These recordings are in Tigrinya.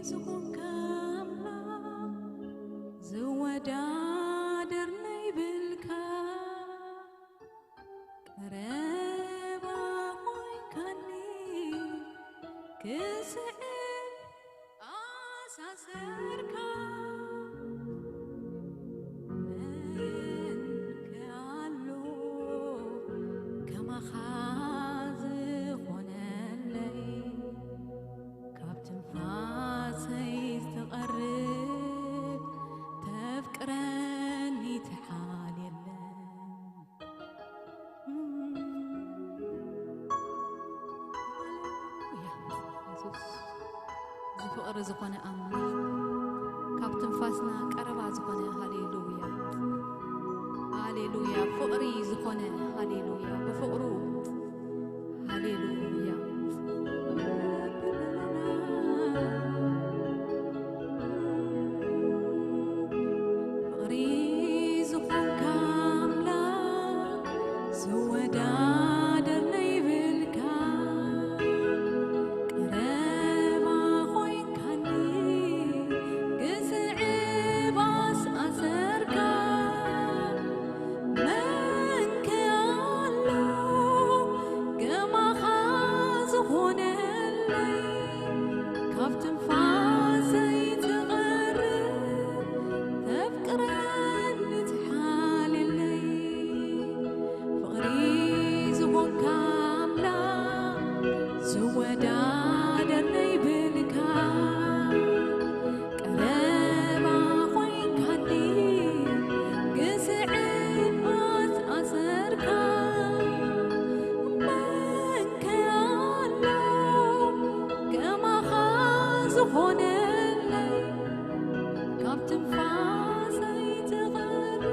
ዝኾንካ ኣምላኽ ዝወዳደር ነይብልካ፣ ቀረባ ኮይንካኒ ክስዕብ ኣሳሰርካ። መን ከ ኣሎ ከማኻ ዝኾነለይ? ካብ ትንፋሰይ ዝተቐርብ ተፍቅረኒ ትሓል የለን። ሃሌሉያ። የሱስ፣ እዚ ፍቕሪ ዝኾነ ኣምላኽ፣ ካብ ትንፋስና ቀረባ ዝኾነ፣ ሃሌሉያ፣ ሃሌሉያ፣ ፍቕሪ ዝኾነ፣ ሃሌሉያ፣ ብፍቕሩ፣ ሃሌሉያ። ፍቕሪ ዝኾንካ ኣምላኽ ዝወዳደር ነይብልካ፣ ቀረባ ኮይንካኒ ክስዕብ ኣሳሰርካ። መን ከ ኣሎ ከማኻ ዝኾነለይ? ካብ ትንፋሰይ ትቐርብ ተፍቅረኒ ትሓልየለይ። ፍቕሪ ዝኾንካ ኣምላኽ ዝወዳደር ነይብልካ፣ ቀረባ ኮይንካኒ ክስዕብ ኣሳሰርካ። መን ከ ኣሎ ከማኻ ዝኾነለይ? ካብ ትንፋሰይ ትቐርብ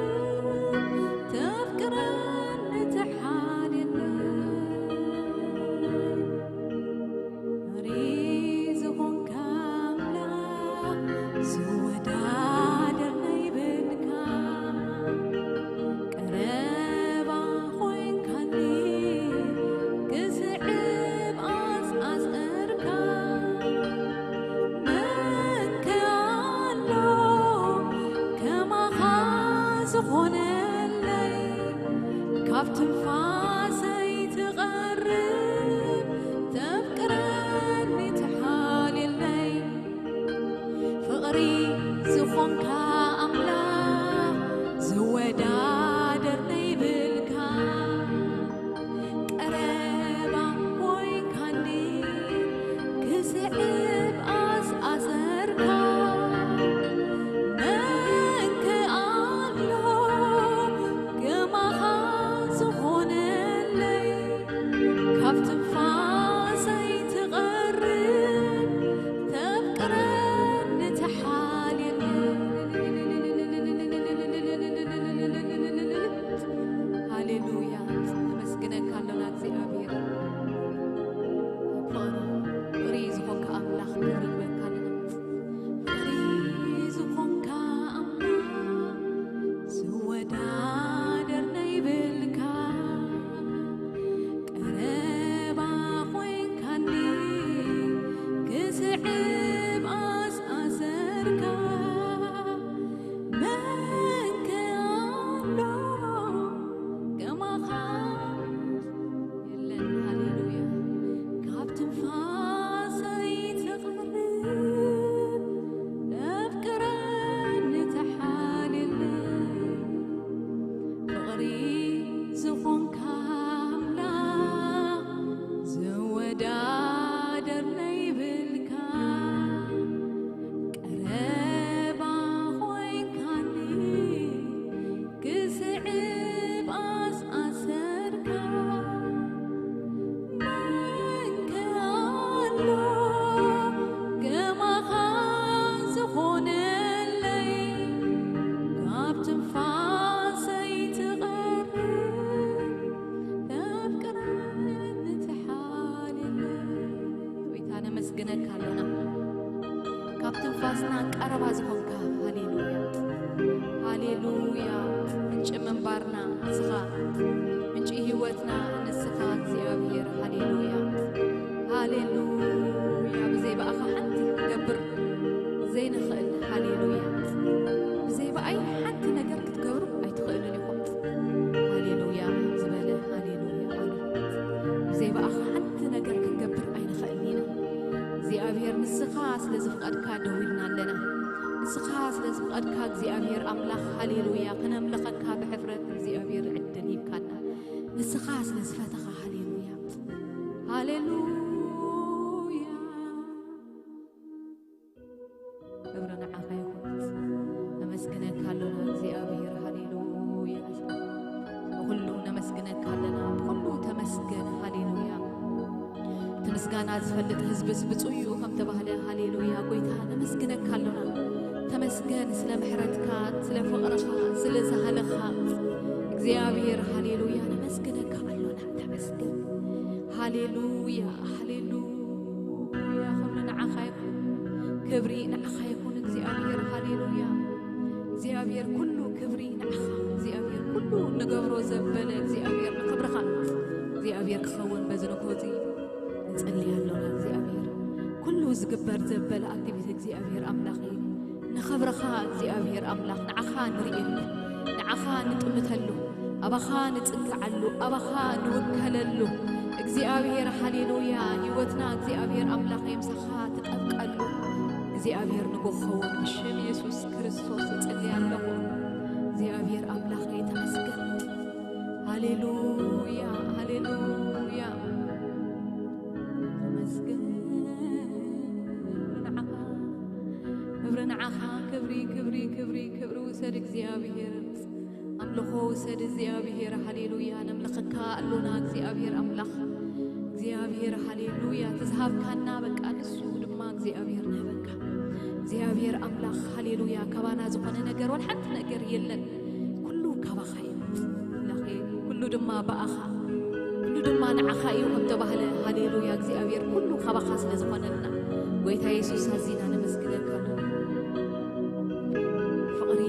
ተፍቅረኒ ትሓልየለይ። ፍቕሪ ዝኾንካ ኣምላኽ ዝወዳደር ነይብልካ፣ ቀረባ ኮይንካኒ ክስዕብ ኣሳሰርካ። መን ከ ኣሎ ከማኻ ዝኾነለይ? ካብ ትንፋሰይ ትቐርብ ተፍቅረኒ ትሓልየለይ። ፍቕሪ ዝኾንካ ኣምላኽ ዝወዳደር ነይብልካ፣ ቀረባ ኮይንካኒ ክስዕብ ኣሳሰርካ። መን ከ ኣሎ ከማኻ ዝኾነለይ? ካብ ትንፋሰይ ትቐርብ ተፍቅረኒ ትሓልየለይ። ሃሌሉያ፣ ነመስግነካ ኣሎና እግዚኣብሔር። ፍቕሪ፣ ፍቕሪ ዝኾንካ ኣምላኽ ክብሪ ይበካ ኣለና። ፍቕሪ ዝኾንካ ኣምላኽ ዝወዳደር ነይብልካ፣ ቀረባ ኮይንካኒ ክስዕብ ኣሳሰርካ። መን ከ ኣሎ ከማኻ የለን። ሃሌሉያ። ካብ ትንፋሰይ ትቐርብ ተፍቅረኒ ትሓልየለይ። ፍቕሪ ዝኾንካ ኣምላኽ ዝወዳደር ነይብልካ፣ ቀረባ ኮይንካኒ ክስዕብ ኣሳሰርካ። መን ከ ኣሎ ከማኻ ዝኾነለይ? ካብ ትንፋሰይ ትቐርብ ተፍቅረኒ ትሓልየለይ። ጎይታ ነመስግነካ ኣሎና፣ ካብ ትንፋስና ቀረባ ዝኾንካ። ሃሌሉያ፣ ሃሌሉያ። ምንጪ ምንባርና ንስኻ፣ ምንጪ ህይወትና ንስኻ እግዚኣብሔር። ሃሌሉያ፣ ሃሌሉያ። ብዘይ ብኣኻ ሓንቲ ክገብር ብኣኻ ሓንቲ ነገር ክንገብር ኣይንኽእልን ኢና። እግዚኣብሔር፣ ንስኻ ስለ ዝፍቐድካ ደው ኢልና ኣለና። ንስኻ ስለ ዝፍቐድካ እግዚኣብሔር ኣምላኽ፣ ሃሌሉያ፣ ክነምልኸካ ብሕፍረት እግዚኣብሔር ዕድል ሂብካና። ንስኻ ስለ ዝፈተኻ፣ ሃሌሉያ፣ ሃሌሉያ። ክብሪ ንዓኻ ይኹን። ነመስግነካ ኣሎና እግዚኣብሔር፣ ሃሌሉያ። ብኹሉ ነመስግነካ ኣለና፣ ብኹሉ ተመስገን፣ ሃሌሉያ። እቲ ምስጋና ዝፈልጥ ህዝብስ ብፁዕ እዩ ከም ተባህለ፣ ሃሌሉያ። ጎይታ ነመስግነካ ኣሎና። ተመስገን ስለ ምሕረትካ፣ ስለ ፍቕርኻ፣ ስለ ዝሃለኻ እግዚኣብሔር፣ ሃሌሉያ። ነመስግነካ ኣሎና። ተመስገን። ሃሌሉያ፣ ሃሌሉያ። ክብሪ ንዓኻ ይኹን። ክብሪ ንዓኻ ይኹን እግዚኣብሔር፣ ሃሌሉያ። እግዚኣብሔር፣ ኩሉ ክብሪ ንዓኻ እግዚኣብሔር። ኩሉ ንገብሮ ዘበለ እግዚኣብሔር ንክብርኻ እግዚኣብሔር ክኸውን በዚ ንግሆ እዚ ንጽሊ ኣሎና እግዚኣብሔር። ኩሉ ዝግበር ዘበለ ኣክቲቪቲ እግዚኣብሔር ኣምላኽ እዩ። ንኽብርኻ እግዚኣብሔር ኣምላኽ ንዓኻ ንርእየሉ፣ ንዓኻ ንጥምተሉ፣ ኣባኻ ንጽግዓሉ፣ ኣባኻ ንውከለሉ እግዚኣብሔር፣ ሃሌሉያ። ህይወትና እግዚኣብሔር ኣምላኸይ ምሳኻ ትጠብቀሉ እግዚኣብሔር ንጎኸውን ብሽም የሱስ ክርስቶስ እጸሊ ኣለኹ። እግዚኣብሔር ኣምላኸይ ተመስገን። ሃሌሉያ፣ ሃሌሉያ። ተመስገን። ክብሪ ንዓኻ፣ ክብሪ ንዓኻ። ክብሪ፣ ክብሪ፣ ክብሪ፣ ክብሪ ውሰድ እግዚኣብሔር። ኣምልኾ ውሰድ እግዚኣብሔር። ሃሌሉያ። ነምልኸካ ኣሎና እግዚኣብሔር ኣምላኽ። እግዚኣብሔር፣ ሃሌሉያ። እቲ ዝሃብካና በቃ ንሱ ድማ እግዚኣብሔር ንህበካ። እግዚኣብሔር ኣምላኽ፣ ሃሌሉያ። ካባና ዝኾነ ነገር ወላ ሓንቲ ነገር የለን። ኩሉ ካባኻ እዩ። ኣምላኸይ፣ ኩሉ ድማ ብኣኻ፣ ኩሉ ድማ ንዓኻ እዩ ከም ተባህለ፣ ሃሌሉያ። እግዚኣብሔር፣ ኩሉ ካባኻ ስለ ዝኾነልና፣ ጎይታ የሱስ፣ ኣዚና ነመስግነካ ኣለና። ፍቕሪ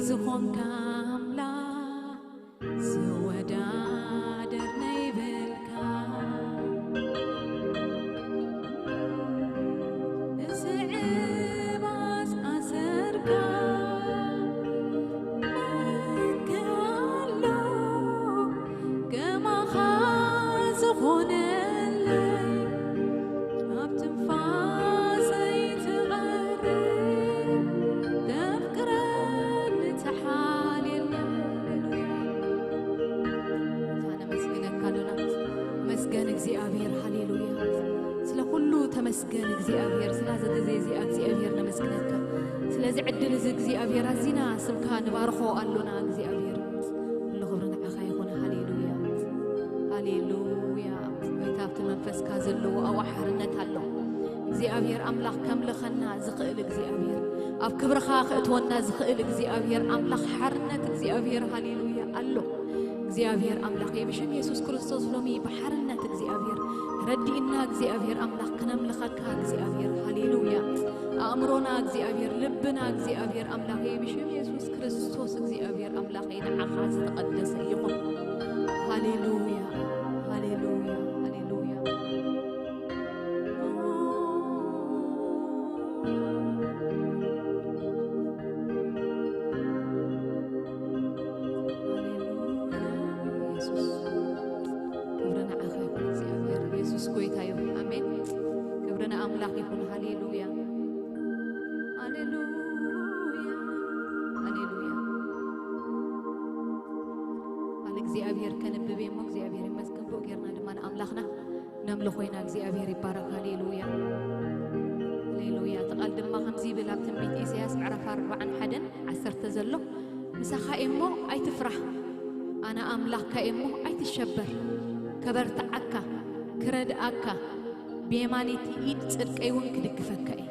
ዝኾንካ ኣምላኽ ዝወዳደር ነይብልካ፣ ዝዕባስ ኣሰርካ መን ከ ኣሎ ከማኻ ዝኾነለይ? ኣብ ትንፋሰይ ትቐርብ፣ ተፍቅረኒ ትሓልየኒ። ሃሌሉያ። ነመስግነካ ኣሎና። መስገን እግዚኣብሔር፣ ሃሌሉያ። ስለ ኩሉ ተመስገን እግዚኣብሔር፣ ስለ እዚ ግዜ እዚ እግዚኣብሔር ነመስግነካ። ስለዚ ዕድል እዚ እግዚኣብሔር ኣዚና ስምካ ንባርኾ ኣሎና እግዚኣብሔር። ኩሉ ክብሪ ንዓኻ ይኹን። ሃሌሉያ፣ ሃሌሉያ። ጎይታ፣ ኣብቲ መንፈስካ ዘለዎ ኣብኡ ሓርነት ኣሎ። እግዚኣብሔር ኣምላኽ ከምልኸና ዝኽእል እግዚኣብሔር፣ ኣብ ክብርኻ ከእትወና ዝኽእል እግዚኣብሔር ኣምላኽ፣ ሓርነት እግዚኣብሔር፣ ሃሌሉያ፣ ኣሎ። እግዚኣብሔር ኣምላኸይ፣ ብሽም የሱስ ክርስቶስ ሎሚ ብሓርነት እግዚኣብሔር ረድእና፣ እግዚኣብሔር ኣምላኽ ክነምልኸካ እግዚኣብሔር፣ ሃሌሉያ። ኣእምሮና እግዚኣብሔር፣ ልብና እግዚኣብሔር ኣምላኸይ፣ ብሽም የሱስ ክርስቶስ እግዚኣብሔር ኣምላኸይ፣ ንዓኻ ዝተቐደሰ ይኹን። ሃሌሉያ፣ ሃሌሉያ፣ ሃሌሉያ። ሃሌሉያ፣ የሱስ። ክብሪ ንዓኻ ይኹን እግዚኣብሔር። የሱስ ጎይታ ይኹን። ኣሜን። ክብሪ ንኣምላኽ ይኹን። ሃሌሉያ፣ ሃሌሉያ፣ ሃሌሉያ። ቃል እግዚኣብሔር ከንብብ እየ እሞ እግዚኣብሔር ይመስገን። ብኡ ጌርና ድማ ንኣምላኽና ነምልኾ ኢና። እግዚኣብሔር ይባረክ። ሃሌሉያ፣ ሃሌሉያ። እቲ ቃል ድማ ከምዚ ይብል ኣብ ትንቢት ኢሳያስ ምዕራፍ ኣርባዓን ሓደን ዓሰርተ ዘሎ፣ "ምሳኻ እየ እሞ ኣይትፍራህ፣ ኣነ ኣምላኽካ እየ እሞ ኣይትሸበር፣ ከበርትዓካ፣ ክረድኣካ፣ ብየማነይቲ ኢድ ጽድቀይ እውን ክድግፈካ እየ።"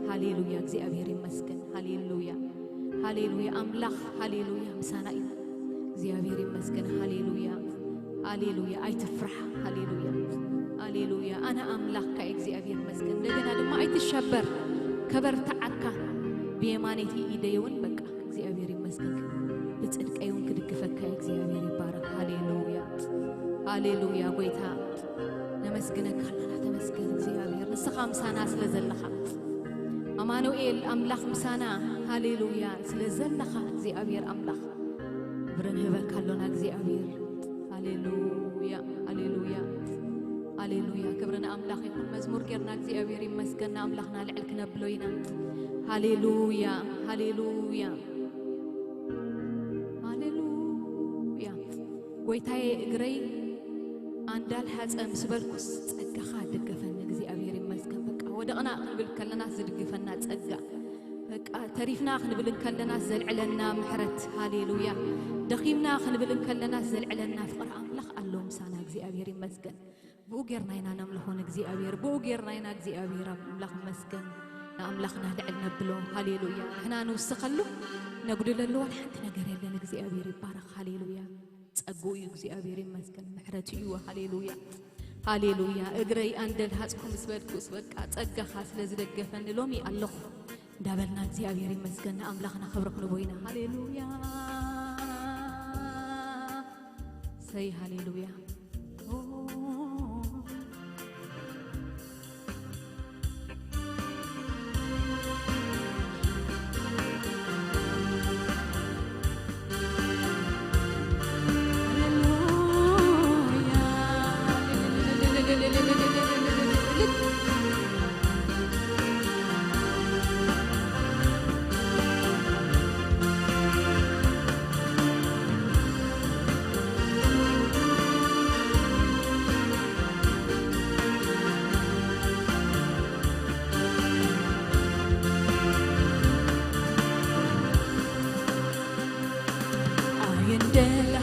ሃሌሉያ፣ እግዚኣብሔር ይመስገን። ሃሌሉያ፣ ሃሌሉያ። ኣምላኽ፣ ሃሌሉያ፣ ምሳና እዩ። እግዚኣብሔር ይመስገን። ሃሌሉያ፣ ሃሌሉያ። ኣይትፍራሕ። ሃሌሉያ፣ ሃሌሉያ። ኣነ ኣምላኽካ እየ። እግዚኣብሔር ይመስገን። እንደገና ድማ ኣይትሸበር፣ ከበርትዓካ፣ ብየማነይቲ ኢደይ እውን በቃ እግዚኣብሔር ይመስገን። ብጽድቀይ እውን ክድግፈካ እዩ። እግዚኣብሔር ይባረክ። ሃሌሉያ፣ ሃሌሉያ። ጎይታ ነመስግነካ ኣለና። ተመስገን እግዚኣብሔር፣ ንስኻ ምሳና ስለ ዘለኻ። ኣማኑኤል ኣምላኽ ምሳና፣ ሃሌሉያ፣ ስለ ዘለኻ እግዚኣብሔር ኣምላኽ ክብሪ ንህበካ ኣሎና እግዚኣብሔር። ሃሌሉያ፣ ሃሌሉያ። ጌርና እግዚኣብሔር ይመስገን ንኣምላኽና ልዕል ክነብሎ ኢና። ሃሌሉያ፣ ሃሌሉያ፣ ሃሌሉያ። ጎይታዬ እግረይ ኣንዳል ሓፀ ምስ በልኩስ ጸጋኻ ደገፈኒ እግዚኣብሔር ይመስገን። በቃ ወደቕና ክንብል ከለና ዝድግፈና ጸጋ፣ በቃ ተሪፍና ክንብል እንከለና ዘልዕለና ምሕረት፣ ሃሌሉያ። ደኺምና ክንብል እንከለና ዘልዕለና ፍቕሪ ኣምላኽ ኣሎ ምሳና እግዚኣብሔር ይመስገን። ብኡ ጌርና ኢና ነምልኾ ንእግዚኣብሔር፣ ብኡ ጌርና ኢና እግዚኣብሔር ኣምላኽ ይመስገን ንኣምላኽና ልዕል ነብሎ። ሃሌሉያ። ንሕና ንውስኸሉ ነጉድለሉ ዋላ ሓንቲ ነገር የለን። እግዚኣብሔር ይባረኽ። ሃሌሉያ። ጸግኡ እዩ እግዚኣብሔር ይመስገን። ምሕረቱ እዩ። ሃሌሉያ። ሃሌሉያ። እግረይ ኣንደል ሃጽኩ ምስ በልኩስ በቃ ጸጋኻ ስለ ዝደገፈኒ ሎሚ ኣለኹ እንዳበልና እግዚኣብሔር ይመስገን ንኣምላኽና ክብሪ ክንቦ ኢና። ሃሌሉያ። ሰይ ሃሌሉያ።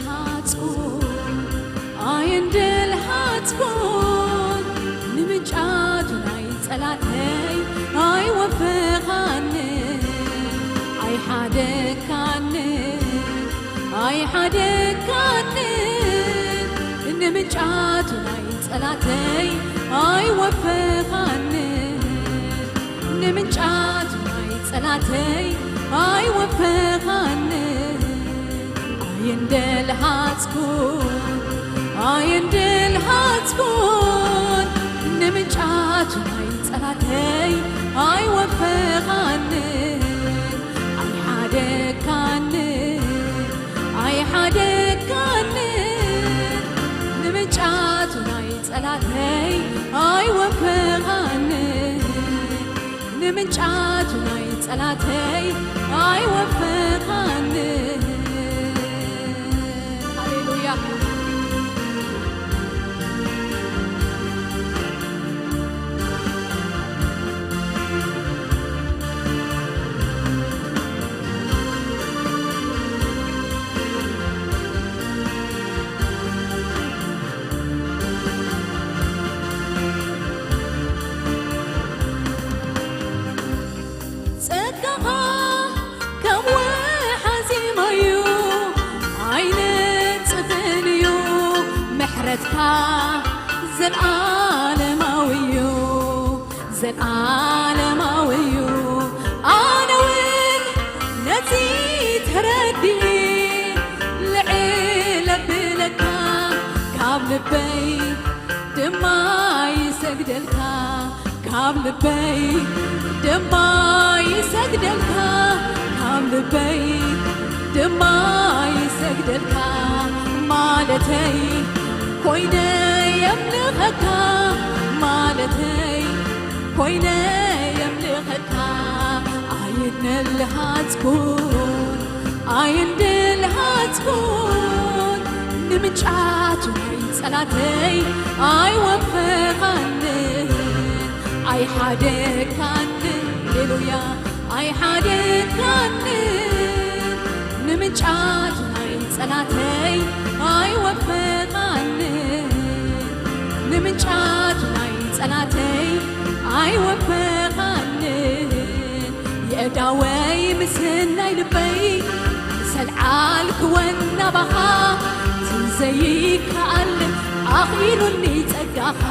ኣየንደልሃጽኩን ኣየንደልሃጽኩን ንምንጫቱ ናይ ጸላተይ ኣይወፈኻንን ኣይሓደካንን ኣይሓደካንን ንምንጫቱ ናይ ጸላተይ ኣይወፈኻንን ንምንጫቱ ናይ ጸላተይ ኣይወፈኻንን ኣየንደልሃጽኩን ኣየንደልሃጽኩን ንምንጫቱ ናይ ጸላተይ ኣይወፈኻንን ኣይሓደካንን ኣይሓደካንን ንምንጫቱ ናይ ጸላተይ ኣይወፈኻንን ንምንጫቱ ናይ ጸላተይ ኣይወፈኻንን። ሃሌሉያ። ጸጋኻ ከም ወሓዚ ማዩ ኣይነጽፍን እዩ፣ ምሕረትካ ዘልኣለማዊ እዩ፣ ዘልኣለማዊ እዩ። ኣነ እውን ነዚ ተረዲእ ልዕል ኣብለካ ካብ ልበይ ድማ ይሰግደልካ ካብ ልበይ ድማ ይሰግደልካ ካብ ልበይ ድማ ይሰግደልካ ማለተይ ኮይነ የምልኸካ ማለተይ ኮይነ የምልኸካ ኣይነልሃጽኩን ኣይንድልሃጽኩን ንምንጫቱ ናይ ጸላተይ ኣይወፈኻንን ኣይሓደካንን ሃሌሉያ ኣይሓደካንን ንምንጫቱ ናይ ጸላተይ ኣይወፈኻንን ንምንጫቱ ናይ ጸላተይ ኣይወፈኻንን የእዳወይ ምስናይ ልበይ ሰልዓልክወን ናባኻ ትዘይከኣል ኣኽኢሉኒ ጸጋኻ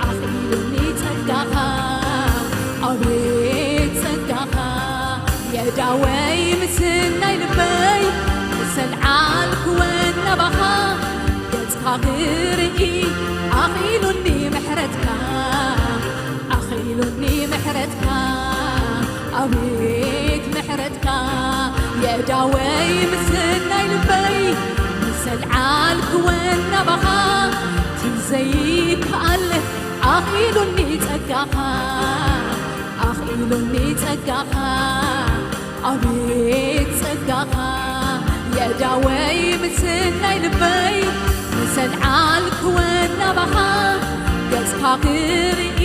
ኣኽኢሉኒ ጸጋኻ ኣቤት ጸጋኻ የእዳወይ ምስናይ ልበይ ሰልዓልክወን ናባኻ ገጽካ ክርኢ ኣኽኢሉኒ ምሕረትካ ኣኽኢሉኒ ምሕረትካ ኣቤት ምሕረትካ የእዳወይ ምስናይ ልበይ ምሰልዓልክወን ናባኻ ትዘይከኣል ኣኽኢሉኒ ጸጋኻ፣ ኣኽኢሉኒ ጸጋኻ፣ ኣቤት ጸጋኻ፣ የእዳወይ ምስናይ ልበይ፣ ምሰልዓልክወን ናባኻ፣ ገጽካ ክርኢ፣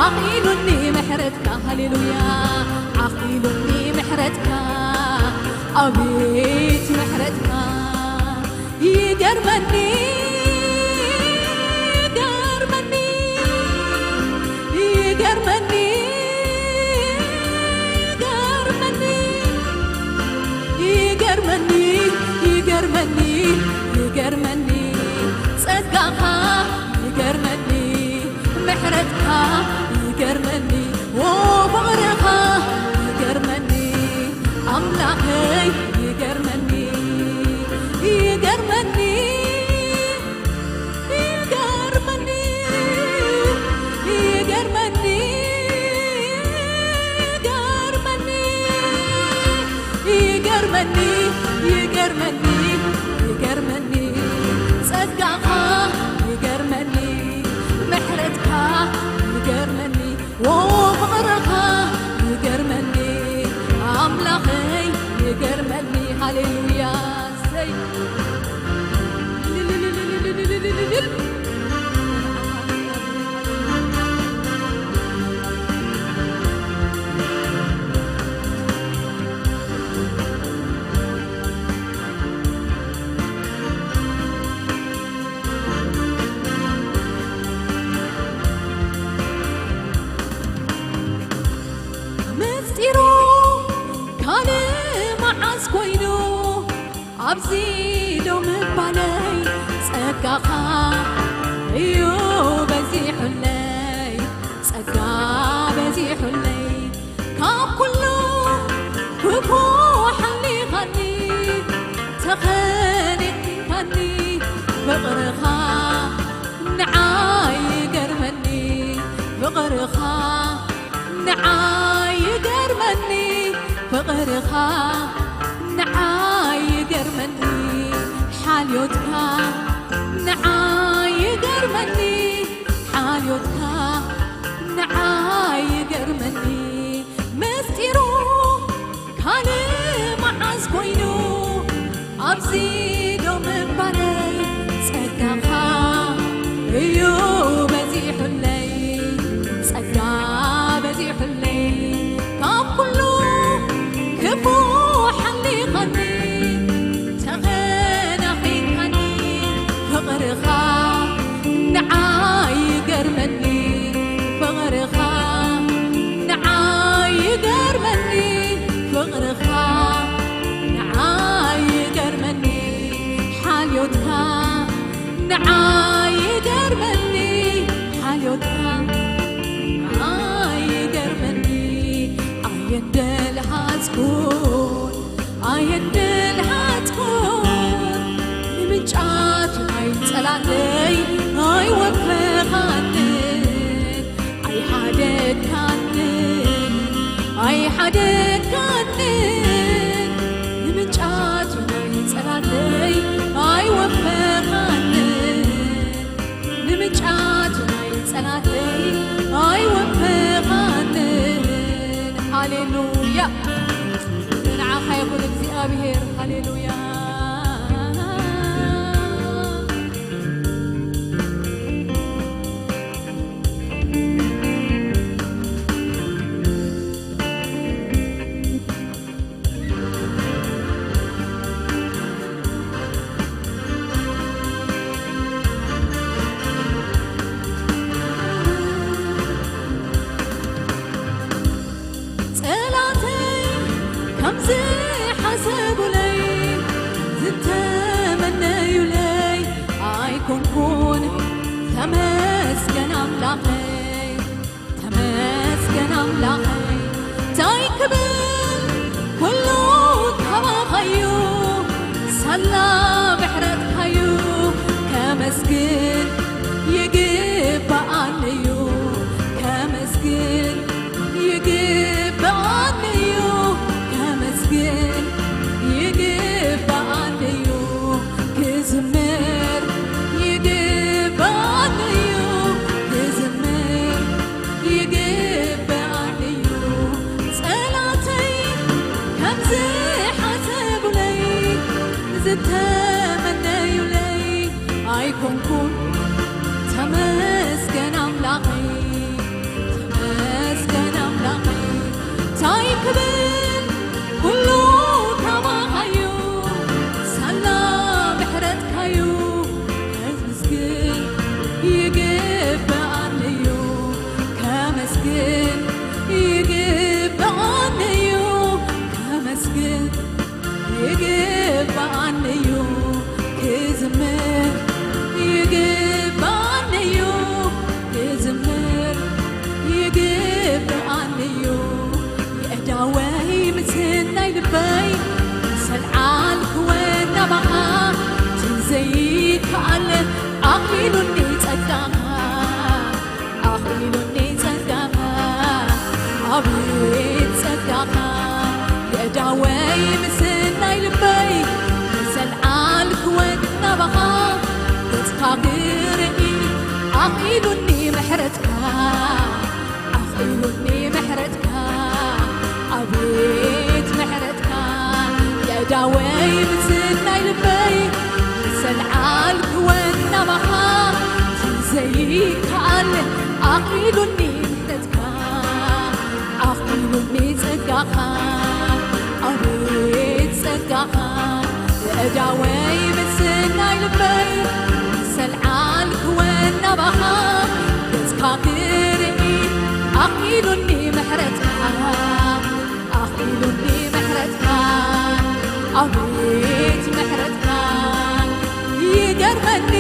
ኣኽኢሉኒ ምሕረትካ፣ ሃሌሉያ፣ ኣኽኢሉኒ ምሕረትካ፣ ኣቤት ምሕረትካ። ይገርመኒ፣ ይገርመኒ፣ ይገርመኒ፣ ይገርመኒ፣ ይገርመኒ፣ ይገርመኒ፣ ይገርመኒ፣ ጸጋኻ ይገርመኒ፣ ምሕረትካ ይገርመኒ፣ ዎ ፍቕርኻ ይገርመኒ፣ ኣምላኸይ ይገርመኒ፣ ይገርመኒ፣ ይገርመኒ፣ ይገርመኒ፣ ይገርመኒ፣ ይገርመኒ፣ ይገርመኒ፣ ጸጋኻ ይገርመኒ፣ ምሕረትካ ይገርመኒ፣ ዎ ፍቕርኻ ይገርመኒ፣ ኣምላኸይ ይገርመኒ። ሃሌሉያ። እሰይ። ምስጢሩ ካልእ መዓስ ኮይኑ ኣብዚ ደው ምባለይ ጸጋኻ እዩ በዚሑለይ፣ ጸጋ በዚሑለይ። ካብ ኩሉ ክፉ ሓሊኻኒ፣ ተኸኒንካኒ፣ ፍቕርኻ ንዓይ ይገርመኒ፣ ፍቕርኻ ንዓይ ይገርመኒ፣ ፍቕርኻ ንዓይ ይገርመኒ፣ ሓልዮትካ ንዓይ ይገርመኒ፣ ሓልዮትካ ንዓይ ይገርመኒ። ምስጢሩ ካልእ መዓስ ኮይኑ ኣብዚ ደው ምባለይ ጸጋኻ እዩ በዚሑለይ፣ ጸጋ በዚሑለይ። ካብ ኩሉ ክፉ ሓሊኻኒ፣ ተኸናኺንካኒ፣ ፍቕርኻ ንዓይ ይገርመኒ፣ ፍቕርኻ ንዓይ ይገርመኒ፣ ፍቕርኻ ንዓይ ይገርመኒ፣ ሓልዮትካ ንዓይ ይገርመኒ፣ ሓልዮትካ ንዓይ ይገርመኒ። ኣየንደልሃጽኩን ኣየንደልሃጽኩን፣ ንምንጫት ናይ ጸላእተይ ኣይወፈኻንን፣ ኣይሓደግካንን፣ ኣይሓደግካንን፣ ንምንጫት ናይ ጸላእተይ ኣይወፈኻንን። ንምጫት ናይ ጸላተይ ኣይወፈኻንን። ሃሌሉያ። ንዓኻ ይኹን እግዚኣብሔር። ሃሌሉያ። ጸላተይ ከም ዝሓሰቡለይ ዝተመነዩለይ ኣይኮንኩን። ተመስገን ኣምላኸይ። ተመስገን ኣምላኸይ፣ እንታይ ክብል፣ ኩሉ ካባኻዩ፣ ሳላ ምሕረትካዩ። ከመስግን ይግብኣኒዩ፣ ከመስግን ይግብኣኒዩ፣ ከመስግን ይግብኣኒዩ፣ ክዝምር ይግብኣኒዩ፣ ክዝምር ኣይኮንኩን። ተመስገን ኣምላኸይ፣ ተመስገን ኣምላኸይ። እንታይ ክብል፣ ኩሉ ካባኻዩ፣ ሳላ ምሕረትካዩ። ከመስግን ይግብኣኒዩ፣ ከመስግን ይግብኣኒዩ፣ ከመስግን ይግብኣኒ እዩ ክዝምር፣ ይግብኣኒ እዩ ክዝምር፣ ይግብኣኒ እዩ። የእዳወይ ምስናይ ልበይ፣ ሰልዓል ክወን ናባኻ፣ ትንዘይከኣል ኣኽኢሉኒ ጸጋኻ። ኣኽኢሉኒ ጸጋኻ፣ ኣቤት ጸጋኻ፣ የእዳወይ ምስናይ ልበይ፣ ንሰልዓል ክወን ናባኻ፣ ገጽካ ክርኢ፣ ኣኽኢሉኒ ምሕረትካ፣ ኣኽኢሉኒ ምሕረትካ፣ ኣቤት ምሕረትካ። የእዳወይ ምስናይ ልበይ፣ ሰልዓል ክወን ናባኻ፣ ዘይከኣል ኣኽኢሉኒ ምሕረትካ፣ ኣኽኢሉኒ ጸጋኻ፣ ኣቤት ጸጋኻ። የእዳወይ ምስናይ ልበይ፣ ሰልዓል ክወን ናባኻ፣ ገጽካ ክርኢ፣ ኣኽኢሉኒ ምሕረትካ። ኣኽኢሉኒ ምሕረትካ፣ ኣቤት ምሕረትካ። ይገርመኒ፣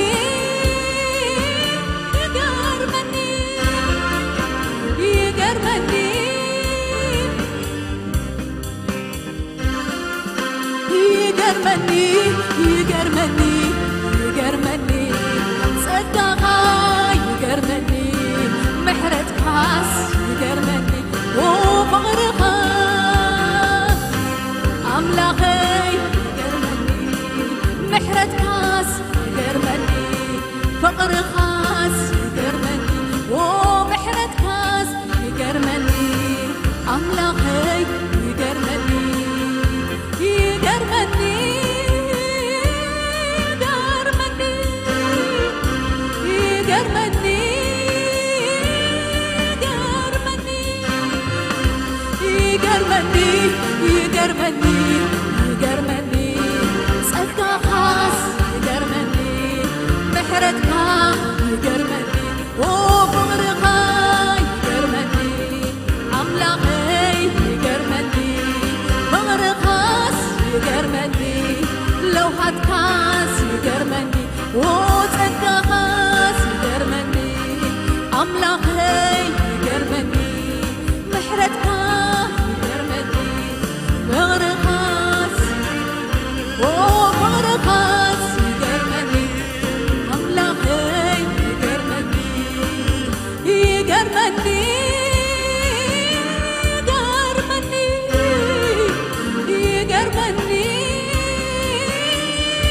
ይገርመኒ፣ ይገርመኒ፣ ይገርመኒ፣ ይገርመኒ፣ ይገርመኒ፣ ጸጋኻ ይገርመኒ፣ ምሕረትካስ ይገርመኒ። ኦ ፍቕርኻ ኣምላኸይ ይገርመኒ፣ ምሕረትካስ ይገርመኒ፣ ፍቕርኻስ ይገርመኒ፣ ኦ ምሕረትካስ ይገርመኒ፣ ኣምላኸይ ይገርመኒ፣ ይገርመኒ፣ ይገርመኒ፣ ይገርመኒ፣ ይገርመኒ። ይገርመኒ፣ ይገርመኒ፣ ይገርመኒ፣ ጸጋኻስ ይገርመኒ፣ ምሕረትካ ይገርመኒ፣ ኦ ፍቕርኻ ይገርመኒ፣ ኣምላኸይ ይገርመኒ፣ ፍቕርኻስ ይገርመኒ፣ ለውሃትካስ ይገርመኒ፣ ኦ ጸጋኻስ ይገርመኒ፣ ኣምላኸይ ይገርመኒ፣ ምሕረትካ ይገርመኒ፣ ፍቕርኻስ፣ ኦ ፍቕርኻስ ይገርመኒ፣ ኣምላኸይ ይገርመኒ፣ ይገርመኒ፣ ይገርመኒ፣ ይገርመኒ፣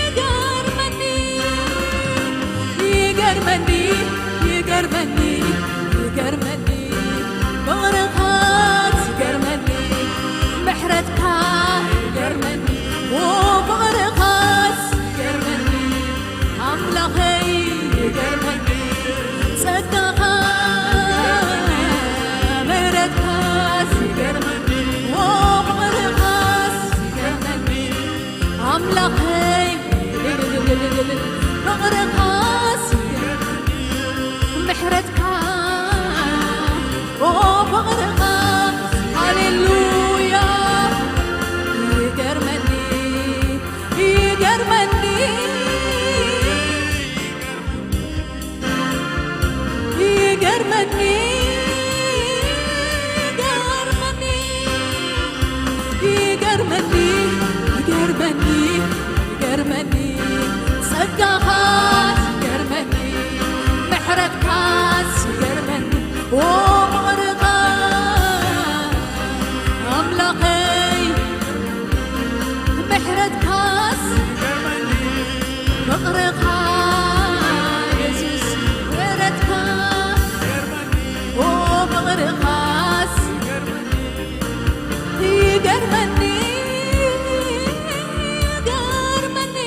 ይገርመኒ፣ ይገርመኒ፣ ይገርመኒ፣ ይገርመኒ፣ ፍቕርኻስ ይገርመኒ፣ ምሕረትካ ይገርመኒ፣ ኦ ፍቕርኻስ ይገርመኒ፣ ኣምላኸይ ይገርመኒ፣ ጸጋኻ ምሕረትካስ ይገርመኒ፣ ኦ ፍቕርኻስ ይገርመኒ፣ ኣምላኸይ ፍቕርኻስ ይገርመኒ፣ ምሕረትካ ኦ ፍቕርኻ ሃሌሉያ ይገርመኒ፣ ይገርመኒ፣ ይገርመኒ፣ ይገርመኒ፣ ይገርመኒ፣ ይገርመኒ፣ ይገርመኒ፣ ጸጋኻ ይገርመኒ፣ ምሕረትካስ ይገርመኒ፣ ኦ ፍቕርኻ ኣምላኸይ ምሕረትካስ ፍቕርኻ የሱስ ምሕረትካ ኦ ፍቕርኻስ ይገርመኒ ይገርመኒ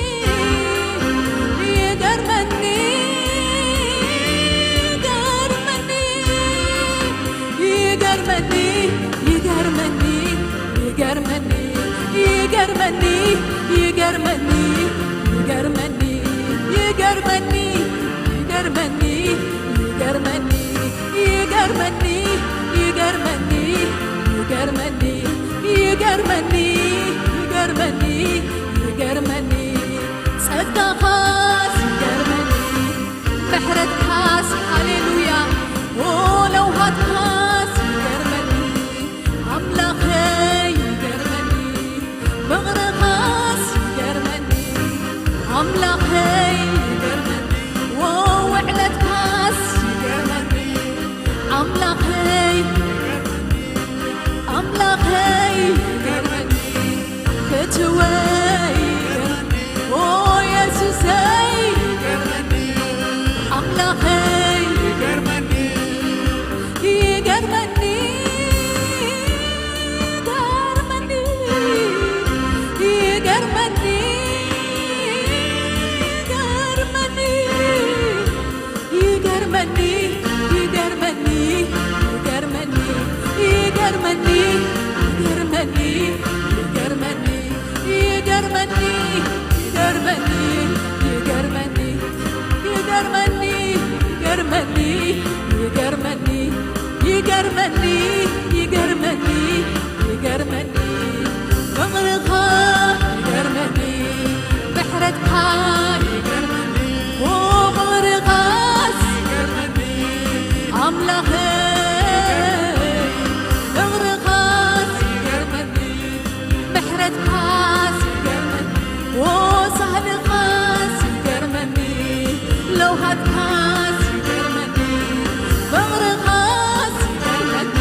ምሕረትካስ ይገርመኒ፣ ምሕረትካስ፣ ሃሌሉያ፣ ኦ ለውሃትካስ ይገርመኒ፣ ኣምላኸይ ይገርመኒ፣ ፍቕርኻስ ይገርመኒ፣ ኣምላኸይ ይገርመኒ፣ ኦ ውዕለትካስ ይገርመኒ፣ ኣምላኸይ፣ ኣምላኸይ ይገርመኒ፣ ፍትወይ ይገርመኒ፣ ኦ የሱሰይ ይገርመኒ፣ ኣምላኸይ ይገርመኒ፣ ይገርመኒ፣ ይገርመኒ፣ ይገርመኒ፣ ይገርመኒ። ይገርመኒ፣ ይገርመኒ፣ ይገርመኒ፣ ይገርመኒ፣ ይገርመኒ፣ ይገርመኒ፣ ይገርመኒ፣ ይገርመኒ፣ ይገርመኒ፣ ይገርመኒ፣ ይገርመኒ፣ ይገርመኒ፣ ይገርመኒ፣ ይገርመኒ፣ ፍቕርኻ ይገርመኒ፣ ምሕረትካ ይገርመኒ፣ ኦ ፍቕርኻስ ይገርመኒ፣ ኣምላኸይ ፍቕርኻስ ይገርመኒ፣ ምሕረትካስ ይገርመኒ፣ ኦ ሳህልኻስ ይገርመኒ፣ ለውሃትካስ ይገርመኒ፣ ፍቕርኻስ ይገርመኒ፣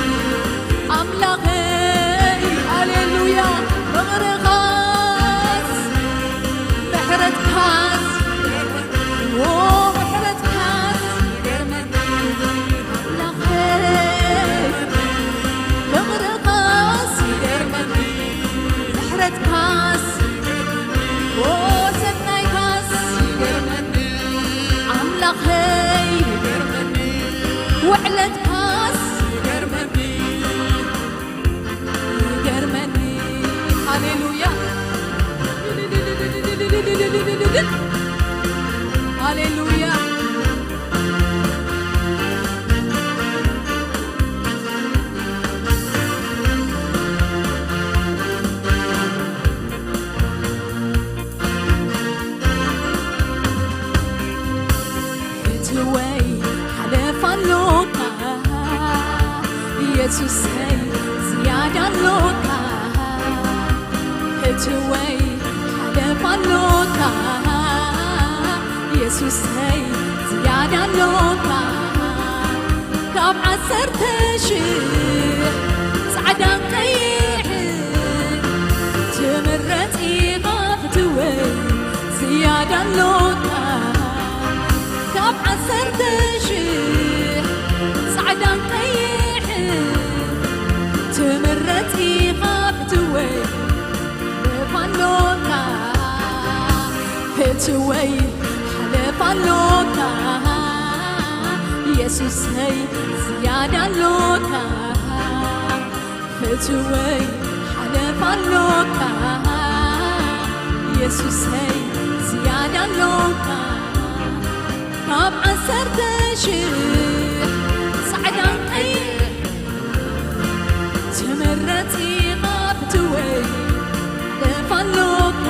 ኣምላኸይ፣ ሃሌሉያ፣ ፍቕርኻስ፣ ምሕረትካስ፣ ኦ፣ ምሕረትካስ ይገርመኒ፣ ኣምላኸይ፣ ፍቕርኻስ ይገርመኒ፣ ምሕረትካስ፣ ኦ፣ ሰናይካስ ይገርመኒ፣ ኣምላኸይ፣ ይገርመኒ፣ ውዕለትካስ ይገርመኒ። ይገርመኒ። ሃሌሉያ። ሃሌሉያ። ፍትወይ ሓለፋ ኣሎካ፣ የሱሰይ ዝያዳ ኣሎካ። ፍትወይ ሓለፋ ኣሎካ፣ የሱሰይ ዝያዳ ኣሎካ። ካብ ዓሰርተ ሽሕ ጻዕዳን ቀይሕን ትምረጽ ኢኻ ፍትወይ ዝያዳ ኣሎካ። ካብ ዓሰርተ ሽሕ ጻዕዳን ቀይሕን ትምረጽ ኢኻ ፍትወይ ሓለፋ ኣሎካ፣ ፍትወይ ሓለፋ ኣሎካ፣ የሱሰይ ዝያዳ ኣሎካ። ፍትወይ ሓለፋ ኣሎካ፣ የሱሰይ ዝያዳ ኣሎካ። ካብ ዓሰርተ ሽሕ ጻዕዳን ቀይሕን ትምረጽ ኢኻ ፍትወይ ሓለፋ ኣሎካ።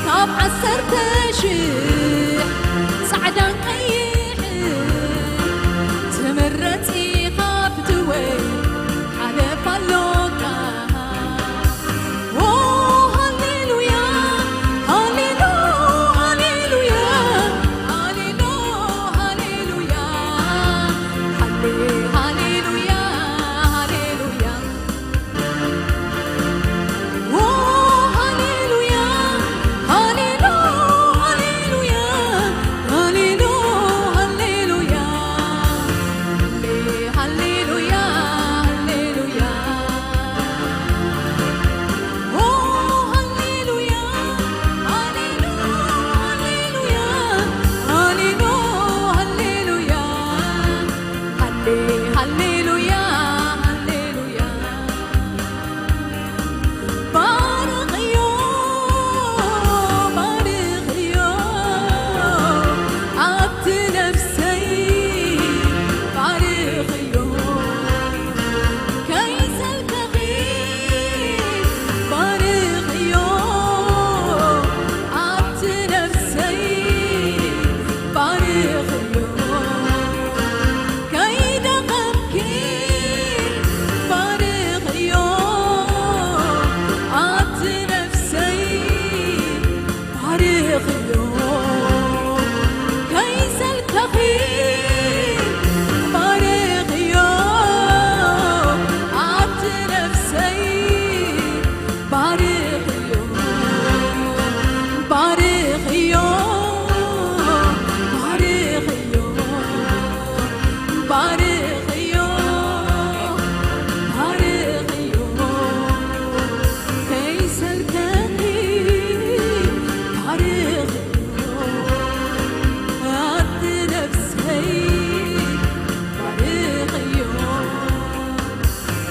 ካብ ዓሰርተ ሽሕ ጻዕዳን ቀይሕን ትምረጽ ኢኻ ፍትወይ ሓለፋ ኣሎካ። ኦ፣ ሃሌሉያ፣ ሃሌሉ፣ ሃሌሉያ፣ ሃሌሉ፣ ሃሌሉያ፣ ሃሌ፣ ሃሌሉያ፣ ሃሌሉያ። ኦ፣ ሃሌሉያ፣ ሃሌሉ፣ ሃሌሉያ፣ ባርኽዮ ኣቲ ነፍሰይ፣ ባርኽዮ፣ ባርኽዮ፣ ባርኽዮ፣ ባርኽዮ፣ ባርኽዮ፣ ከይሰልከኺ ባርኽዮ። ኣቲ ነፍሰይ ባርኽዮ፣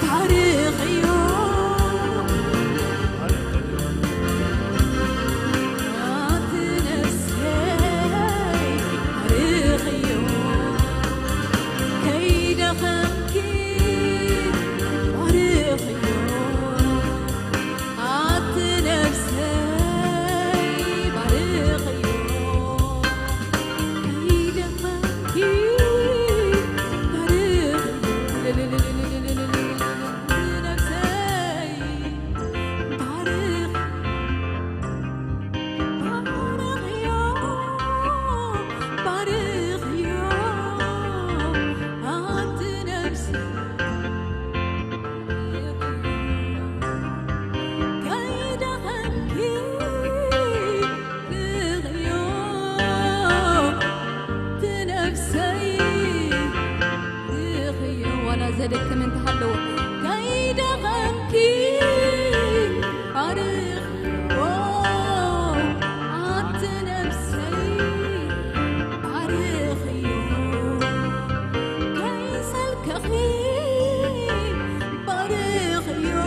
ባርኽዮ። ኣቲ ነፍሰይ ባርኽዮ፣ ከይደኸምኪ ባርኽዮ። ኣቲ ነፍሰይ ባርኽዮ፣ ከይደኸምኪ ባርኽዮ። ነፍሰይ ባርኽ-፣ ባርኽዮ፣ ባርኽዮ፣ ኣቲ ነፍሰይ ዘደክም እንተሃለወ ከይደኸምኪ ባርኽዮ፣ ኣቲ ነፍሰይ ባርኽዮ፣ ከይሰልከኺ ባርኽዮ፣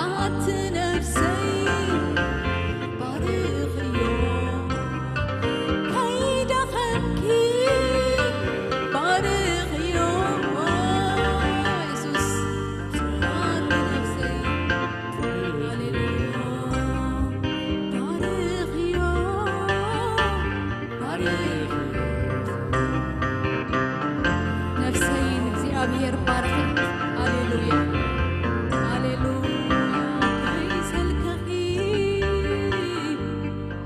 ኣቲ ነፍሰይ ባርኽዮ፣ ከይደኸምኪ ባርኽዮ። የሱስ፣ ኣቲ ነፍሰይ፣ ሃሌሉያ፣ ባርኽዮ። ነፍሰይ ንእግዚኣብሔር ባርኺ። ሃሌሉያ፣ ሃሌሉያ። ከይሰልከኺ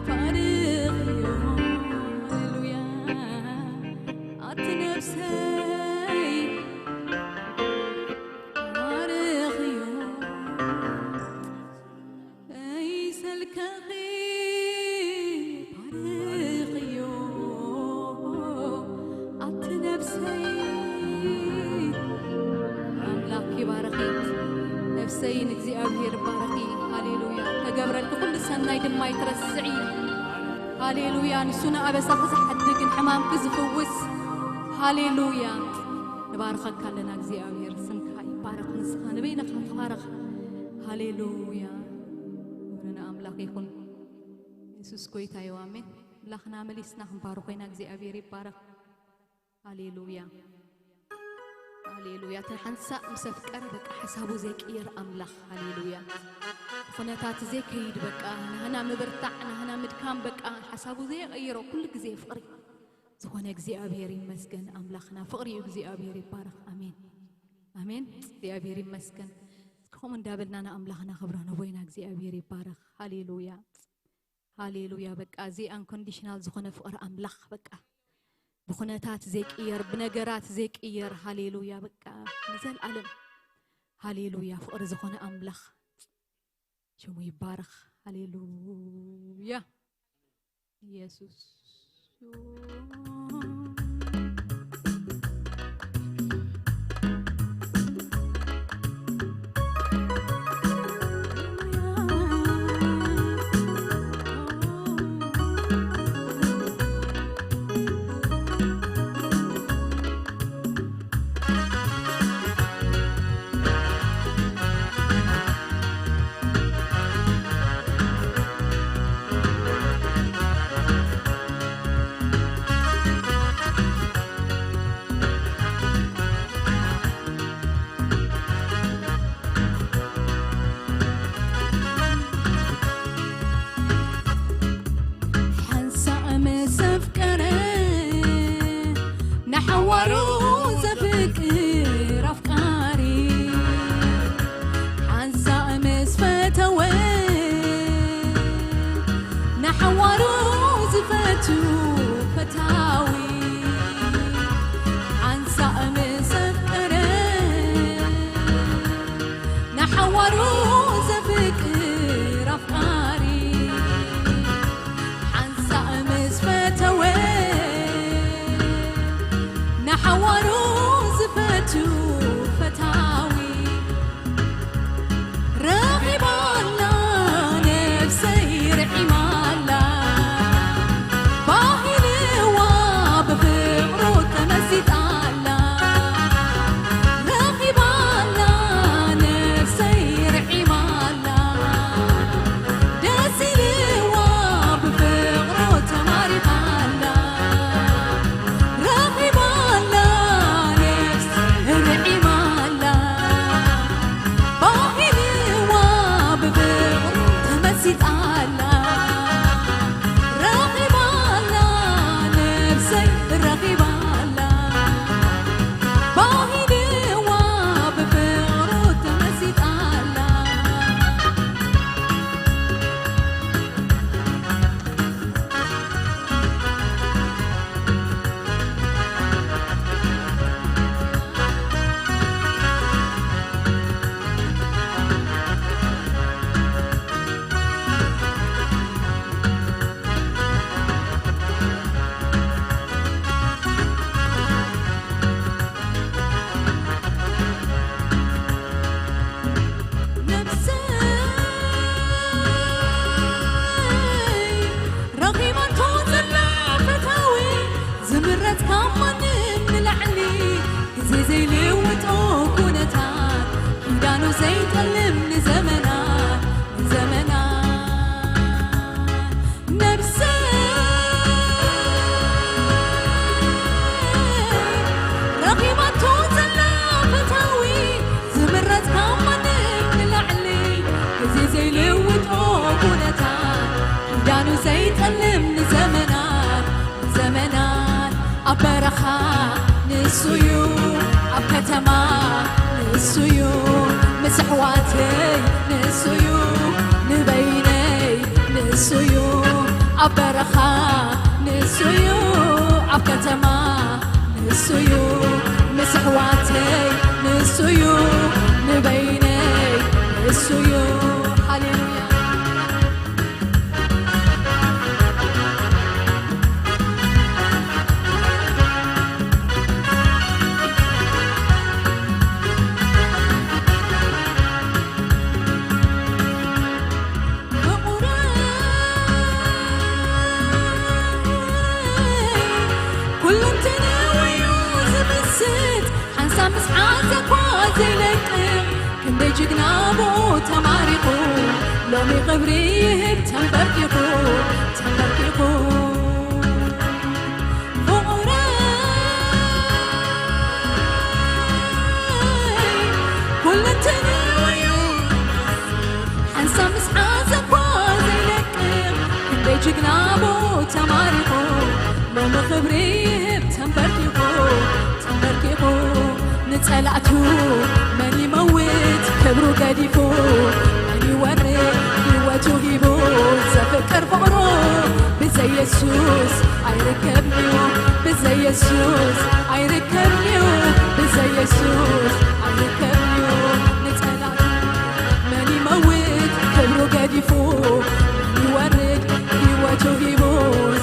ባርኽዮ። ሃሌሉያ። ኣቲ ነፍሰይ ባርኽዮ። ከይሰልከኺ ባርኽዮ ኣቲ ነፍሰይ። ኣምላኽ ይባርኺ። ነፍሰይ ንእግዚኣብሔር ባርኺ። ሃሌሉያ። ተገብረልኪ ኩሉ ሰናይ ድማ ይትረስዒ። ሃሌሉያ። ንሱ ንኣበሳኺ ዝሓድግ ንሕማምኪ ዝፍውስ። ሃሌሉያ። ንባርኸካ ኣለና እግዚኣብሔር። ስምካ ይባረኽ። ንስኻ ንበይንኻ ተባረኽ። ሃሌሉያ። ክብሪ ንኣምላኽ ይኹን። የሱስ ጎይታ እዩ። ኣሜን። ኣምላኽና መሊስና ክንባርኾ ኢና። እግዚኣብሔር ይባረኽ። ሃሌሉያ። ሃሌሉያ። እተን ሓንሳእ ምስ ኣፍቀረ በቃ ሓሳቡ ዘይቅየር ኣምላኽ። ሃሌሉያ። ኩነታት ዘይከይድ በቃ ናህና ምብርታዕ፣ ናህና ምድካም በቃ ሓሳቡ ዘይቀይሮ ኩሉ ግዜ ፍቕሪ ዝኾነ እግዚኣብሔር ይመስገን። ኣምላኽና ፍቕሪ እዩ። እግዚኣብሔር ይባረኽ። ኣሜን። ኣሜን። እግዚኣብሔር ይመስገን። ከምኡ እንዳበልና ንኣምላኽና ክብራ ነቦይና እግዚኣብሔር ይባረኽ። ሃሌሉያ። ሃሌሉያ። በቃ እዚ ኣንኮንዲሽናል ዝኾነ ፍቕሪ ኣምላኽ በቃ ብኹነታት ዘይቅየር፣ ብነገራት ዘይቅየር። ሃሌሉያ። በቃ ንዘልኣለም። ሃሌሉያ። ፍቕሪ ዝኾነ ኣምላኽ ሽሙ ይባረኽ። ሃሌሉያ። ኢየሱስ። ሓንሳእ ምስ ኣፍቀረ ንሓዋሩ ዘፍቅር ኣፍቃሪ፣ ሓንሳእ ምስ ፈተወ ንሓዋሩ ዝፈቱ ፈታዊ፣ ዘይልውጦ ኩነታት ኪዳኑ ዘይጠልም ንዘመናት ንዘመናት ነብሰይ ረኺባቶ ዘላ ፈታዊ ዝምረጽ ካብ ማንም ንላዕሊ ግዜ ዘይልውጦ ኩነታት ኪዳኑ ዘይጠልም ንዘመናት ዘመናት ኣብ በረኻ ንሱዩ ኣብ ከተማ ንሱዩ ምስ ኣሕዋተይ ንሱዩ ንበይነይ ንሱዩ ኣብ በረኻ ንሱዩ ኣብ ከተማ ንሱዩ ምስ ኣሕዋተይ ንሱዩ ንበይነይ ንሱዩ ሃሌሉያ ኩለንተናወዩ ዝምስጥ ሓንሳብ ምስ ዓዘኳ ዘይለቅቕ ክንደይ ጅግና ብኡ ተማሪኹ ሎሚ ክብሪ ይህብ ተንበርኪኹ ተንበርኪኹ ኩለንተናወዩ ሓንሳብ ምስ ዓዘኳ ዘይለቅቕ ክንደይ ጅግና ብኡ ተማሪኹ ሎሚ ክብሪ ይህብ ተንበርኪኹ ተንበርኪኹ ንጸላእቱ መን ይመውት ክብሩ ገዲፉ መን ይወርድ ህይወቱ ሂቡ ዘፍቅር ፍቕሩ ብዘይ የሱስ ኣይርከብንዩ ብዘይ የሱስ ኣይርከብንዩ ብዘይ የሱስ ኣይርከብንዩ ንጸላእቱ መን ይመውት ክብሩ ገዲፉ መን ይወርድ ህይወቱ ሂቡ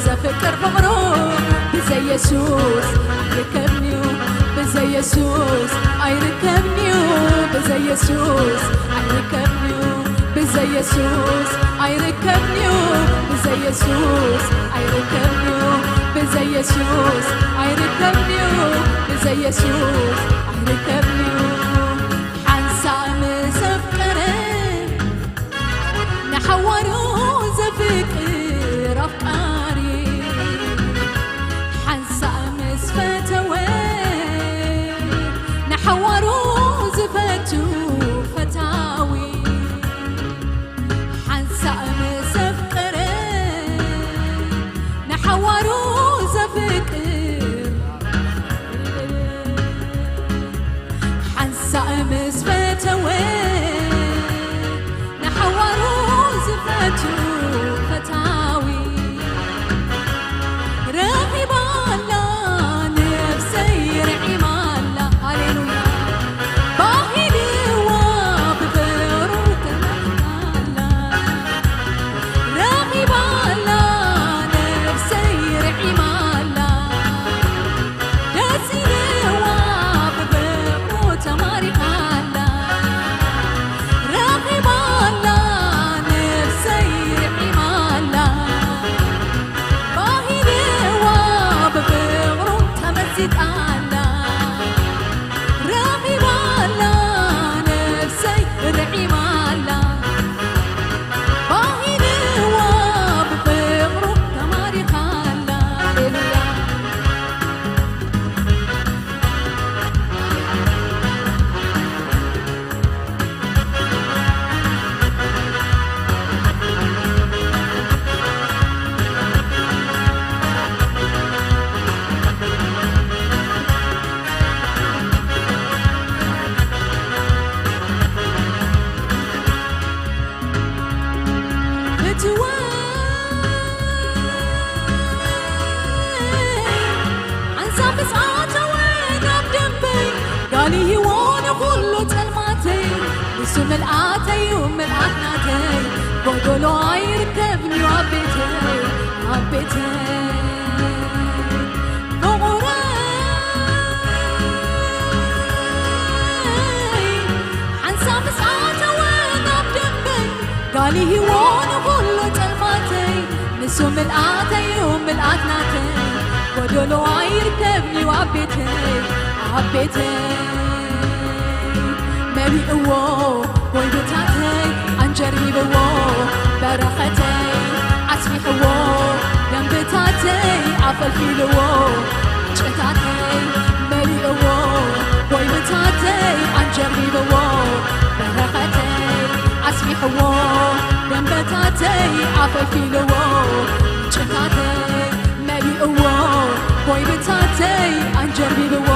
ዘፍቅር ፍቕሩ ብዘይ የሱስ ኣይርከብንዩ ብዘይ የሱስ ኣይርከብንዩ ብዘይ የሱስ ኣይርከብንዩ ብዘይ የሱስ ኣይርከብንዩ ብዘይ የሱስ ኣይርከብንዩ ብዘይ የሱስ ኣይርከብንዩ ብዘይ የሱስ ኣይርከብንዩ ሓንሳእ ምስ ኣፍቀረ ንሓዋሩ ዘፍቅር ኣፍቃሪ ሓንሳእ ምስ ፈተወ ንሓዋሩ ዝፈቱ ፈታዊ ሓንሳእ ምስ ኣፍቀረ ንሓዋሩ ዘፍቅር ሓንሳእ ምስ ፈተወ ንሓዋሩ ዝፈቱ ፈታዊ ረኺባላ ነብሰይ ርዒማላ ሃሌሉያ ባሂልዋ ብፍቕሩ ተመልካላ ረኺባላ ነብሰይ ርዒማላ ደስ ኢልዋ ብፍቕሩ ተማሪኻላ ረኺባላ ነብሰይ ርዒማላ ባሂልዋ ብፍቕሩ ተመሲጣላ ረኺባላ ነብሰይ ርዒማላ ባሂልዋ ብፍቕሩ ተማሪኻላ ሃሌሉያ ሊሂዎ ንኹሉ ጸልማተይ ንሱ ምልኣተዩ ምልኣት ናተይ ጎዶሎ ኣይርከብንዩ ኣብ ቤተይ ኣብ ቤተይ ፍቑረይ ሓንሳብ ምስ ኣተወ ናብ ደንበይ ጋሊሂዎ ንኹሉ ጸልማተይ ንሱ ምልኣተዩ ምልኣት ናተይ ጎዶሎ ኣይርከብንዩ ኣብ ቤተይ ኣብ ቤተይ መሊእዎ፣ ጎይብታተይ ኣንጀርቢብዎ፣ በረኸተይ ኣስፊሕዎ፣ ደንብታተይ ኣፈልፊልዎ፣ ምንጭታተይ መሊእዎ፣ ጎይብታተይ ኣንጀርቢብዎ፣ በረኸተይ ኣስፊሕዎ፣ ደንበታተይ ኣፈልፊልዎ፣ ምንጭታተይ መሊእዎ፣ ጎይብታተይ ኣንጀርቢብዎ፣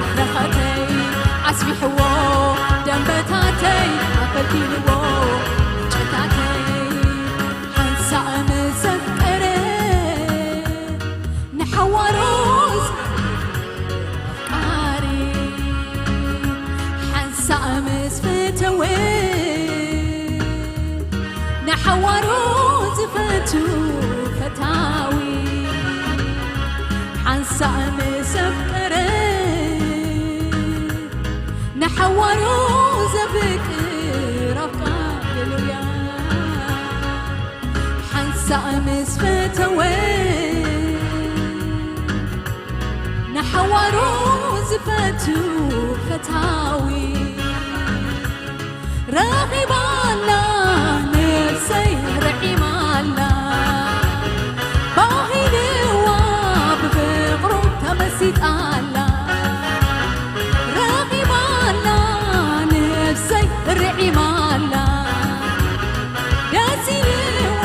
በረኸተይ ኣስፊሕዎ፣ ደንበታተይ ኣፈልፊልዎ፣ ምንጭታተይ ሓንሳእ ምስ ኣፍቀረ፣ ንሓዋሩስ ኣፍቃሪ ሓንሳእ ምስ ፈተወ፣ ንሓዋሩ ዝፈቱ ፈታዊ ሓንሳእ ምስ ኣፍቀረ፣ ንሓዋሩ ዘፍቅር ኣፍቃሪ። ሃሌሉያ። ሓንሳእ ምስ ፈተወ፣ ንሓዋሩ ዝፈቱ ፈታዊ ረኺባላ፣ ነፍሰይ ርዒማላ፣ ባሂልዋ ብፍቕሩ ተመሲጣላ። ረኺባላ፣ ነፍሰይ ርዒማላ፣ ደስ ኢልዋ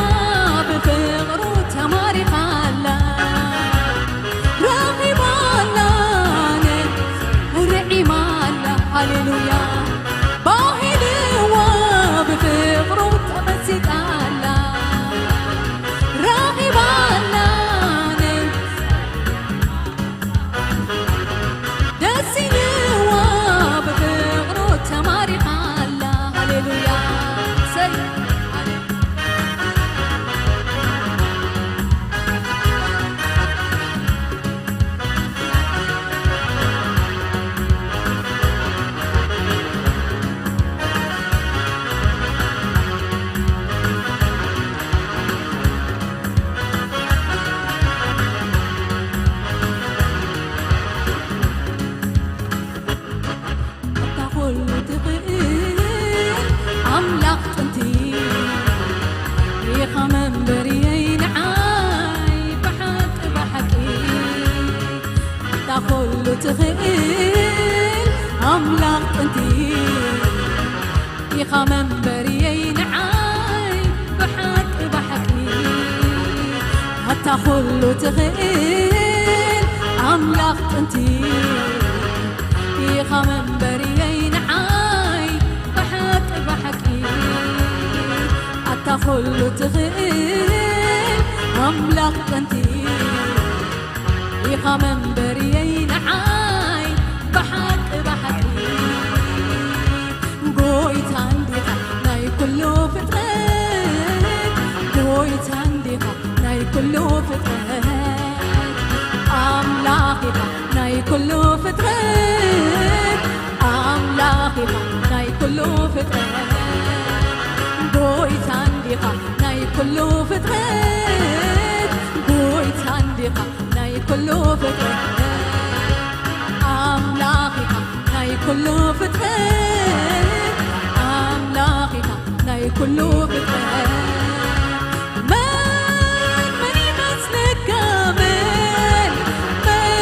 ብፍቕሩ ተማሪኻላ። ረኺባላ፣ ርዒማላ፣ ሃሌሉያ። ባሂልዋ ብፍቕሩ ተመሲጣላ። ረኺባላ፣ ደስ ኢልዋ ብፍቕሩ ተማሪኻላ። ሃሌሉያ። ሰይ። ኣታ ኩሉ ትኽእል ኣምላኽ ጥንቲ ኢኻ መንበርየይ ንዓይ ብሓቂ ብሓቂ። ኣታ ኩሉ ትኽእል ኣምላኽ ጥንቲ ኢኻ መንበርየይ ንዓይ ብሓቂ ብሓቂ። ኣታ ኩሉ ትኽእል ኣምላኽ ጥንቲ ኢኻ መንበርየይ ንዓይ ብሓቂ ብሓቂ። ኣታ ኩሉ ትኽእል ኣምላኽ ጥንቲ ኢኻ መንበርየይ ንዓይ ብሓቂ ብሓቂ። ጎይታ እንዲኻ ናይ ኩሉ ፍጥረት፣ ጎይታ እንዲኻ ናይ ኩሉ ፍጥረት፣ ኣምላኽ ኢኻ ናይ ኩሉ ፍጥረት፣ ኣምላኽ ኢኻ ናይ ኩሉ ፍጥረት፣ ጎይታ እንዲኻ ናይ ኩሉ ፍጥረት፣ ጎይታ እንዲኻ ናይ ኩሉ ፍጥረት፣ ኣምላኽ ኢኻ ናይ ኩሉ ፍጥረት፣ ኣምላኽ ኢኻ ናይ ኩሉ ፍጥረት። መን መን ይመስለካ? መን መን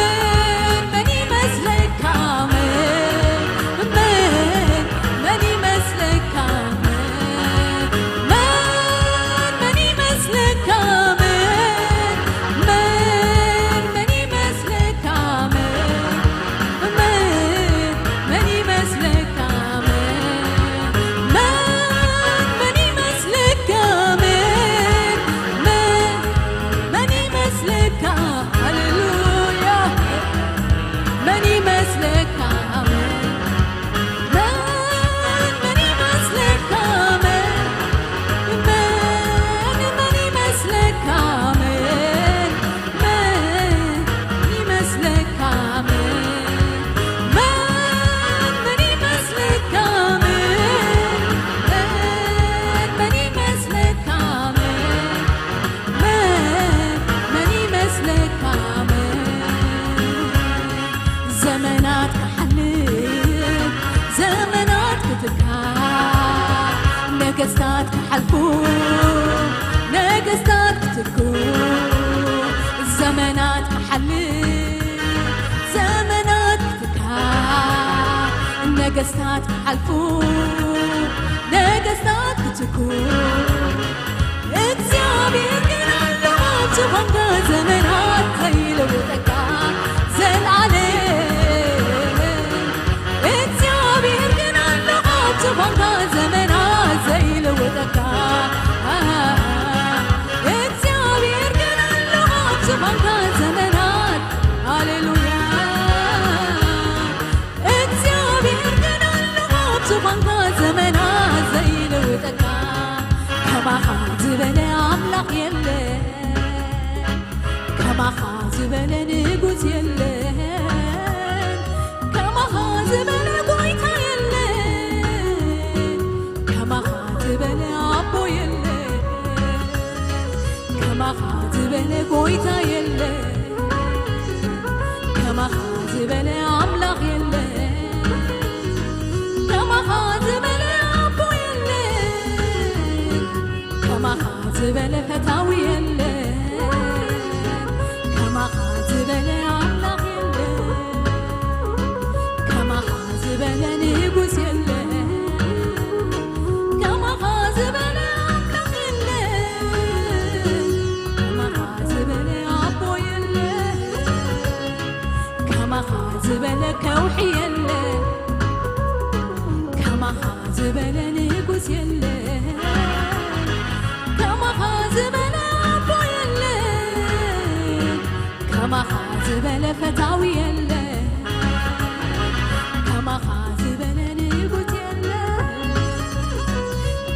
መን ይመስለካ? መን መን መን ይመስለካ? መን መን ይመስለካ? መን መን መን ይመስለካ? መን መን መን ይመስለካ? መን መን መን ይመስለካ? ዘመናት ክሓልፍ፣ ዘመናት ክትካ፣ ነገስታት ክሓልፉ፣ ነገስታት ክትኩ። እግዚኣብሔር ግን ኣሎ ኣብ ዝኾንካ ዘመናት ዘይልውጠካ ዘልኣለም። እግዚኣብሔር ግን ኣሎ ኣብ ዝኾንካ ዘመናት ዘይልውጠካ። እግዚኣብሔር ግን ኣሎ ኣብ ዝኾንካ ዘመናት። ሃሌሉያ። እግዚኣብሔር ግን ኣሎ ኣብ ዝኾንካ ዘመናት ዘይልውጠካ። ከማኻ ዝበለ ኣምላኽ የለን፣ ከማኻ ዝበለ ንጉስ የለን፣ ከማኻ ዝበለ ጎይታ የለን፣ ከማኻ ዝበለ ኣቦ የለን፣ ከማኻ ዝበለ ጎይታ የለን፣ ከማኻ ዝበለ ኣምላኽ የለን፣ ከማኻ ዝበለ ኣቦ የለን፣ ከማኻ ዝበለ ፈታዊ የለን፣ ከማኻ ዝበለ ኣምላኽ የለን፣ ከማኻ ዝበለ ንጉስ የለን፣ ከማኻ ዝበለ ኣምላኽ የለን፣ ከማኻ ዝበለ ኣቦ የለን፣ ከማኻ ዝበለ ከውሒ የለን፣ ከማኻ ዝበለ ንጉስ የለን፣ ከማኻ ዝበለ ኣቦ የለን፣ ከማኻ ዝበለ ፈታዊ የለን፣ ከማኻ ዝበለ ንጉስ የለን፣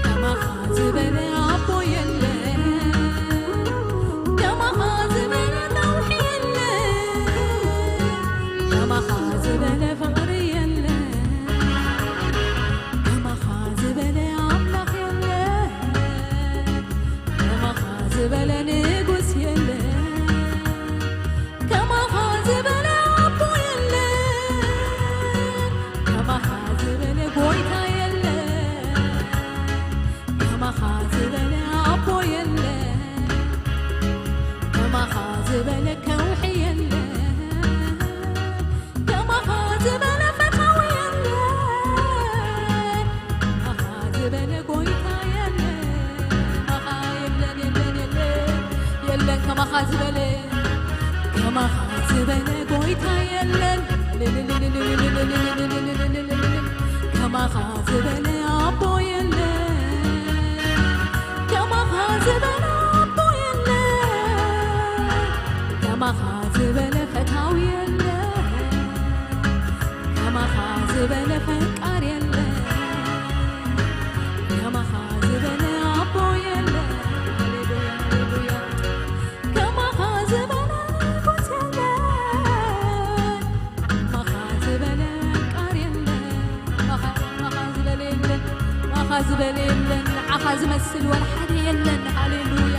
ከማኻ ዝበለ ኣቦ የለን፣ ከማኻ ዝበለ ነውሒ የለን፣ ከማኻ ዝበለ ፍቕሪ የለን፣ ከማኻ ዝበለ ኣምላኽ የለን፣ ከማኻ ዝበለ ንጉስ የለን፣ ከማኻ ዝበለ ኣቦ የለን፣ ከማኻ ዝበለ ጎይታ የለን፣ ከማኻ ዝበለ ኣቦ የለን፣ ከማኻ ዝበለ ከውሒ የለን፣ ከማኻ ዝበለ ፈታዊ የለን፣ ከማኻ ዝበለ ጎይታ የለን፣ ከማኻ የለን፣ የለን፣ የለን፣ የለን፣ ከማኻ ዝበለ፣ ከማኻ ዝበለ ጎይታ የለን፣ ከማኻ ዝበለ ኣቦ የለን፣ ከማኻ ዝበለ ኣቦ የለን፣ ከማኻ ዝበለ ፈታዊ የለን፣ ከማኻ ዝበለ ፈቃር የለን፣ ከማኻ ዝበለ ኣቦ የለን። ሃሌሉያ፣ ሃሌሉያ። ከማኻ ዝበለ ንጉስ የለን፣ ከማኻ ዝበለ ፈቃር የለን፣ ከማኻ፣ ከማኻ ዝበለ የለን፣ ከማኻ ዝበለ የለን፣ ንዓኻ ዝመስል ወላ ሓደ የለን። ሃሌሉያ።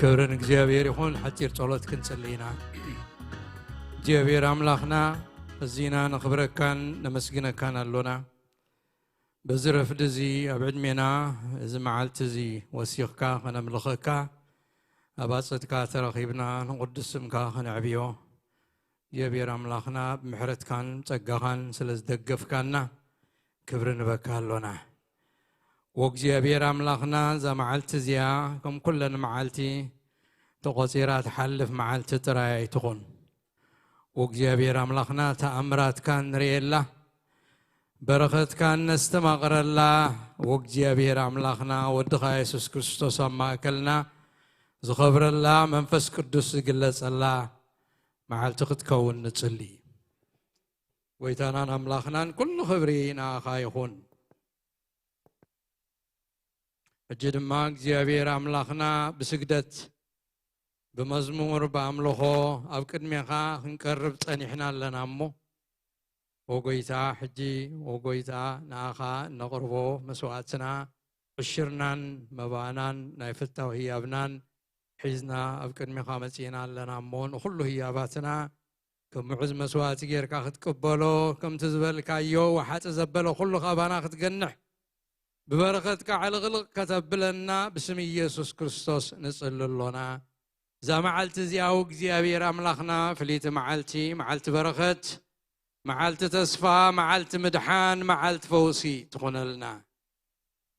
ክብሪ ንእግዚኣብሔር ይኹን። ሓጺር ጸሎት ክንጽሊ ኢና። እግዚኣብሔር ኣምላኽና፣ እዚና ነኽብረካን ነመስግነካን ኣሎና። በዚ ረፍዲ እዚ ኣብ ዕድሜና እዚ መዓልቲ እዚ ወሲኽካ ከነምልኸካ፣ ኣብ ኣጸድካ ተረኺብና ንቕዱስ ስምካ ከነዕብዮ፣ እግዚኣብሔር ኣምላኽና ብምሕረትካን ጸጋኻን ስለ ዝደገፍካና ክብሪ ንበካ ኣሎና። ወእግዚኣብሔር ኣምላኽና፣ እዛ መዓልቲ እዚኣ ከም ኩለን መዓልቲ ተቖጺራ ትሓልፍ መዓልቲ ጥራይ ኣይትኹን። ወእግዚኣብሔር ኣምላኽና ተኣምራትካ ንርእየላ፣ በረኸትካ ነስተማቕረላ። ወእግዚኣብሔር ኣምላኽና ወድኻ የሱስ ክርስቶስ ኣብ ማእከልና ዝኸብረላ፣ መንፈስ ቅዱስ ዝግለጸላ መዓልቲ ክትከውን ንጽሊ። ጎይታናን ኣምላኽናን ኩሉ ክብሪ ንኣኻ ይኹን። ሕጂ ድማ እግዚኣብሔር ኣምላኽና ብስግደት፣ ብመዝሙር፣ ብኣምልኾ ኣብ ቅድሜኻ ክንቀርብ ጸኒሕና ኣለና እሞ፣ ኦ ጎይታ፣ ሕጂ ኦ ጎይታ ንኣኻ እነቕርቦ መስዋዕትና፣ ዕሽርናን መባእናን ናይ ፍታው ህያብናን ሒዝና ኣብ ቅድሜኻ መጺእና ኣለና እሞ፣ ንኹሉ ህያባትና ከም ምዑዝ መስዋዕቲ ጌርካ ክትቅበሎ፣ ከምቲ ዝበልካዮ ወሓጢ ዘበለ ኩሉ ካባና ክትገንሕ፣ ብበረኸትካ ዕልቕልቕ ከተብለና ብስም ኢየሱስ ክርስቶስ ንጽሊ ኣሎና። እዛ መዓልቲ እዚኣ እግዚኣብሔር ኣምላኽና ፍልይቲ መዓልቲ፣ መዓልቲ በረኸት፣ መዓልቲ ተስፋ፣ መዓልቲ ምድሓን፣ መዓልቲ ፈውሲ ትኹነልና።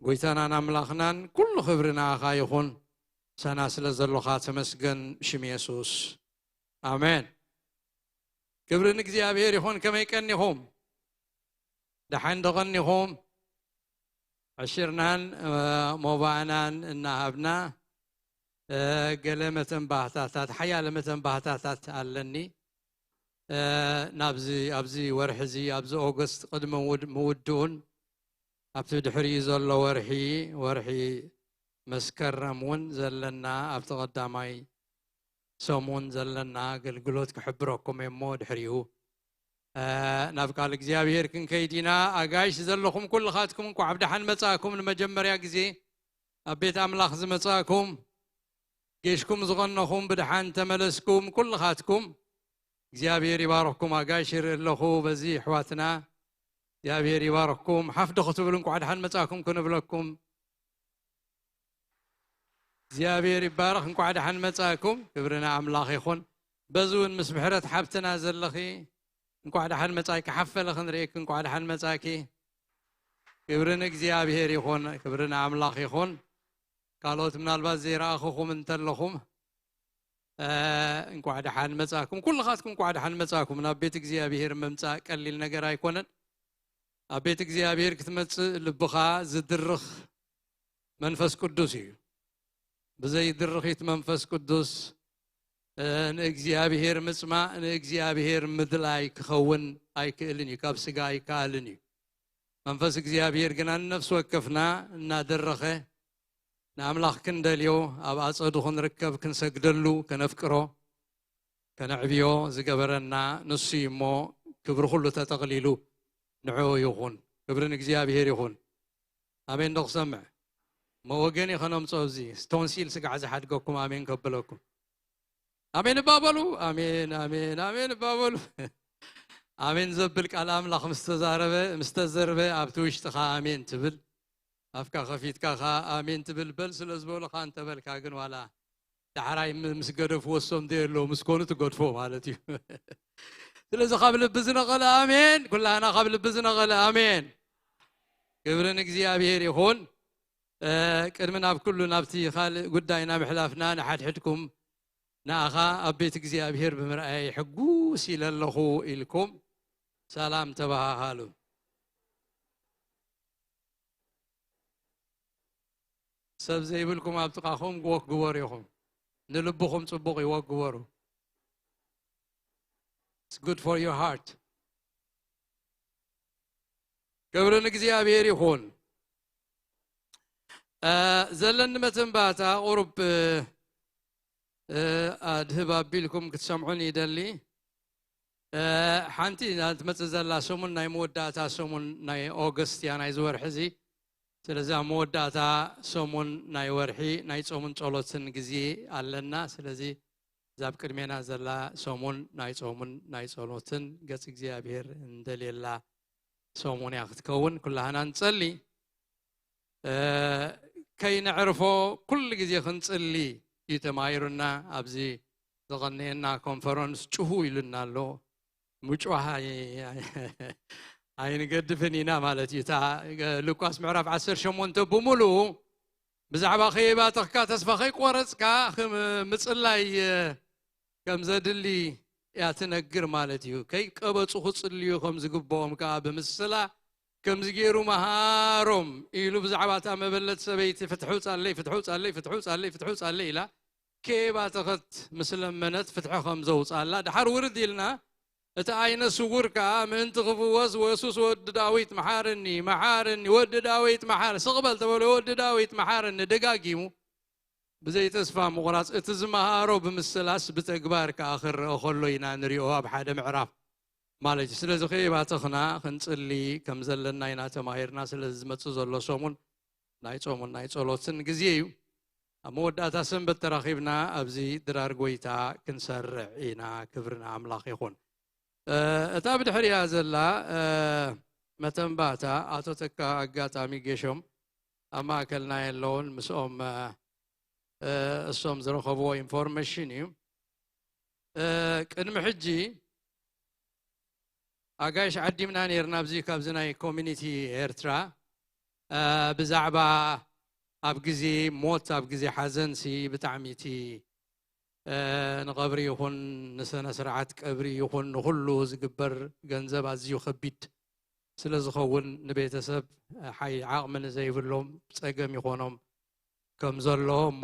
ጎይታናን ኣምላኽናን ኩሉ ክብሪ ንኣኻ ይኹን። ምሳና ስለ ዘሎኻ ተመስገን ብሽም የሱስ። ኣሜን። ክብሪ ንእግዚኣብሔር ይኹን። ከመይ ቀኒኹም? ደሓን ዶ ቀኒኹም? ዕሽርናን፣ እ፣ ሞባእናን እናሃብና፣ እ፣ ገለ መተንባህታታት፣ ሓያለ መተንባህታታት ኣለኒ። እ፣ ናብዚ፣ ኣብዚ ወርሒ እዚ፣ ኣብዚ ኦገስት ቅድሚ ምውድ-፣ ምውድኡን ኣብቲ ድሕሪኡ ዘሎ ወርሒ፣ ወርሒ መስከረም እውን ዘለና፣ ኣብቲ ቀዳማይ ሰሙን ዘለና ኣገልግሎት ክሕብረኩም እየ እሞ ድሕሪኡ፣ እ፣ ናብ ቃል እግዚኣብሔር ክንከይድ ኢና። ኣጋይሽ ዘለኹም ኩልኻትኩም እንኳዕ ብደሓን መጻእኩም። ንመጀመርያ ግዜ ኣብ ቤት ኣምላኽ ዝመጻእኩም፣ ጌሽኩም ዝቐነኹም ብደሓን ተመለስኩም ኩልኻትኩም። እግዚኣብሔር ይባርኽኩም። ኣጋይሽ ይርኢ ኣለኹ በዚ ኣሕዋትና። እግዚኣብሔር ይባርኽኩም። ሓፍ ዶ ክትብሉ እንኳዕ ደሓን መጻእኩም ክንብለኩም። እግዚኣብሔር ይባረኽ። እንኳዕ ደሓን መጻእኩም። ክብሪ ንኣምላኽ ይኹን። በዚ እውን ምስ ምሕረት ሓብትና ዘለኺ እንኳዕ ደሓን መጻእኪ። ሓፍ በለ ክንርእየኪ። እንኳዕ ደሓን መጻእኪ። ክብሪ ንእግዚኣብሔር ይኹን። ክብሪ ንኣምላኽ ይኹን። ካልኦት ምናልባት ዘይረኣኹኹም እንተለኹም፣ እ፣ እንኳዕ ደሓን መጻእኩም። ኩልኻትኩም እንኳዕ ደሓን መጻእኩም። ናብ ቤት እግዚኣብሔር ምምጻእ ቀሊል ነገር ኣይኮነን። ኣብ ቤት እግዚኣብሔር ክትመጽእ ልብኻ ዝድርኽ መንፈስ ቅዱስ እዩ። ብዘይ ድርኺት መንፈስ ቅዱስ፣ እ፣ ንእግዚኣብሔር ምጽማእ፣ ንእግዚኣብሔር ምድላይ ክኸውን ኣይክእልን እዩ። ካብ ስጋ ኣይከኣልን እዩ። መንፈስ እግዚኣብሔር ግና ንነፍሲ ወከፍና እናደረኸ ንኣምላኽ ክንደልዮ፣ ኣብ ኣጸዱ ክንርከብ፣ ክንሰግደሉ፣ ከነፍቅሮ፣ ከነዕብዮ ዝገበረና ንሱ እዩ እሞ፣ ክብሪ ኩሉ ተጠቕሊሉ ንዕኡ ይኹን። ክብሪ ንእግዚኣብሔር ይኹን። ኣሜን ዶ ክሰምዕ? እሞ ወገን እዩ ከነምጽኦ፣ እዚ ቶንሲል ስጋዕ ዝሓድገኩም ኣሜን ከብለኩም። ኣሜን እባ በሉ። ኣሜን፣ ኣሜን፣ ኣሜን እባ በሉ። ኣሜን ዘብል ቃል ኣምላኽ ምስ ተዛረበ፣ ምስ ተዘርበ፣ ኣብቲ ውሽጥኻ ኣሜን ትብል፣ ኣፍካ ከፊትካ ኸኣ ኣሜን ትብል። በል ስለ ዝበሉኻ እንተበልካ ግን ዋላ ዳሕራይ ም-፣ ምስ ገደፍዎ፣ እሶም ደየለዉ ምስ ኮኑ ትገድፎ ማለት እዩ። ስለዚ ካብ ልቢ ዝነቐለ ኣሜን፣ ኩላህና ካብ ልቢ ዝነቐለ ኣሜን። ክብሪ ንእግዚኣብሔር ይኹን። እ፣ ቅድሚ ናብ ኩሉ ናብቲ ካልእ ጉዳይና ምሕላፍና ንሓድሕድኩም ንኣኻ ኣብ ቤት እግዚኣብሔር ብምርኣየይ ሕጉስ ኢለ ኣለኹ ኢልኩም ሰላም ተበሃሃሉ። ሰብ ዘይብልኩም ኣብ ጥቓኹም ወክ ግበሩ ኢኹም። ንልብኹም ጽቡቕ እዩ፣ ወክ ግበሩ። It's good for your heart. ክብሪ ንእግዚኣብሔር ይኹን። እ፣ ዘለኒ መተንባታ ቁሩብ፣ እ፣ እ፣ ኣድህብ ኣቢልኩም ክትሰምዑን ይደሊ። እ፣ ሓንቲ እዛ ትመጽእ ዘላ ሰሙን ናይ መወዳእታ ሰሙን ናይ ኦገስት እያ፣ ናይዚ ወርሒ እዚ። ስለዚ ኣብ መወዳእታ ሰሙን ናይ ወርሒ ናይ ጾምን ጸሎትን ግዜ ኣለና። ስለዚ እዛ ኣብ ቅድሜና ዘላ ሰሙን ናይ ጾምን ናይ ጸሎትን ገጽ እግዚኣብሔር እንደልየላ ሰሙን እያ ክትከውን። ኩላህና ንጸሊ። እ፣ ከይነዕርፎ ኩሉ ግዜ ክንጽሊ እዩ ተማሂሩና። ኣብዚ ዘቐነየና ኮንፈረንስ ጭሁ ኢሉና ኣሎ። ምጭዋህ ኣይ-፣ ኣይንገድፍን ኢና ማለት እዩ። እታ ሉቃስ ምዕራፍ ዓሰርተ ሸሞንተ ብምሉኡ ብዛዕባ ከየባተኽካ፣ ተስፋ ከይቆረጽካ ክም-፣ ምጽላይ ከም ዘድሊ እያ ትነግር ማለት እዩ። ከይቀበጹ ክጽልዩ ከም ዝግብኦም ከኣ ብምስላ፣ ከምዚ ገይሩ መሃሮም ኢሉ ብዛዕባ እታ መበለት ሰበይቲ፣ "ፍትሑ ጻለይ፣ ፍትሑ ጻለይ፣ ፍትሑ ጻለይ፣ ፍትሑ ጻለይ" ኢላ ከየባተኸት ምስ ለመነት፣ ፍትሒ ከም ዘውጽኣላ። ድሓር ውርድ ኢልና፣ እቲ ዓይነ ስውር ከኣ ምእንቲ ክፍወስ፣ "ወየሱስ ወዲ ዳዊት መሓረኒ፣ መሓረኒ፣ ወዲ ዳዊት መሓረ-" ስቕ በል ተበሎ፣ "ወዲ ዳዊት መሓረኒ" ደጋጊሙ። ብዘይ ተስፋ ምቑራጽ፣ እቲ ዝመሃሮ ብምስላስ ብተግባር ከኣ ክረአ ከሎ ኢና ንሪኦ ኣብ ሓደ ምዕራፍ ማለት እዩ። ስለዚ ከየባተኽና ክንጽሊ ከም ዘለና ኢና ተማሂርና። ስለዚ ዝመጽእ ዘሎ ሰሙን ናይ ጾሙን ናይ ጸሎትን ግዜ እዩ። ኣብ መወዳእታ ሰንበት ተራኺብና ኣብዚ ድራር ጐይታ ክንሰርዕ ኢና። ክብሪ ንኣምላኽ ይኹን። እ፣ እታ ብድሕሪኣ ዘላ፣ እ፣ መተንባታ ኣቶ ተካ ኣጋጣሚ ገሾም ኣብ ማእከልና የለውን። ምስኦም፣ እ፣ እ፣ እሶም ዝረኸብዎ ኢንፎርሜሽን እዩ። እ፣ ቅድሚ ሕጂ ኣጋይሽ ዓዲምና ነይርና ኣብዚ ካብዚ ናይ ኮሚኒቲ ኤርትራ፣ እ፣ ብዛዕባ ኣብ ግዜ ሞት፣ ኣብ ግዜ ሓዘንሲ ብጣዕሚ እቲ፣ እ፣ ንቐብሪ ይኹን ንስነ ስርዓት ቀብሪ ይኹን ንኹሉ ዝግበር ገንዘብ ኣዝዩ ከቢድ ስለ ዝኸውን ንቤተሰብ ሓይ ዓቕሚ ንዘይብሎም ጸገም ይኾኖም ከም ዘሎ እሞ፣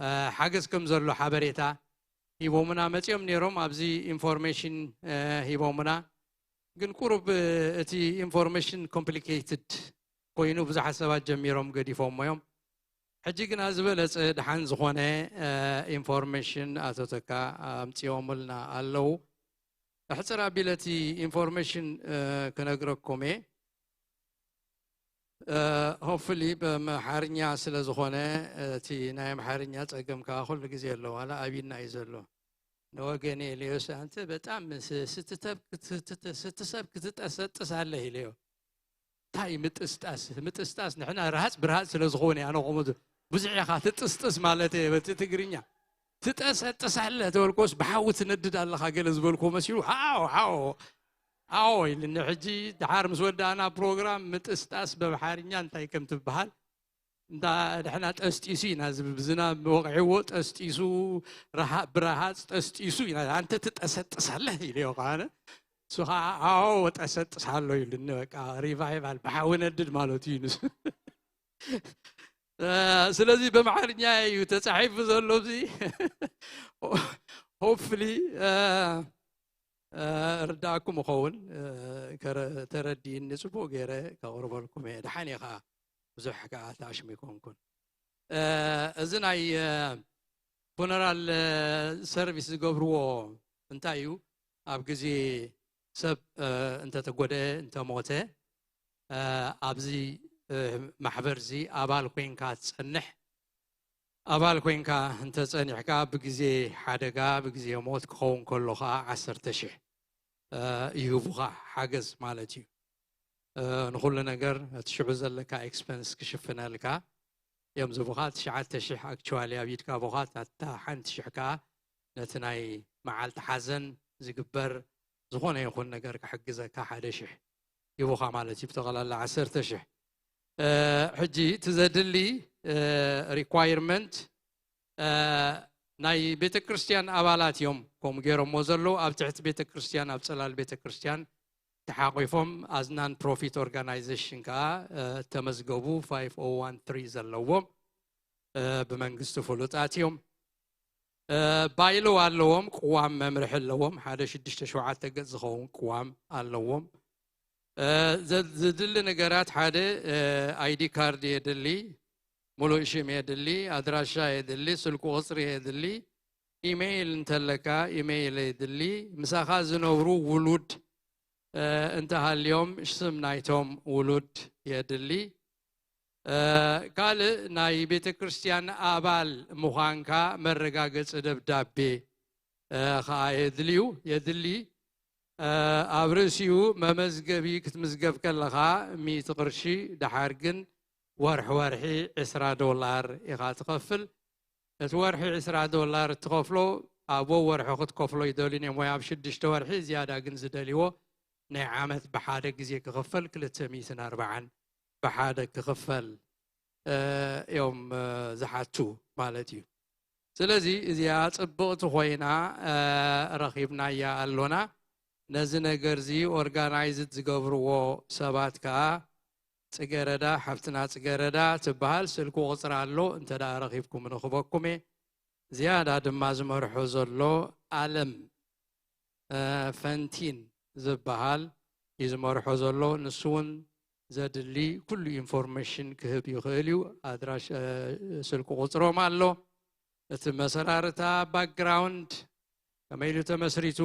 እ፣ ሓገዝ ከም ዘሎ ሓበሬታ ሂቦምና መጺኦም ነይሮም። ኣብዚ ኢንፎርሜሽን፣ እ፣ ሂቦምና። ግን ቁሩብ፣ እ፣ እቲ ኢንፎርሜሽን ኮምፕሊኬትድ ኮይኑ ብዙሓት ሰባት ጀሚሮም ገዲፎሞ እዮም። ሕጂ ግና ዝበለጸ ደሓን ዝኾነ፣ እ፣ ኢንፎርሜሽን ኣቶ ተካ ኣምጺኦምልና ኣለዉ። ኣሕጽር ኣቢለ እቲ ኢንፎርሜሽን፣ እ፣ ክነግረኩም እየ። እ፣ ሆፕፉሊ ብኣምሓርኛ ስለ ዝኾነ፣ እቲ ናይ ኣምሓርኛ ጸገም ከኣ ኩሉ ግዜ ኣሎ፣ ዋላ ኣብይና እዩ ዘሎ። ንወገኔ ኢለዮስ፣ "ኣንተ በጣም ስ-፣ ስትተብ-፣ ክት-፣ ትተ-፣ ስትሰብ ክትጠሰጥስ ኣለህ" ኢለዮ። እንታይ ምጥስጣስ? ምጥስጣስ ንሕና ረሃጽ ብረሃጽ ስለ ዝኾነ ኣነ ከምኡ ዝ-፣ ብዙሕ ኢኻ ትጥስጥስ ማለት እየ በቲ ትግርኛ። "ትጠሰጥስ ኣለህ" ተበልኮስ፣ "ብሓዊ ትነድድ ኣለኻ" ገለ ዝበልኩዎ መሲሉ፣ "ሃው፣ ሃው፣ ሃው" ኢልኒ። ሕጂ ደሓር ምስ ወዳእና ፕሮግራም ምጥስጣስ ብኣምሓርኛ እንታይ ከም ትበሃል እንዳ ንሕና ጠስጢሱ ኢና ዝብል፣ ብዝናብ ወቕዕዎ ጠስጢሱ፣ ረሃ-፣ ብረሃጽ ጠስጢሱ ኢና። "ኣንተ ትጠሰጥስ ኣለህ" ኢለዮ ከኣ ኣነ። እሱ ኸዓ "ኣዎ፣ እጠሰጥስ ኣሎ" ኢሉኒ። በቃ ሪቫይቫል ብሓዊ ነድድ ማለት እዩ ንሱ። እ፣ ስለዚ ብኣምሓርኛ እዩ ተጻሒፉ ዘሎ እዚ። ሆፕፉሊ፣ እ፣ እ፣ ርዳእኩም እኸውን፣ እ፣ ከረ-፣ ተረዲእኒ ጽቡቕ ገይረ ከቕርበልኩም እየ። ደሓን እየ ኸኣ፣ ብዙሕ ከኣ ኣታሽም ኣይኮንኩን። እ፣ እዚ ናይ፣ እ፣ ፉነራል፣ እ፣ ሰርቪስ ዝገብርዎ እንታይ እዩ? ኣብ ግዜ ሰብ፣ እ፣ እንተተጎድአ፣ እንተሞተ፣ እ፣ ኣብዚ፣ እ፣ ማሕበር እዚ ኣባል ኮይንካ ትጸንሕ። ኣባል ኮይንካ እንተጸኒሕካ፣ ብግዜ ሓደጋ፣ ብግዜ ሞት ክኸውን ከሎ ኸኣ ዓሰርተ ሽሕ፣ እ፣ ይህቡኻ፣ ሓገዝ ማለት እዩ። እ፣ ንኹሉ ነገር እቲ ሽዑ ዘለካ ኤክስፐንስ ክሽፍነልካ እዮም ዝቡኻ። ትሽዓተ ሽሕ ኣክቹዋሊ ኣብ ኢድካ ቡኻ፣ እታ ሓንቲ ሽሕ ከኣ ነቲ ናይ መዓልቲ ሓዘን ዝግበር ዝኾነ ይኹን ነገር ክሕግዘካ ሓደ ሽሕ ይቡኻ ማለት እዩ። ብጠቕላላ ዓሰርተ ሽሕ። እ፣ ሕጂ እቲ ዘድሊ፣ እ፣ ሪኳይርመንት፣ እ፣ ናይ ቤተ ክርስቲያን ኣባላት እዮም ከምኡ ገይሮምዎ ዘለዉ። ኣብ ትሕቲ ቤተ ክርስቲያን፣ ኣብ ጽላል ቤተ ክርስቲያን ተሓቒፎም፣ as non profit organization ከኣ፣ እ፣ ተመዝገቡ ፋይቭ ኦ ዋን ትሪ ዘለዎም፣ እ፣ ብመንግስቲ ፍሉጣት እዮም። እ፣ ባይሎ ኣለዎም፣ ቅዋም መምርሒ ኣለዎም። ሓደ ሽዱሽተ ሸውዓተ ገጽ ዝኸውን ቅዋም ኣለዎም። እ፣ ዘ-፣ ዝድሊ ነገራት ሓደ፣ እ፣ ኣይዲ ካርድ የድሊ፣ ሙሉእ ሽም የድሊ፣ ኣድራሻ የድሊ፣ ስልኪ ቁጽሪ የድሊ፣ ኢሜይል እንተለካ ኢሜይል የድሊ፣ ምሳኻ ዝነብሩ ውሉድ፣ እ፣ እንተሃልዮም ስም ናይቶም ውሉድ የድሊ። እ፣ ካልእ ናይ ቤተ ክርስቲያን ኣባል ምዃንካ መረጋገጺ ደብዳቤ፣ እ፣ ኸኣ የድልዩ፣ የድሊ። እ፣ ኣብ ርእሲኡ መመዝገቢ ክትምዝገብ ከለኻ ሚእቲ ቅርሺ፣ ደሓር ግን ወርሒ ወርሒ ዕስራ ዶላር ኢኻ ትኸፍል። እቲ ወርሒ ዕስራ ዶላር እትኸፍሎ፣ ኣብ ወርሒ ክትከፍሎ ይደልዩን እዮም፣ ወይ ኣብ ሽዱሽተ ወርሒ፣ ዝያዳ ግን ዝደልይዎ ናይ ዓመት ብሓደ ግዜ ክኽፈል ክልተ ሚእትን ኣርባዓን ብሓደ ክኽፈል፣ እ፣ እዮም፣ እ፣ ዝሓቱ ማለት እዩ። ስለዚ እዚኣ ጽብቕቲ ኮይና ረኺብናያ ኣሎና። ነዚ ነገር እዚ ኦርጋናይዝድ ዝገብርዎ ሰባት ከኣ ጽገረዳ፣ ሓፍትና ጽገረዳ ትበሃል። ስልኪ ቁጽራ ኣሎ፣ እንተ ደኣ ረኺብኩም ንኽበኩም እየ። ዝያዳ ድማ ዝመርሖ ዘሎ ኣለም ፈንቲን ዝበሃል እዩ ዝመርሖ ዘሎ። ንሱ እውን ዘድሊ ኩሉ ኢንፎርሜሽን ክህብ ይኽእል እዩ። ኣድራሽ ስልኪ ቁፅሮም ኣሎ። እቲ መሰራርታ ባክግራውንድ ከመይ ኢሉ ተመስሪቱ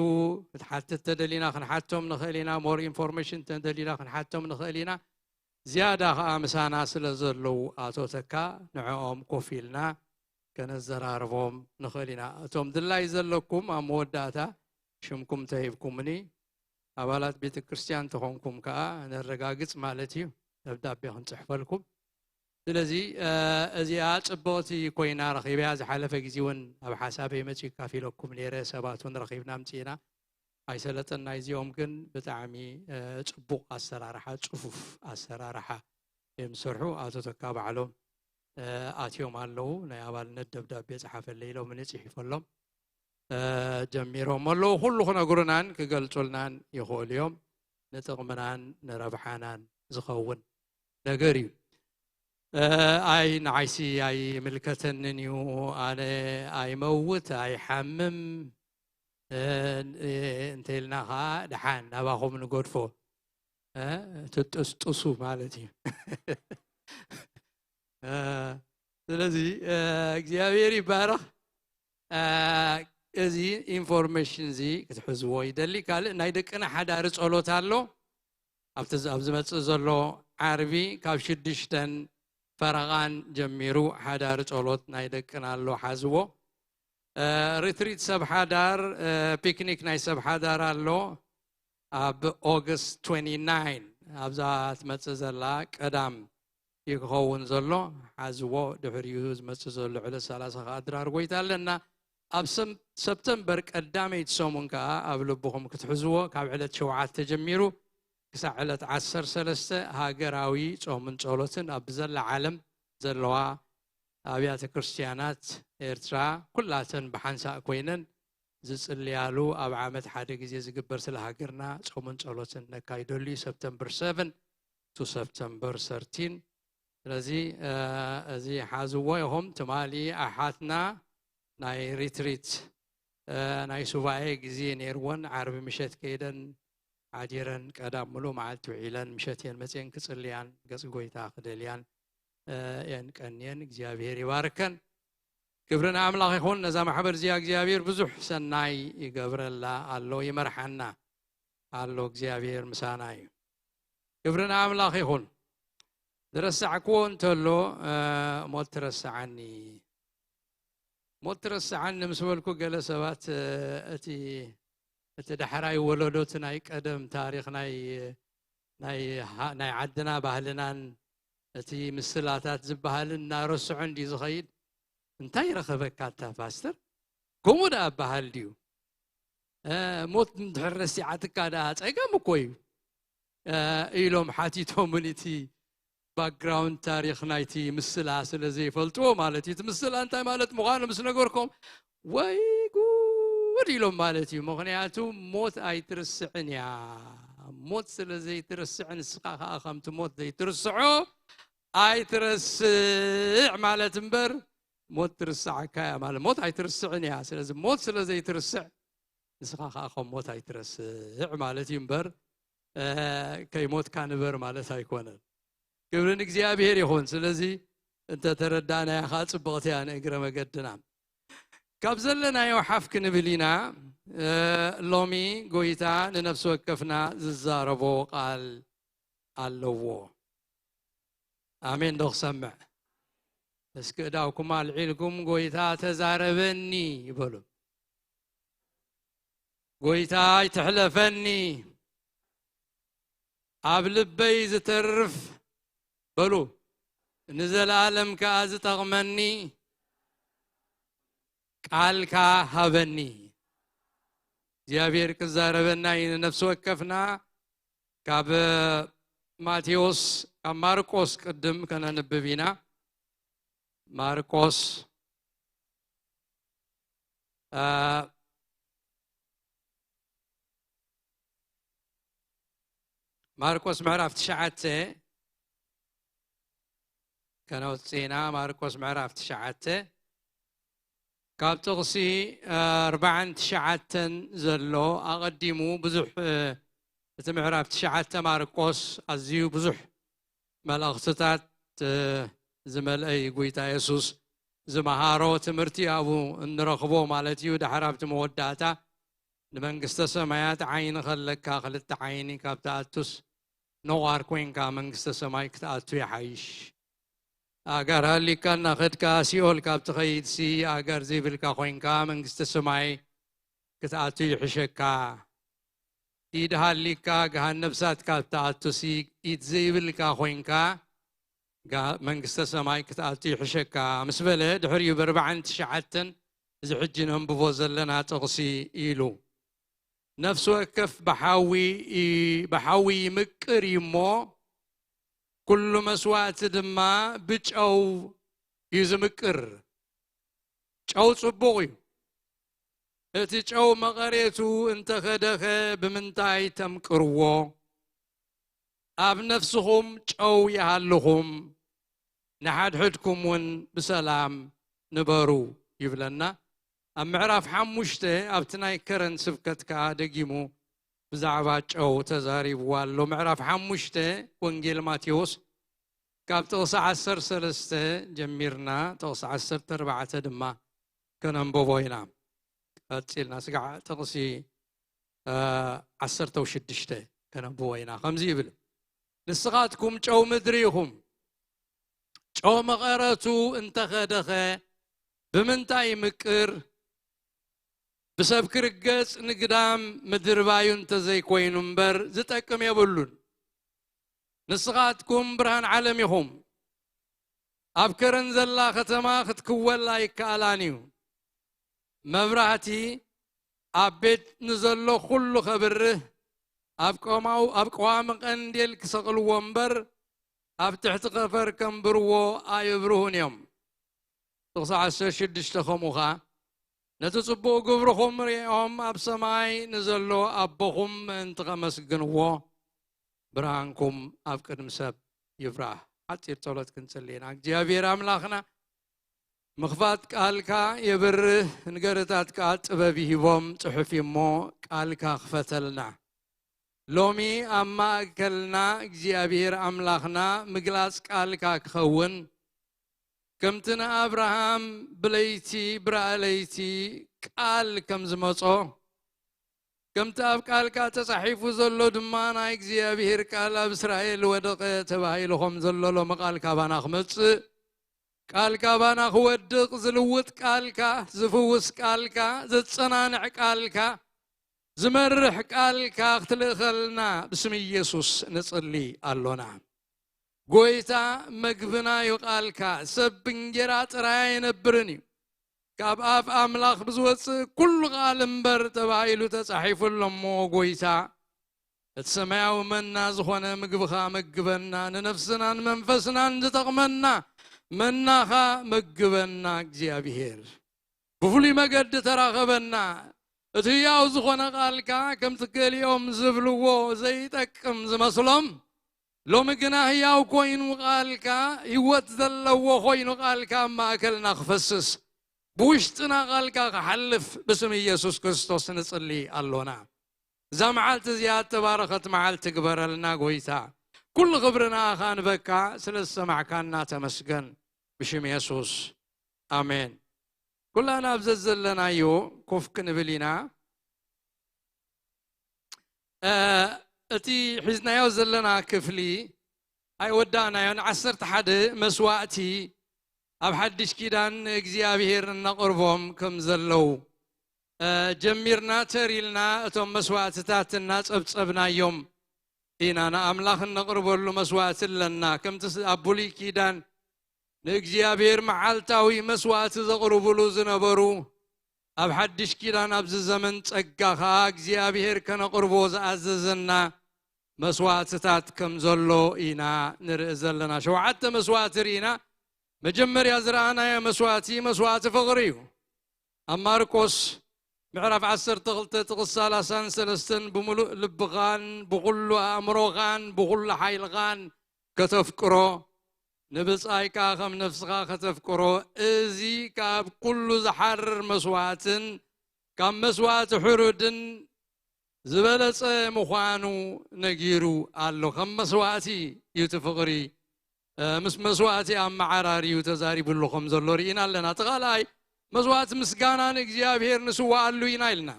ክትሓትት ተደሊና ክንሓቶም ንኽእል ኢና። ሞር ኢንፎርሜሽን ተደሊና ክንሓቶም ንኽእል ኢና። ዝያዳ ኸዓ ምሳና ስለ ዘለዉ ኣቶ ተካ ንዕኦም ኮፍ ኢልና ከነዘራርቦም ንኽእል ኢና። እቶም ድላይ ዘለኩም ኣብ መወዳእታ ሽምኩም ተሂብኩምኒ ኣባላት ቤተ ክርስቲያን ተኾንኩም ከኣ ነረጋግጽ ማለት እዩ። ደብዳቤ ክንጽሕፈልኩም። ስለዚ እዚኣ ጽብቕቲ ኮይና ረኺበያ። ዝሓለፈ ግዜ እውን ኣብ ሓሳበይ መጺኡ ካፊለኩም ነይረ። ሰባት እውን ረኺብና ኣምጺእና ኣይሰለጠና። እዚኦም ግን ብጣዕሚ ጽቡቕ ኣሰራርሓ፣ ጽፉፍ ኣሰራርሓ እዮም ዝሰርሑ። ኣቶ ተካ ባዕሎም ኣትዮም ኣለዉ። ናይ ኣባልነት ደብዳቤ ጸሓፈለይ ኢሎምኒ፣ ጽሒፈሎም ጀሚሮም ኣለዉ። ኩሉ ክነግሩናን ክገልጹልናን ይኽእሉ እዮም። ንጥቕምናን ንረብሓናን ዝኸውን ነገር እዩ። ኣይ ንዓይሲ ኣይምልከተንን እዩ፣ ኣነ ኣይመውት ኣይሓምም እንተ ኢልና ኸዓ ደሓን ናባኹም ንገድፎ። ትጥስጥሱ ማለት እዩ። ስለዚ እግዚኣብሔር ይባረኽ። እዚ ኢንፎርሜሽን እዚ ክትሕዝዎ ይደሊ። ካልእ ናይ ደቅና ሓዳሪ ጸሎት ኣሎ። ኣብቲ ኣብ ዝመጽእ ዘሎ ዓርቢ ካብ ሽዱሽተን ፈረቓን ጀሚሩ ሓዳሪ ጸሎት ናይ ደቅና ኣሎ፣ ሓዝዎ። ሪትሪት ሰብ ሓዳር፣ ፒክኒክ ናይ ሰብ ሓዳር ኣሎ ኣብ ኦገስት ትዌንቲ ናይን፣ ኣብዛ ትመጽእ ዘላ ቀዳም እዩ ክኸውን ዘሎ። ሓዝዎ። ድሕሪኡ ዝመጽእ ዘሎ ዕለት ሰላሳ ከኣ ድራር ጎይታ ኣለና። ኣብ ሰም- ሰፕተምበር ቀዳመይቲ ሰሙን ከኣ ኣብ ልብኹም ክትሕዝዎ፣ ካብ ዕለት ሸውዓተ ጀሚሩ ክሳዕ ዕለት ዓሰርተ ሰለስተ ሃገራዊ ጾምን ጸሎትን ኣብ ብዘላ ዓለም ዘለዋ ኣብያተ ክርስቲያናት ኤርትራ ኩላተን ብሓንሳእ ኮይነን ዝጽልያሉ፣ ኣብ ዓመት ሓደ ግዜ ዝግበር ስለ ሃገርና ጾምን ጸሎትን ነካይደሉ እዩ፣ ሰፕተምበር ሰቨን ቱ ሰፕተምበር ሰርቲን። ስለዚ እዚ ሓዝዎ ኢኹም። ትማሊ ኣሓትና ናይ ሪትሪት ናይ ሱባኤ ግዜ ነይርወን፣ ዓርቢ ምሸት ከይደን ሓዲረን ቀዳም ምሉእ መዓልቲ ውዒለን ምሸት እየን መፅየን ክፅልያን ገፅ ጎይታ ክደልያን እየን ቀንየን። እግዚኣብሔር ይባርከን። ክብሪ ንኣምላኽ ይኹን። ነዛ ማሕበር እዚኣ እግዚኣብሔር ብዙሕ ሰናይ ይገብረላ ኣሎ፣ ይመርሓና ኣሎ። እግዚኣብሔር ምሳና እዩ። ክብሪ ንኣምላኽ ይኹን። ዝረሳዕክዎ እንተሎ ሞት ትረስዓኒ። ሞት ትረስዓኒ ምስ በልኩ ገለ ሰባት እቲ እቲ ዳሕራይ ወለዶ እቲ ናይ ቀደም ታሪኽ ናይ ናይ ዓድና ባህልናን እቲ ምስላታት ዝበሃልን እናረስዖ እንዲ ዝኸይድ እንታይ ረኸበካ እታ ፓስተር? ከምኡ ደኣ በሃል ድዩ? ሞት እንድሕር ረሲዓትካ ደኣ ጸገም እኮ እዩ ኢሎም ሓቲቶምን እቲ ባክግራውንድ ታሪኽ ናይቲ ምስላ ስለ ዘይፈልጥዎ ማለት እዩ። እቲ ምስላ እንታይ ማለት ምዃኑ ምስ ነገርኮም ወይ ጉድ ኢሎም ማለት እዩ። ምኽንያቱ ሞት ኣይትርስዕን እያ። ሞት ስለ ዘይትርስዕ ንስኻ ከዓ ከምቲ ሞት ዘይትርስዖ ኣይትረስዕ ማለት እምበር ሞት ትርስዓካ እያ ማለት ሞት ኣይትርስዕን እያ። ስለዚ ሞት ስለ ዘይትርስዕ ንስኻ ከዓ ከም ሞት ኣይትረስዕ ማለት እዩ እምበር ከይሞትካ ንበር ማለት ኣይኮነን። ክብሪ ንእግዚኣብሔር ይኹን። ስለዚ እንተተረዳእናያ ከዓ ፅብቕቲ እያ ንእግረ መገድና። ካብ ዘለናዮ ሓፍ ክንብል ኢና። ሎሚ ጎይታ ንነፍሲ ወከፍና ዝዛረቦ ቃል ኣለዎ። ኣሜን ዶ ክሰምዕ? እስኪ እዳውኩም ኣልዒልኩም ጎይታ ተዛረበኒ ይበሉ። ጎይታ ኣይትሕለፈኒ፣ ኣብ ልበይ ዝተርፍ በሉ፣ ንዘለኣለም ከኣ ዝጠቕመኒ ቃልካ ሃበኒ። እግዚኣብሔር ክዛረበና እዩ። ንነፍሲ ወከፍና ካብ ማቴዎስ፣ ካብ ማርቆስ ቅድም ከነንብብ ኢና። ማርቆስ እ፣ ማርቆስ ምዕራፍ ትሽዓተ ከነውፅእ ኢና። ማርቆስ ምዕራፍ ትሽዓተ ካብ ጥቕሲ፣ እ፣ ኣርባዓን ትሽዓተን ዘሎ ኣቐዲሙ ብዙሕ፣ እ፣ እቲ ምዕራፍ ትሽዓተ ማርቆስ ኣዝዩ ብዙሕ መልእኽትታት፣ እ፣ ዝመልአ እዩ። ጎይታ የሱስ ዝመሃሮ ትምህርቲ ኣብኡ እንረኽቦ ማለት እዩ። ድሓር ኣብቲ መወዳእታ ንመንግስተ ሰማያት ዓይኒ ከለካ ክልተ ዓይኒ ካብ ትኣቱስ ነቋር ኮይንካ መንግስተ ሰማይ ክትኣቱ ይሓይሽ። ኣጋር ሃሊካ እናኸድካ ሲኦል ካብ ትኸይድሲ ኣጋር ዘይብልካ ኮይንካ መንግስተ ሰማይ ክትኣቱ ይሕሸካ። ኢድ ሃሊካ ገሃነብ እሳት ካብ ትኣቱሲ ኢድ ዘይብልካ ኮይንካ ጋ-፣ መንግስተ ሰማይ ክትኣቱ ይሕሸካ ምስ በለ ድሕሪኡ ብኣርባዓን ትሽዓተን እዚ ሕጂ ነንብቦ ዘለና ጥቕሲ ኢሉ። ነፍሲ ወከፍ ብሓዊ ይ-፣ ብሓዊ ይምቅር እዩ እሞ፣ ኩሉ መስዋእቲ ድማ ብጨው እዩ ዝምቅር። ጨው ጽቡቕ እዩ። እቲ ጨው መቐሬቱ እንተኸደኸ ብምንታይ ተምቅርዎ? ኣብ ነፍስኹም ጨው ይሃልኹም፣ ንሓድሕድኩም እውን ብሰላም ንበሩ ይብለና። ኣብ ምዕራፍ ሓሙሽተ ኣብቲ ናይ ከረን ስብከት ከኣ ደጊሙ ብዛዕባ ጨው ተዛሪብዋ ኣሎ። ምዕራፍ ሓሙሽተ ወንጌል ማቴዎስ ካብ ጥቕሲ ዓሰርተ ሰለስተ ጀሚርና ጥቕሲ ዓሰርተ ኣርባዕተ ድማ ከነንብቦ ኢና። ቀጺልና ስጋዕ ጥቕሲ፣ እ፣ ዓሰርተ ሽዱሽተ ከነንብቦ ኢና። ከምዚ ይብል፣ ንስኻትኩም ጨው ምድሪ ኢኹም። ጨው መቐረቱ እንተኸደኸ ብምንታይ ይምቅር? ብሰብ ክርገጽ ንግዳም ምድርባዩ እንተዘይኮይኑ እምበር ዝጠቅም የብሉን። ንስኻትኩም ብርሃን ዓለም ኢኹም። ኣብ ከረን ዘላ ከተማ ክትክወል ኣይከኣላን እዩ። መብራህቲ ኣብ ቤት ንዘሎ ኩሉ ከብርህ፣ ኣብ ቀማው-፣ ኣብ ቀዋሚ ቀንዴል ክሰቕልዎ እምበር፣ ኣብ ትሕቲ ከፈር ከንብርዎ ኣየብርሁን እዮም። ጥቕሲ ዓሰርተ ሽዱሽተ ከምኡ ኸኣ፣ ነቲ ጽቡቕ ግብርኹም ርእዮም ኣብ ሰማይ ንዘሎ ኣቦኹም ምእንቲ ኸመስግንዎ፣ ብርሃንኩም ኣብ ቅድሚ ሰብ ይብራህ። ሓጺር ጸሎት ክንጽሊ ኢና። እግዚኣብሔር ኣምላኽና፣ ምኽፋት ቃልካ የብርህ፣ ንገርታት ከኣ ጥበብ ይሂቦም። ጽሑፍ እዩ እሞ፣ ቃልካ ክፈተልና። ሎሚ ኣብ ማእከልና እግዚኣብሔር ኣምላኽና ምግላጽ ቃልካ ክኸውን፣ ከምቲ ንኣብርሃም ብለይቲ ብራእለይቲ ቃል ከም ዝመጾ፣ ከምቲ ኣብ ቃልካ ተጻሒፉ ዘሎ ድማ ናይ እግዚኣብሔር ቃል ኣብ እስራኤል ወደቐ ተባሂሉ ከም ዘሎ ሎሚ ቃል ካባና ክመጽእ፣ ቃል ካባና ክወድቕ፣ ዝልውጥ ቃልካ፣ ዝፍውስ ቃልካ፣ ዘጸናንዕ ቃልካ፣ ዝመርሕ ቃልካ ክትልእኸልና ብስም ኢየሱስ ንጽሊ ኣሎና። ጎይታ መግብና እዩ ቃልካ። ሰብ ብእንጌራ ጥራይ ኣይነብርን እዩ፣ ካብ ኣፍ ኣምላኽ ብዝወጽእ ኩሉ ቃል እምበር ተባሂሉ ተጻሒፉ ኣሎ። እሞ ጎይታ፣ እቲ ሰማያዊ መና ዝኾነ ምግብኻ መግበና፣ ንነፍስናን መንፈስናን ዝጠቕመና መናኻ መግበና እግዚኣብሔር። ብፍሉይ መገዲ ተራኸበና። እቲ ህያው ዝኾነ ቃልካ ከምቲ ገሊኦም ዝብልዎ ዘይጠቅም ዝመስሎም፣ ሎሚ ግና ህያው ኮይኑ ቃልካ፣ ህይወት ዘለዎ ኮይኑ ቃልካ ኣብ ማእከልና ክፈስስ፣ ብውሽጥና ቃልካ ክሓልፍ ብስም ኢየሱስ ክርስቶስ ንጽሊ ኣሎና። እዛ መዓልቲ እዚኣ እተባረኸት መዓልቲ ግበረልና ጎይታ። ኩሉ ክብሪ ንኣኻ ንበካ፣ ስለ ዝሰማዕካና ተመስገን። ብሽም የሱስ፣ ኣሜን። ኩላና ኣብ ዘዘለናዮ ኮፍ ክንብል ኢና። እ፣ እቲ ሒዝናዮ ዘለና ክፍሊ ኣይወዳእናዮን። ዓሰርተ ሓደ መስዋእቲ ኣብ ሓድሽ ኪዳን ንእግዚኣብሔር እነቕርቦም ከም ዘለዉ፣ እ፣ ጀሚርና ተሪልና እቶም መስዋእትታት እናጸብጸብናዮም ኢና። ንኣምላኽ እነቕርበሉ መስዋእቲ ኣለና። ከምቲ ስ-፣ ኣብ ብሉይ ኪዳን ንእግዚኣብሔር መዓልታዊ መስዋእቲ ዘቕርቡሉ ዝነበሩ፣ ኣብ ሓድሽ ኪዳን ኣብዚ ዘመን ጸጋ ኸኣ እግዚኣብሔር ከነቕርቦ ዝኣዘዘና መስዋእትታት ከም ዘሎ ኢና ንርኢ ዘለና። ሸውዓተ መስዋእቲ ርኢና። መጀመርያ ዝረኣናዮ መስዋእቲ፣ መስዋእቲ ፍቕሪ እዩ። ኣብ ማርቆስ ምዕራፍ ዓሰርተ ክልተ ጥቕስ ሰላሳን ሰለስተን ብምሉእ ልብኻን ብኹሉ ኣእምሮኻን ብኹሉ ሓይልኻን ከተፍቅሮ፣ ንብጻይካ ከም ነፍስኻ ከተፍቅሮ፣ እዚ ካብ ኩሉ ዝሓርር መስዋእትን ካብ መስዋእቲ ሕሩድን ዝበለጸ ምዃኑ ነጊሩ ኣሎ። ከም መስዋእቲ እዩ እቲ ፍቕሪ፣ እ፣ ምስ መስዋእቲ ኣመዓራርዩ ተዛሪብሉ ከም ዘሎ ርኢና ኣለና። እቲ ካልኣይ መስዋእቲ ምስጋና ንእግዚኣብሔር ንስዋኣሉ ኢና ኢልና።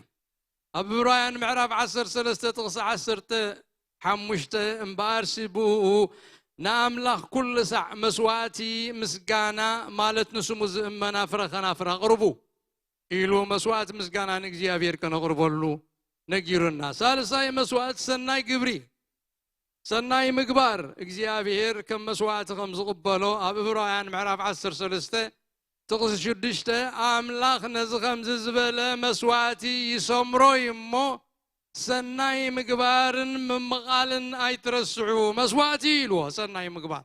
ኣብ ዕብራውያን ምዕራፍ ዓሰርተ ሰለስተ ጥቕሲ ዓሰርተ ሓሙሽተ እምበኣርሲ ብእኡ ንኣምላኽ ኩሉ ሳዕ መስዋእቲ ምስጋና ማለት ንስሙ ዝእመና ፍረ ከናፍር ኣቕርቡ ኢሉ መስዋእቲ ምስጋና ንእግዚኣብሔር ከነቕርበሉ ነጊሩና። ሳልሳይ መስዋእቲ ሰናይ ግብሪ። ሰናይ ምግባር እግዚኣብሔር ከም መስዋእቲ ከም ዝቕበሎ ኣብ ዕብራውያን ምዕራፍ ዓሰርተ ሰለስተ ጥቕሲ ሽዱሽተ ኣምላኽ ነዚ ከምዚ ዝበለ መስዋእቲ ይሰምሮ እዩ እሞ ሰናይ ምግባርን ምምቓልን ኣይትረስዑ። መስዋእቲ እዩ ኢልዎ። ሰናይ ምግባር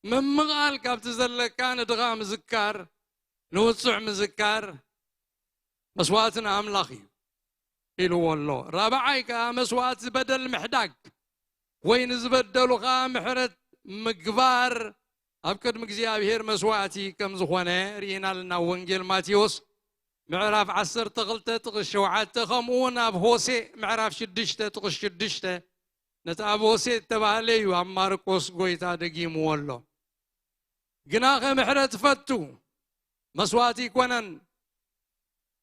ምምቓል ካብቲ ዘለካ ንድኻ ምዝካር፣ ንውጹዕ ምዝካር መስዋእቲ ንኣምላኽ እዩ ኢልዎ ኣሎ። ራብዓይ ከኣ መስዋእቲ በደል ምሕዳግ ወይ ንዝበደሉኻ ምሕረት ምግባር ኣብ ቅድሚ እግዚኣብሔር መስዋእቲ ከም ዝኾነ ርኢና ኣለና። ወንጌል ማቴዎስ ምዕራፍ ዓሰርተ ክልተ ጥቕስ ሸውዓተ ከምኡ እውን ኣብ ሆሴ ምዕራፍ ሽዱሽተ ጥቕስ ሽዱሽተ ነቲ ኣብ ሆሴ እተባህለ እዩ ኣብ ማርቆስ ጎይታ ደጊምዎ ኣሎ። ግናኸ ምሕረት ፈቱ መስዋእቲ ኣይኮነን።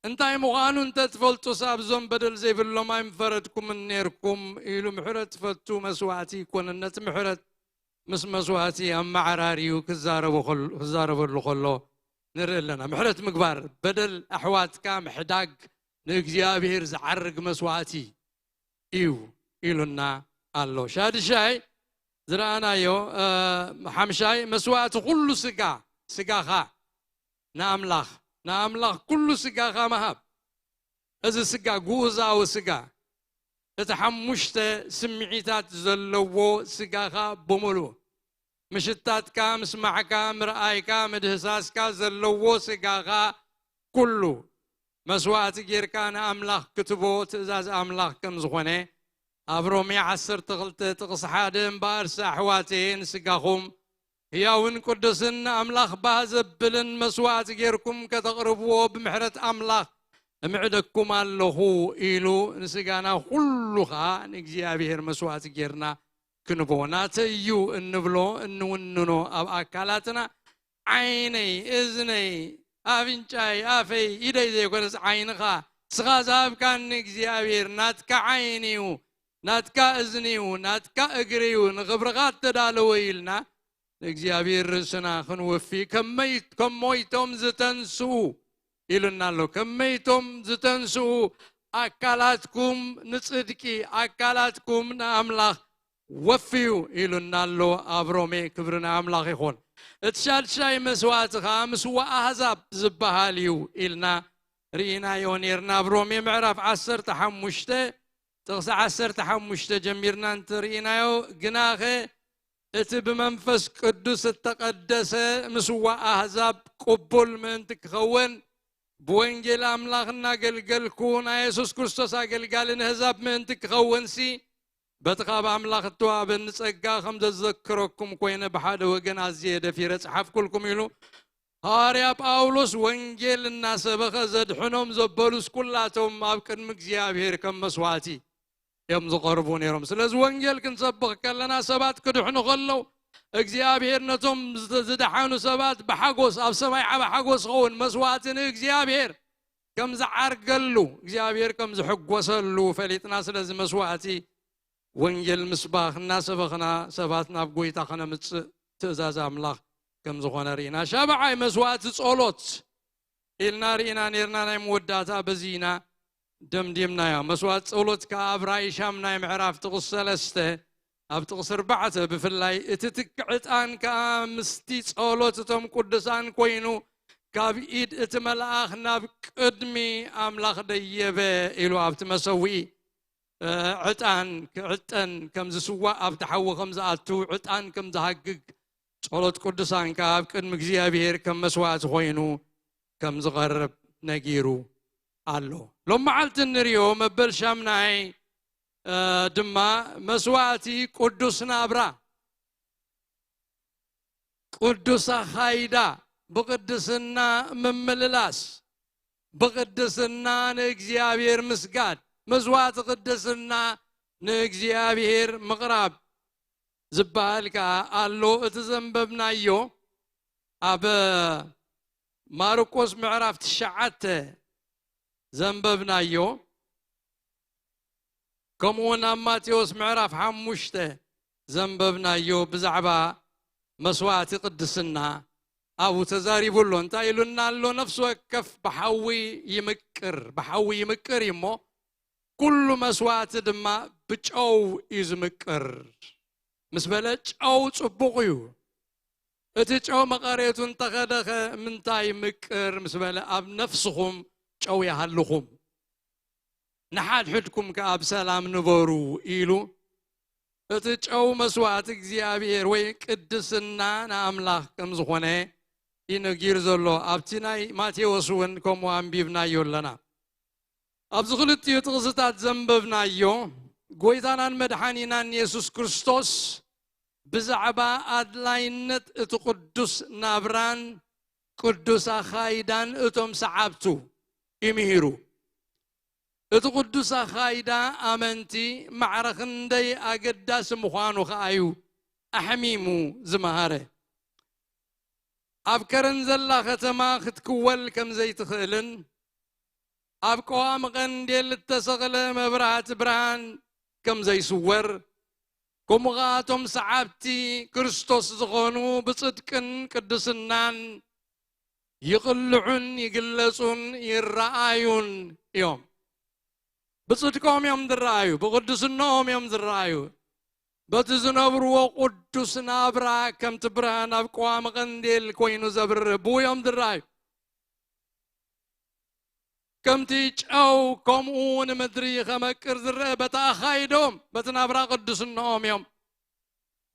እንታይ ምዃኑ እንተ ትፈልጡስ ኣብዞም በደል ዘይብሎም ኣይምፈረድኩምን ኔርኩም ኢሉ ምሕረት ፈቱ መስዋእቲ ኣይኮነን። ነቲ ምሕረት ምስ መስዋእቲ ኣመዓራርዩ ክዛረቡ ከሎ- ክዛረበሉ ከሎ ንርኢ ኣለና። ምሕረት ምግባር በደል ኣሕዋትካ ምሕዳግ ንእግዚኣብሔር ዝዓርግ መስዋእቲ እዩ ኢሉና ኣሎ። ሻድሻይ ዝረኣናዮ እ፣ ሓምሻይ መስዋእቲ ኩሉ ስጋ ስጋኻ ንኣምላኽ ንኣምላኽ ኩሉ ስጋኻ ምሃብ። እዚ ስጋ ግኡዛዊ ስጋ እቲ ሓሙሽተ ስምዒታት ዘለዎ ስጋኻ ብምሉእ ምሽታትካ ምስማዕካ ምርኣይካ ምድህሳስካ ዘለዎ ስጋኻ ኩሉ መስዋእቲ ጌርካ ንኣምላኽ ክትቦ ትእዛዝ ኣምላኽ ከም ዝኾነ ኣብ ሮሜ ዓሰርተ ክልተ ጥቕሲ ሓደ እምበኣርሲ ኣሕዋተየ ንስጋኹም ህያውን ቅዱስን ንኣምላኽ ባህ ዘብልን መስዋእቲ ጌርኩም ከተቕርብዎ ብምሕረት ኣምላኽ እምዕደኩም ኣለኹ ኢሉ ንስጋና ኩሉ ኸዓ ንእግዚኣብሔር መስዋእቲ ጌርና ክንቦ ናተይ እዩ እንብሎ እንውንኖ ኣብ ኣካላትና ዓይነይ እዝነይ ኣፍንጫይ ኣፈይ ኢደይ ዘይኮነስ ዓይንኻ ስኻ ዝሃብካኒ እግዚኣብሔር ናትካ ዓይኒ እዩ ናትካ እዝኒ እዩ ናትካ እግሪ እዩ ንኽብርኻ እተዳለወ እዩ ኢልና ንእግዚኣብሔር ርእስና ክንወፊ ከም መይ- ከም ሞይቶም ዝተንስኡ ኢሉና ኣሎ ከም መይቶም ዝተንስኡ ኣካላትኩም ንጽድቂ ኣካላትኩም ንኣምላኽ ወፍዩ ኢሉና ኣሎ ኣብ ሮሜ ክብሪ ንኣምላኽ ይኹን እቲ ሻድሻይ መስዋእቲ ኸዓ ምስዋ ኣህዛብ ዝበሃል እዩ ኢልና ርኢናዮ ነርና ኣብ ሮሜ ምዕራፍ ዓሰርተ ሓሙሽተ ጥቕሲ ዓሰርተ ሓሙሽተ ጀሚርና እንተርኢናዮ ግናኸ እቲ ብመንፈስ ቅዱስ እተቐደሰ ምስዋ ኣህዛብ ቅቡል ምእንቲ ክኸውን ብወንጌል ኣምላኽ እናገልገልኩ ናይ የሱስ ክርስቶስ ኣገልጋሊ ንህዛብ ምእንቲ ክኸውንሲ በቲ ካብ ኣምላኽ እተዋህበኒ ጸጋ ከም ዘዘክረኩም ኮይነ ብሓደ ወገን ኣዝየ ደፊረ ጸሓፍኩልኩም ኢሉ ሃዋርያ ጳውሎስ ወንጌል እናሰበኸ ዘድሕኖም ዘበሉስ ኩላቶም ኣብ ቅድሚ እግዚኣብሔር ከም መስዋእቲ እዮም ዝቐርቡ ነይሮም ስለዚ ወንጌል ክንሰብኽ ከለና ሰባት ክድሕኑ ከለዉ እግዚኣብሔር ነቶም ዝደሓኑ ሰባት ብሓጎስ ኣብ ሰማይ ዓበ ሓጎስ ኸውን መስዋእቲ ንእግዚኣብሔር ከም ዝዓርገሉ እግዚኣብሔር ከም ዝሕጎሰሉ ፈሊጥና ስለዚ መስዋእቲ ወንጌል ምስባኽ እናሰበኽና ሰባት ናብ ጎይታ ከነምፅእ ትእዛዝ ኣምላኽ ከም ዝኾነ ርኢና ሻብዓይ መስዋእቲ ጸሎት ኢልና ርኢና ነርና ናይ መወዳእታ በዚ ኢና ደምዲምናዮ መስዋእቲ ጸሎት ከኣ ኣብ ራእይ ሻምናይ ምዕራፍ ጥቕስ ሰለስተ ኣብ ጥቕሲ ኣርባዕተ ብፍላይ እቲ ትኪ ዕጣን ከኣ ምስቲ ጸሎት እቶም ቅዱሳን ኮይኑ ካብ ኢድ እቲ መልኣኽ ናብ ቅድሚ ኣምላኽ ደየበ ኢሉ ኣብቲ መሰውኢ ዕጣን ክዕጠን ከም ዝስዋእ ኣብቲ ሓዊ ከም ዝኣቱ ዕጣን ከም ዝሃግግ ጸሎት ቅዱሳን ከኣ ኣብ ቅድሚ እግዚኣብሔር ከም መስዋእቲ ኮይኑ ከም ዝቐርብ ነጊሩ ኣሎ። ሎም መዓልቲ እንሪኦ መበል ሻምናይ ድማ መስዋዕቲ ቅዱስ ናብራ፣ ቅዱስ ኣኻይዳ፣ ብቅድስና ምምልላስ፣ ብቅድስና ንእግዚኣብሔር ምስጋድ፣ መስዋዕቲ ቅድስና ንእግዚኣብሔር ምቕራብ ዝበሃል ከኣ ኣሎ። እቲ ዘንበብናዮ ኣብ ማርቆስ ምዕራፍ ትሽዓተ ዘንበብናዮ፣ ከምኡ እውን ኣብ ማቴዎስ ምዕራፍ ሓሙሽተ ዘንበብናዮ ብዛዕባ መስዋዕቲ ቅድስና ኣብኡ ተዛሪቡ ኣሎ። እንታይ ኢሉና ኣሎ? ነፍሲ ወከፍ ብሓዊ ይምቅር፣ ብሓዊ ይምቅር እዩ እሞ፣ ኩሉ መስዋዕቲ ድማ ብጨው እዩ ዝምቅር ምስ በለ፣ ጨው ጽቡቕ እዩ። እቲ ጨው መቐሬቱ እንተኸደኸ ምንታይ ይምቅር ምስ በለ፣ ኣብ ነፍስኹም ጨው ይሃልኹም፣ ንሓድሕድኩም ከኣ ብሰላም ንበሩ ኢሉ፣ እቲ ጨው መስዋዕቲ እግዚኣብሔር ወይ ቅድስና ንኣምላኽ ከም ዝኾነ እዩ ነጊሩ ዘሎ። ኣብቲ ናይ ማቴዎስ እውን ከምኡ ኣንቢብናዮ ኣለና። ኣብዚ ክልቲኡ ጥቕስታት ዘንበብናዮ፣ ጎይታናን መድሓኒናን የሱስ ክርስቶስ ብዛዕባ ኣድላይነት እቲ ቅዱስ ናብራን ቅዱስ ኣኻይዳን እቶም ሰዓብቱ እዩ ምሂሩ። እቲ ቅዱስ ኣኻይዳ ኣመንቲ ማዕረ ክንደይ ኣገዳሲ ምዃኑ ከኣ እዩ ኣሕሚሙ ዝመሃረ። ኣብ ከረን ዘላ ከተማ ክትክወል ከም ዘይትኽእልን፣ ኣብ ቀዋሚ ቀንዴል እተሰቕለ መብራህቲ ብርሃን ከም ዘይስወር፣ ከምኡ ኸኣ እቶም ሰዓብቲ ክርስቶስ ዝኾኑ ብጽድቅን ቅድስናን ይቕልዑን ይግለጹን ይረኣዩን እዮም። ብጽድቆም እዮም ዝረኣዩ፣ ብቕድስናኦም እዮም ዝረኣዩ። በቲ ዝነብርዎ ቅዱስ ናብራ ከምቲ ብርሃን ኣብ ቀዋሚ ቀንዴል ኮይኑ ዘብርህ ብኡ እዮም ዝረኣዩ። ከምቲ ጨው ከምኡ ንምድሪ ኸመቅር ዝረአ በቲ ኣኻይዶም፣ በቲ ናብራ ቅድስናኦም እዮም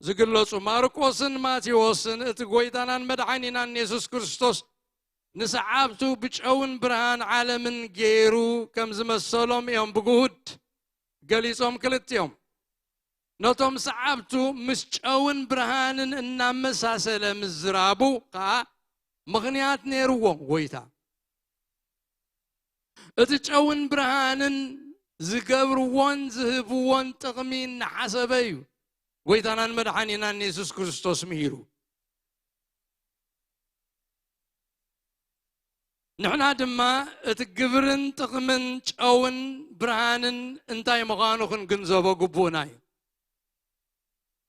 ዝግለጹ። ማርቆስን ማቴዎስን እቲ ጐይታናን መድሓኒናን የሱስ ክርስቶስ ንሰዓብቱ ብጨውን ብርሃን ዓለምን ገይሩ ከም ዝመሰሎም እዮም ብግሁድ ገሊጾም ክልቲኦም። ነቶም ሰዓብቱ ምስ ጨውን ብርሃንን እናመሳሰለ ምዝራቡ ኸኣ ምኽንያት ነይርዎ ጐይታ። እቲ ጨውን ብርሃንን ዝገብርዎን ዝህብዎን ጥቕሚ እናሓሰበ እዩ ጐይታናን መድሓኒናን የሱስ ክርስቶስ ምሂሩ። ንሕና ድማ እቲ ግብርን ጥቕምን ጨውን ብርሃንን እንታይ ምዃኑ ክንግንዘቦ ግቡእና እዩ።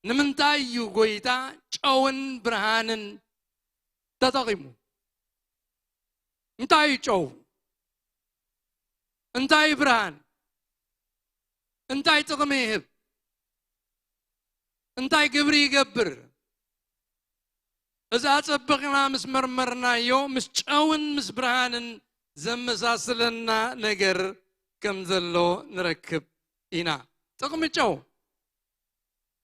ንምንታይ እዩ ጐይታ ጨውን ብርሃንን ተጠቒሙ? እንታይ እዩ ጨው? እንታይ ብርሃን? እንታይ ጥቕሚ ይህብ? እንታይ ግብሪ ይገብር? እዚ ኣጸቢቕና ምስ መርመርናዮ፣ ምስ ጨውን ምስ ብርሃንን ዘመሳስለና ነገር ከም ዘሎ ንረክብ ኢና። ጥቕሚ ጨው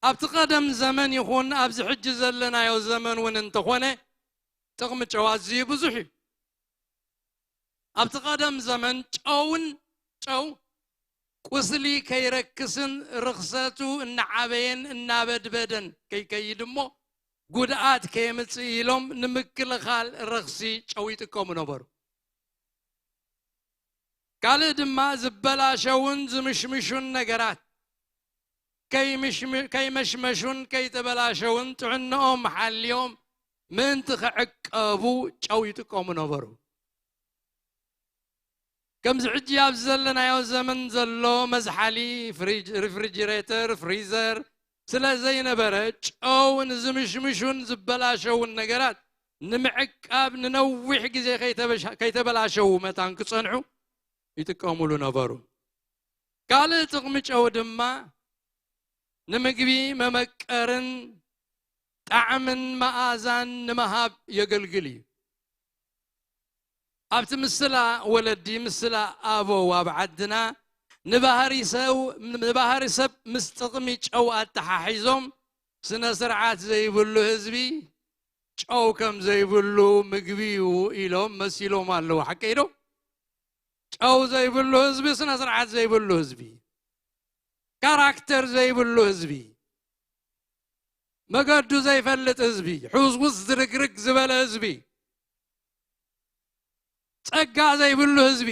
ኣብቲ ቀደም ዘመን ይኹን ኣብዚ ሕጂ ዘለናዮ ዘመን እውን እንተኾነ፣ ጥቕሚ ጨው ኣዝዩ ብዙሕ እዩ። ኣብቲ ቀደም ዘመን ጨውን፣ ጨው ቁስሊ ከይረክስን ርኽሰቱ እናዓበየን እናበድበደን ከይከይድ እሞ ጉድኣት ከየምጽእ ኢሎም ንምክልኻል ረኽሲ ጨው ይጥቀሙ ነበሩ። ካልእ ድማ ዝበላሸውን ዝምሽምሹን ነገራት ከይምሽም-፣ ከይመሽመሹን ከይተበላሸውን ጥዕንኦም ሓልዮም ምእንቲ ክዕቀቡ ጨው ይጥቀሙ ነበሩ። ከምዚ ሕጂ ኣብዚ ዘለናዮ ዘመን ዘሎ መዝሓሊ፣ ፍሪጅ፣ ሪፍሪጅሬተር፣ ፍሪዘር ስለ ዘይነበረ፣ ጨው ንዝምሽምሹን ዝበላሸውን ነገራት ንምዕቃብ ንነዊሕ ግዜ ከይተበሻ-፣ ከይተበላሸዉ መታን ክጸንሑ ይጥቀሙሉ ነበሩ። ካልእ ጥቕሚ ጨው ድማ ንምግቢ መመቀርን ጣዕምን መኣዛን ንምሃብ የገልግል እዩ። ኣብቲ ምስላ ወለዲ፣ ምስላ ኣበው ኣብ ዓድና ንባህሪ ሰው-፣ ንባህሪ ሰብ ምስ ጥቕሚ ጨው ኣተሓሒዞም ስነ ስርዓት ዘይብሉ ህዝቢ ጨው ከም ዘይብሉ ምግቢ እዩ ኢሎም መሲሎም ኣለዉ። ሓቀይ ዶ? ጨው ዘይብሉ ህዝቢ፣ ስነ ስርዓት ዘይብሉ ህዝቢ፣ ካራክተር ዘይብሉ ህዝቢ፣ መገዱ ዘይፈልጥ ህዝቢ፣ ሕውስውስ ዝርግርግ ዝበለ ህዝቢ፣ ጸጋ ዘይብሉ ህዝቢ፣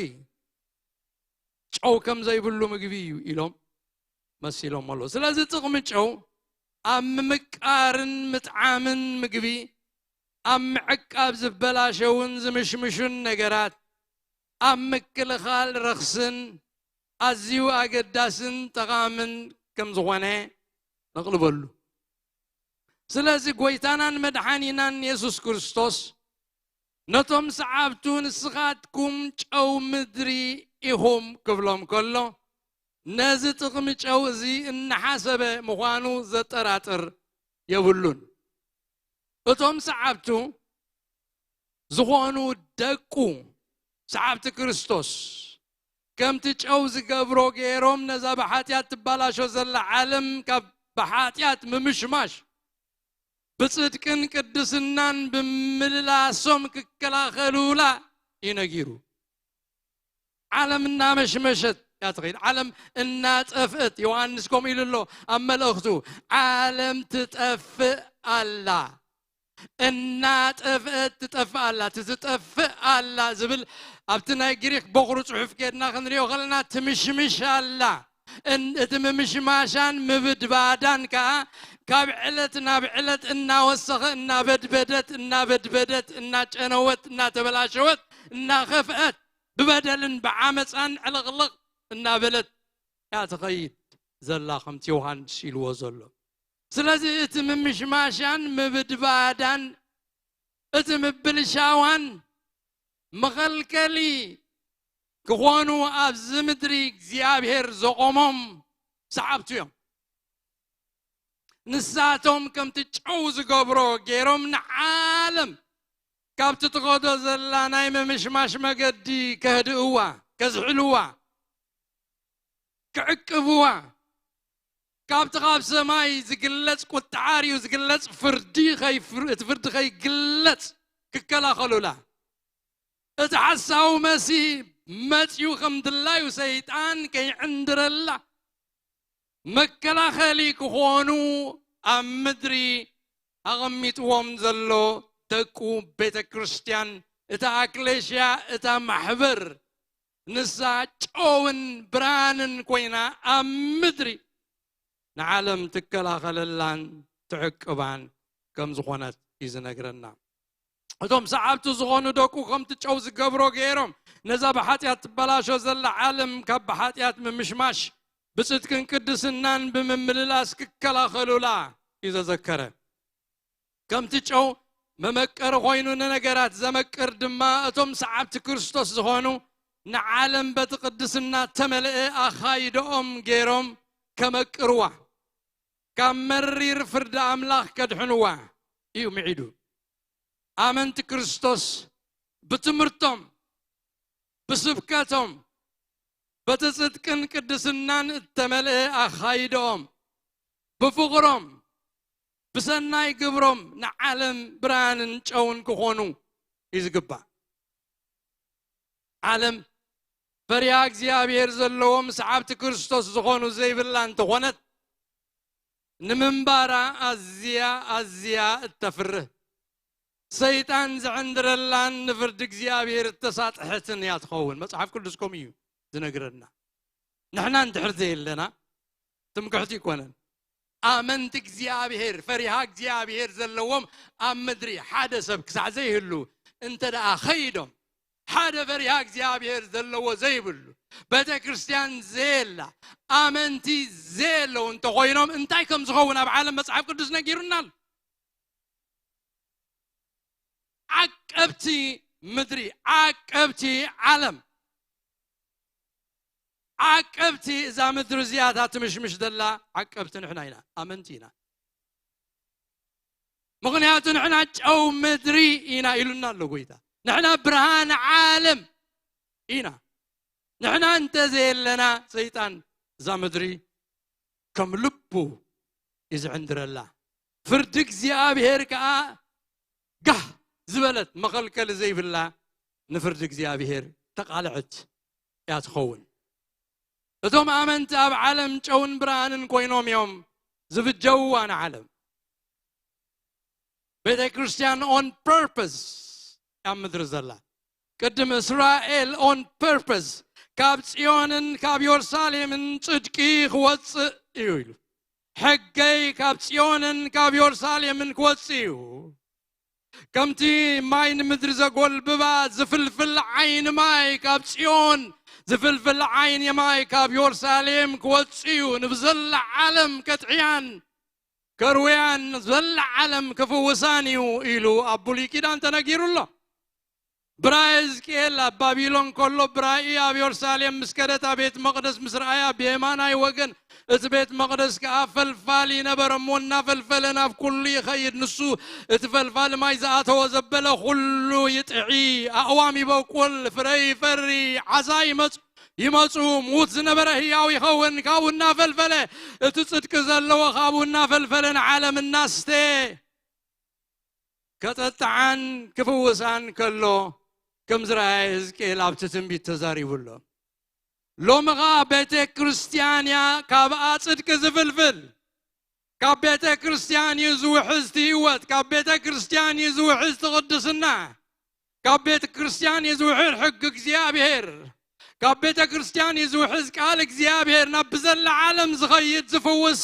ጨው ከም ዘይብሉ ምግቢ እዩ ኢሎም መሲሎም ኣለዉ። ስለዚ ጥቕሚ ጨው ኣብ ምምቃርን ምጥዓምን ምግቢ፣ ኣብ ምዕቃብ ዝበላሸውን ዝምሽምሹን ነገራት፣ ኣብ ምክልኻል ረኽስን ኣዝዩ ኣገዳስን ጠቓምን ከም ዝኾነ ነቕልበሉ። ስለዚ ጎይታናን መድሓኒናን የሱስ ክርስቶስ ነቶም ሰዓብቱ፣ "ንስኻትኩም ጨው ምድሪ ኢኹም" ክብሎም ከሎ፣ ነዚ ጥቕሚ ጨው እዚ እናሓሰበ ምዃኑ ዘጠራጥር የብሉን። እቶም ሰዓብቱ ዝኾኑ ደቁ፣ ሰዓብቲ ክርስቶስ፣ ከምቲ ጨው ዝገብሮ ገይሮም ነዛ ብሓጢኣት ትባላሾ ዘላ ዓለም ካብ ብሓጢኣት ምምሽማሽ፣ ብጽድቅን ቅድስናን ብምልላሶም ክከላኸሉላ እዩ ነጊሩ። ዓለም እናመሽመሸት እያ ትኸይድ። ዓለም እናጠፍእት፣ ዮሃንስ ከምኡ ኢሉ ኣሎ ኣብ መልእኽቱ፣ "ዓለም ትጠፍእ ኣላ፣ እናጠፍእት ትጠፍእ ኣላ፣ ትትጠፍእ ኣላ" ዝብል ኣብቲ ናይ ግሪክ በኹሪ ጽሑፍ ኬድና ክንሪኦ ከለና፣ ትምሽምሽ ኣላ። እን-፣ እቲ ምምሽማሻን ምብድባዳን ከኣ ካብ ዕለት ናብ ዕለት እናወሰኸ፣ እናበድበደት፣ እናበድበደት፣ እናጨነወት፣ እናተበላሸወት፣ እናኸፍአት፣ ብበደልን ብዓመፃን ዕልቕልቕ እናበለት እያ ትኸይድ ዘላ፣ ከምቲ ዮሃንስ ኢልዎ ዘሎ። ስለዚ እቲ ምምሽማሻን ምብድባዳን፣ እቲ ምብልሻዋን መኸልከሊ ክኾኑ ኣብዚ ምድሪ እግዚኣብሔር ዘቖሞም ሰዓብቱ እዮም። ንሳቶም ከምቲ ጨው ዝገብሮ ገይሮም ንዓለም ካብቲ ትኸዶ ዘላ ናይ ምምሽማሽ መገዲ ከህድእዋ፣ ከዝሕልዋ፣ ክዕቅብዋ፣ ካብቲ ካብ ሰማይ ዝግለጽ ቁጥዓ እዩ ዝግለጽ ፍርዲ ከይፍር-፣ እቲ ፍርዲ ከይግለጽ ክከላኸሉላ። እቲ ሓሳዊ መሲህ መጺኡ ከም ድላዩ ሰይጣን ከይዕንድረላ መከላኸሊ ክኾኑ ኣብ ምድሪ ኣቐሚጥዎም ዘሎ ደቁ ቤተ ክርስቲያን፣ እታ ኣክሌሽያ፣ እታ ማሕበር፣ ንሳ ጨውን ብርሃንን ኮይና ኣብ ምድሪ ንዓለም ትከላኸለላን ትዕቅባን ከም ዝኾነት እዩ ዝነግረና። እቶም ሰዓብቱ ዝኾኑ ደቁ ከምቲ ጨው ዝገብሮ ገይሮም ነዛ ብሓጢኣት ትበላሾ ዘላ ዓለም ካብ ብሓጢኣት ምምሽማሽ ብጽድቅን ቅድስናን ብምምልላስ ክከላኸሉላ እዩ ዘዘከረ። ከምቲ ጨው መመቀሪ ኮይኑ ንነገራት ዘመቅር ድማ እቶም ሰዓብቲ ክርስቶስ ዝኾኑ ንዓለም በቲ ቅድስና ተመልአ ኣኻይደኦም ገይሮም ከመቅርዋ፣ ካብ መሪር ፍርዲ ኣምላኽ ከድሕንዋ እዩ ምዒዱ። ኣመንቲ ክርስቶስ ብትምህርቶም፣ ብስብከቶም፣ በቲ ጽድቅን ቅድስናን እተመልአ ኣኻይደኦም፣ ብፍቕሮም፣ ብሰናይ ግብሮም ንዓለም ብርሃንን ጨውን ክኾኑ እዩ ዝግባእ። ዓለም ፈሪሃ እግዚኣብሔር ዘለዎም ሰዓብቲ ክርስቶስ ዝኾኑ ዘይብላ እንተኾነት፣ ንምንባራ ኣዝያ፣ ኣዝያ እተፍርህ፣ ሰይጣን ዝዕንድረላን ንፍርዲ እግዚኣብሔር እተሳጥሐትን እያ ትኸውን። መጽሓፍ ቅዱስ ከምኡ እዩ ዝነግረና። ንሕና እንድሕር ዘየለና ትምክሕቲ ይኮነን። ኣመንቲ እግዚኣብሔር፣ ፈሪሃ እግዚኣብሔር ዘለዎም ኣብ ምድሪ ሓደ ሰብ ክሳዕ ዘይህሉ እንተ ደኣ ኸይዶም፣ ሓደ ፈሪሃ እግዚኣብሔር ዘለዎ ዘይብሉ፣ ቤተ ክርስቲያን ዘየላ፣ ኣመንቲ ዘየለዉ እንተኾይኖም እንታይ ከም ዝኸውን ኣብ ዓለም መጽሓፍ ቅዱስ ነጊሩና ኣሎ። ዓቀብቲ ምድሪ፣ ዓቀብቲ ዓለም፣ ዓቀብቲ እዛ ምድሪ እዚኣ እታ ትምሽምሽ ዘላ ዓቀብቲ ንሕና ኢና፣ ኣመንቲ ኢና። ምኽንያቱ ንሕና ጨው ምድሪ ኢና ኢሉና ኣሎ ጎይታ። ንሕና ብርሃን ዓለም ኢና። ንሕና እንተዘየለና ሰይጣን እዛ ምድሪ ከም ልቡ እዩ ዝዕንድረላ። ፍርዲ እግዚኣብሔር ከኣ ጋህ ዝበለት መኸልከሊ ዘይብላ ንፍርዲ እግዚኣብሔር ተቓልዐት። እያ ትኸውን። እቶም ኣመንቲ ኣብ ዓለም ጨውን ብርሃንን ኮይኖም እዮም ዝብጀውዋ ንዓለም። ቤተ ክርስቲያን on purpose ኣብ ምድሪ ዘላ። ቅድም እስራኤል on purpose ካብ ጽዮንን ካብ የሩሳሌምን ጽድቂ ክወጽእ እዩ ኢሉ። ሕገይ ካብ ጽዮንን ካብ የሩሳሌምን ክወጽእ እዩ። ከምቲ ማይ ንምድሪ ዘጎልብባ ዝፍልፍል ዓይኒ ማይ ካብ ጽዮን ዝፍልፍል ዓይኒ ማይ ካብ የሩሳሌም ክወጽእ እዩ። ንብዘላ ዓለም ከጥዕያን ከርውያን ንብዘላ ዓለም ክፍውሳን እዩ ኢሉ ኣብ ብሉይ ኪዳን ተነጊሩ ኣሎ። ብራይ ሕዝቅኤል ኣብ ባቢሎን ከሎ ብራኢ ኣብ የሩሳሌም ምስ ከደት ኣብ ቤት መቕደስ ምስ ረኣያ ብየማናይ ወገን እቲ ቤት መቕደስ ከኣ ፈልፋል ይነበረ እሞ እናፈልፈለ ናብ ኩሉ ይኸይድ። ንሱ እቲ ፈልፋል ማይ ዝኣተወ ዘበለ ኩሉ ይጥዒ፣ ኣእዋም ይበቁል፣ ፍረ ይፈሪ፣ ዓሳ ይመጹ ይመጹ፣ ምዉት ዝነበረ ህያው ይኸውን። ካብኡ እናፈልፈለ እቲ ጽድቂ ዘለዎ ካብኡ እናፈልፈለ ንዓለም እናስተ ከጠጥዓን ክፍውሳን ከሎ ከም ዝረኣየ ህዝቅኤል ኣብቲ ትንቢት ተዛሪቡ ኣሎ። ሎሚ ኸኣ ቤተ ክርስቲያን እያ ካብኣ ጽድቂ ዝፍልፍል። ካብ ቤተ ክርስቲያን እዩ ዝውሕዝ እቲ ህይወት፣ ካብ ቤተ ክርስቲያን እዩ ዝውሕዝ እቲ ቅድስና፣ ካብ ቤተ ክርስቲያን እዩ ዝውሕድ ሕጊ እግዚኣብሔር፣ ካብ ቤተ ክርስቲያን እዩ ዝውሕዝ ቃል እግዚኣብሔር። ናብ ብዘላ ዓለም ዝኸይድ ዝፍውስ፣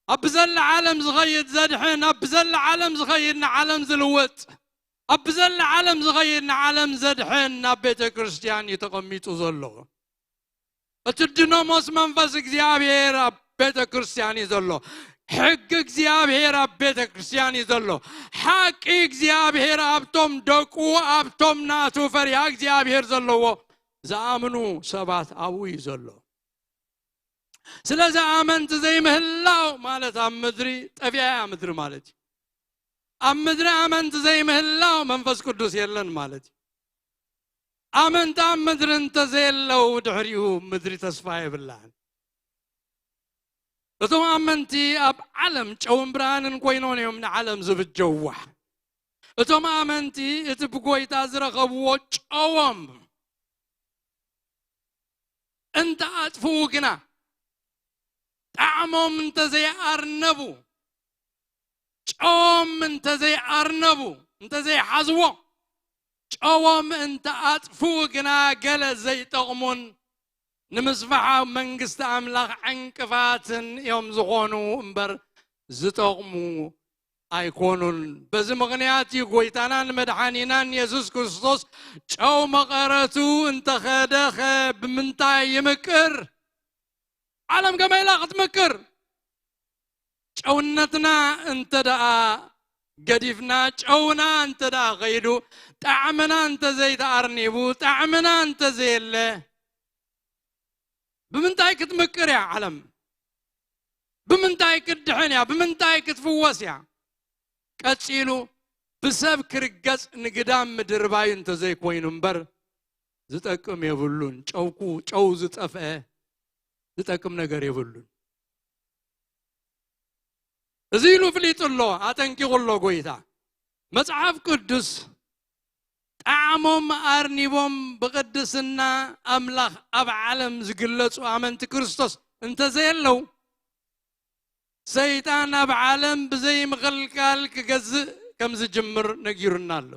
ኣብ ብዘላ ዓለም ዝኸይድ ዘድሕን፣ ኣብ ብዘላ ዓለም ዝኸይድ ንዓለም ዝልውጥ፣ ኣብ ብዘላ ዓለም ዝኸይድ ንዓለም ዘድሕን ናብ ቤተ ክርስቲያን እዩ ተቐሚጡ ዘሎ። እቲ ድኖሞስ መንፈስ እግዚኣብሔር ኣብ ቤተ ክርስቲያን እዩ ዘሎ። ሕጊ እግዚኣብሔር ኣብ ቤተ ክርስቲያን እዩ ዘሎ። ሓቂ እግዚኣብሔር ኣብቶም ደቁ፣ ኣብቶም ናቱ ፈሪሃ እግዚኣብሔር ዘለዎ ዝኣምኑ ሰባት ኣብኡ እዩ ዘሎ። ስለዚ ኣመንቲ ዘይምህላው ማለት ኣብ ምድሪ ጠፊኣ እያ ምድሪ ማለት እዩ። ኣብ ምድሪ ኣመንቲ ዘይምህላው መንፈስ ቅዱስ የለን ማለት እዩ። ኣመንቲ ኣብ ምድሪ እንተዘየለው ድሕሪኡ ምድሪ ተስፋ የብላን። እቶም ኣመንቲ ኣብ ዓለም ጨውን ብርሃንን ኮይኖም እዮም ንዓለም ዝብጀውዋ። እቶም ኣመንቲ እቲ ብጎይታ ዝረኸብዎ ጨዎም እንተኣጥፍኡ ግና፣ ጣዕሞም እንተዘይኣርነቡ፣ ጨዎም እንተዘይኣርነቡ፣ እንተዘይሓዝዎ፣ ጨዎም እንተኣጥፍኡ ግና ገለ ዘይጠቕሙን ንምስፋሕ መንግስቲ ኣምላኽ ዕንቅፋትን እዮም ዝኾኑ እምበር ዝጠቕሙ ኣይኮኑን። በዚ ምኽንያት እዩ ጎይታናን መድሓኒናን የሱስ ክርስቶስ ጨው መቐረቱ እንተኸደኸ ብምንታይ ይምቅር? ዓለም ከመይ ኢላ ክትምቅር? ጨውነትና እንተ ደኣ ገዲፍና፣ ጨውና እንተ ደኣ ኸይዱ፣ ጣዕምና እንተ ዘይተኣርኒቡ፣ ጣዕምና እንተ ዘየለ፣ ብምንታይ ክትምቅር እያ ዓለም? ብምንታይ ክትድሕን እያ? ብምንታይ ክትፍወስ እያ? ቀጺሉ ብሰብ ክርገጽ ንግዳም ምድርባዩ እንተዘይኮይኑ እምበር ዝጠቅም የብሉን። ጨውኩ ጨው ዝጠፍአ ዝጠቅም ነገር የብሉን። እዚ ኢሉ ፍሊጡ ኣሎ፣ ኣጠንቂቑ ኣሎ ጎይታ። መጽሓፍ ቅዱስ ጣዕሞም ኣርኒቦም ብቕድስና ኣምላኽ ኣብ ዓለም ዝግለጹ ኣመንቲ ክርስቶስ እንተዘየለው፣ ሰይጣን ኣብ ዓለም ብዘይ ምኽልካል ክገዝእ ከም ዝጅምር ነጊሩና ኣሎ።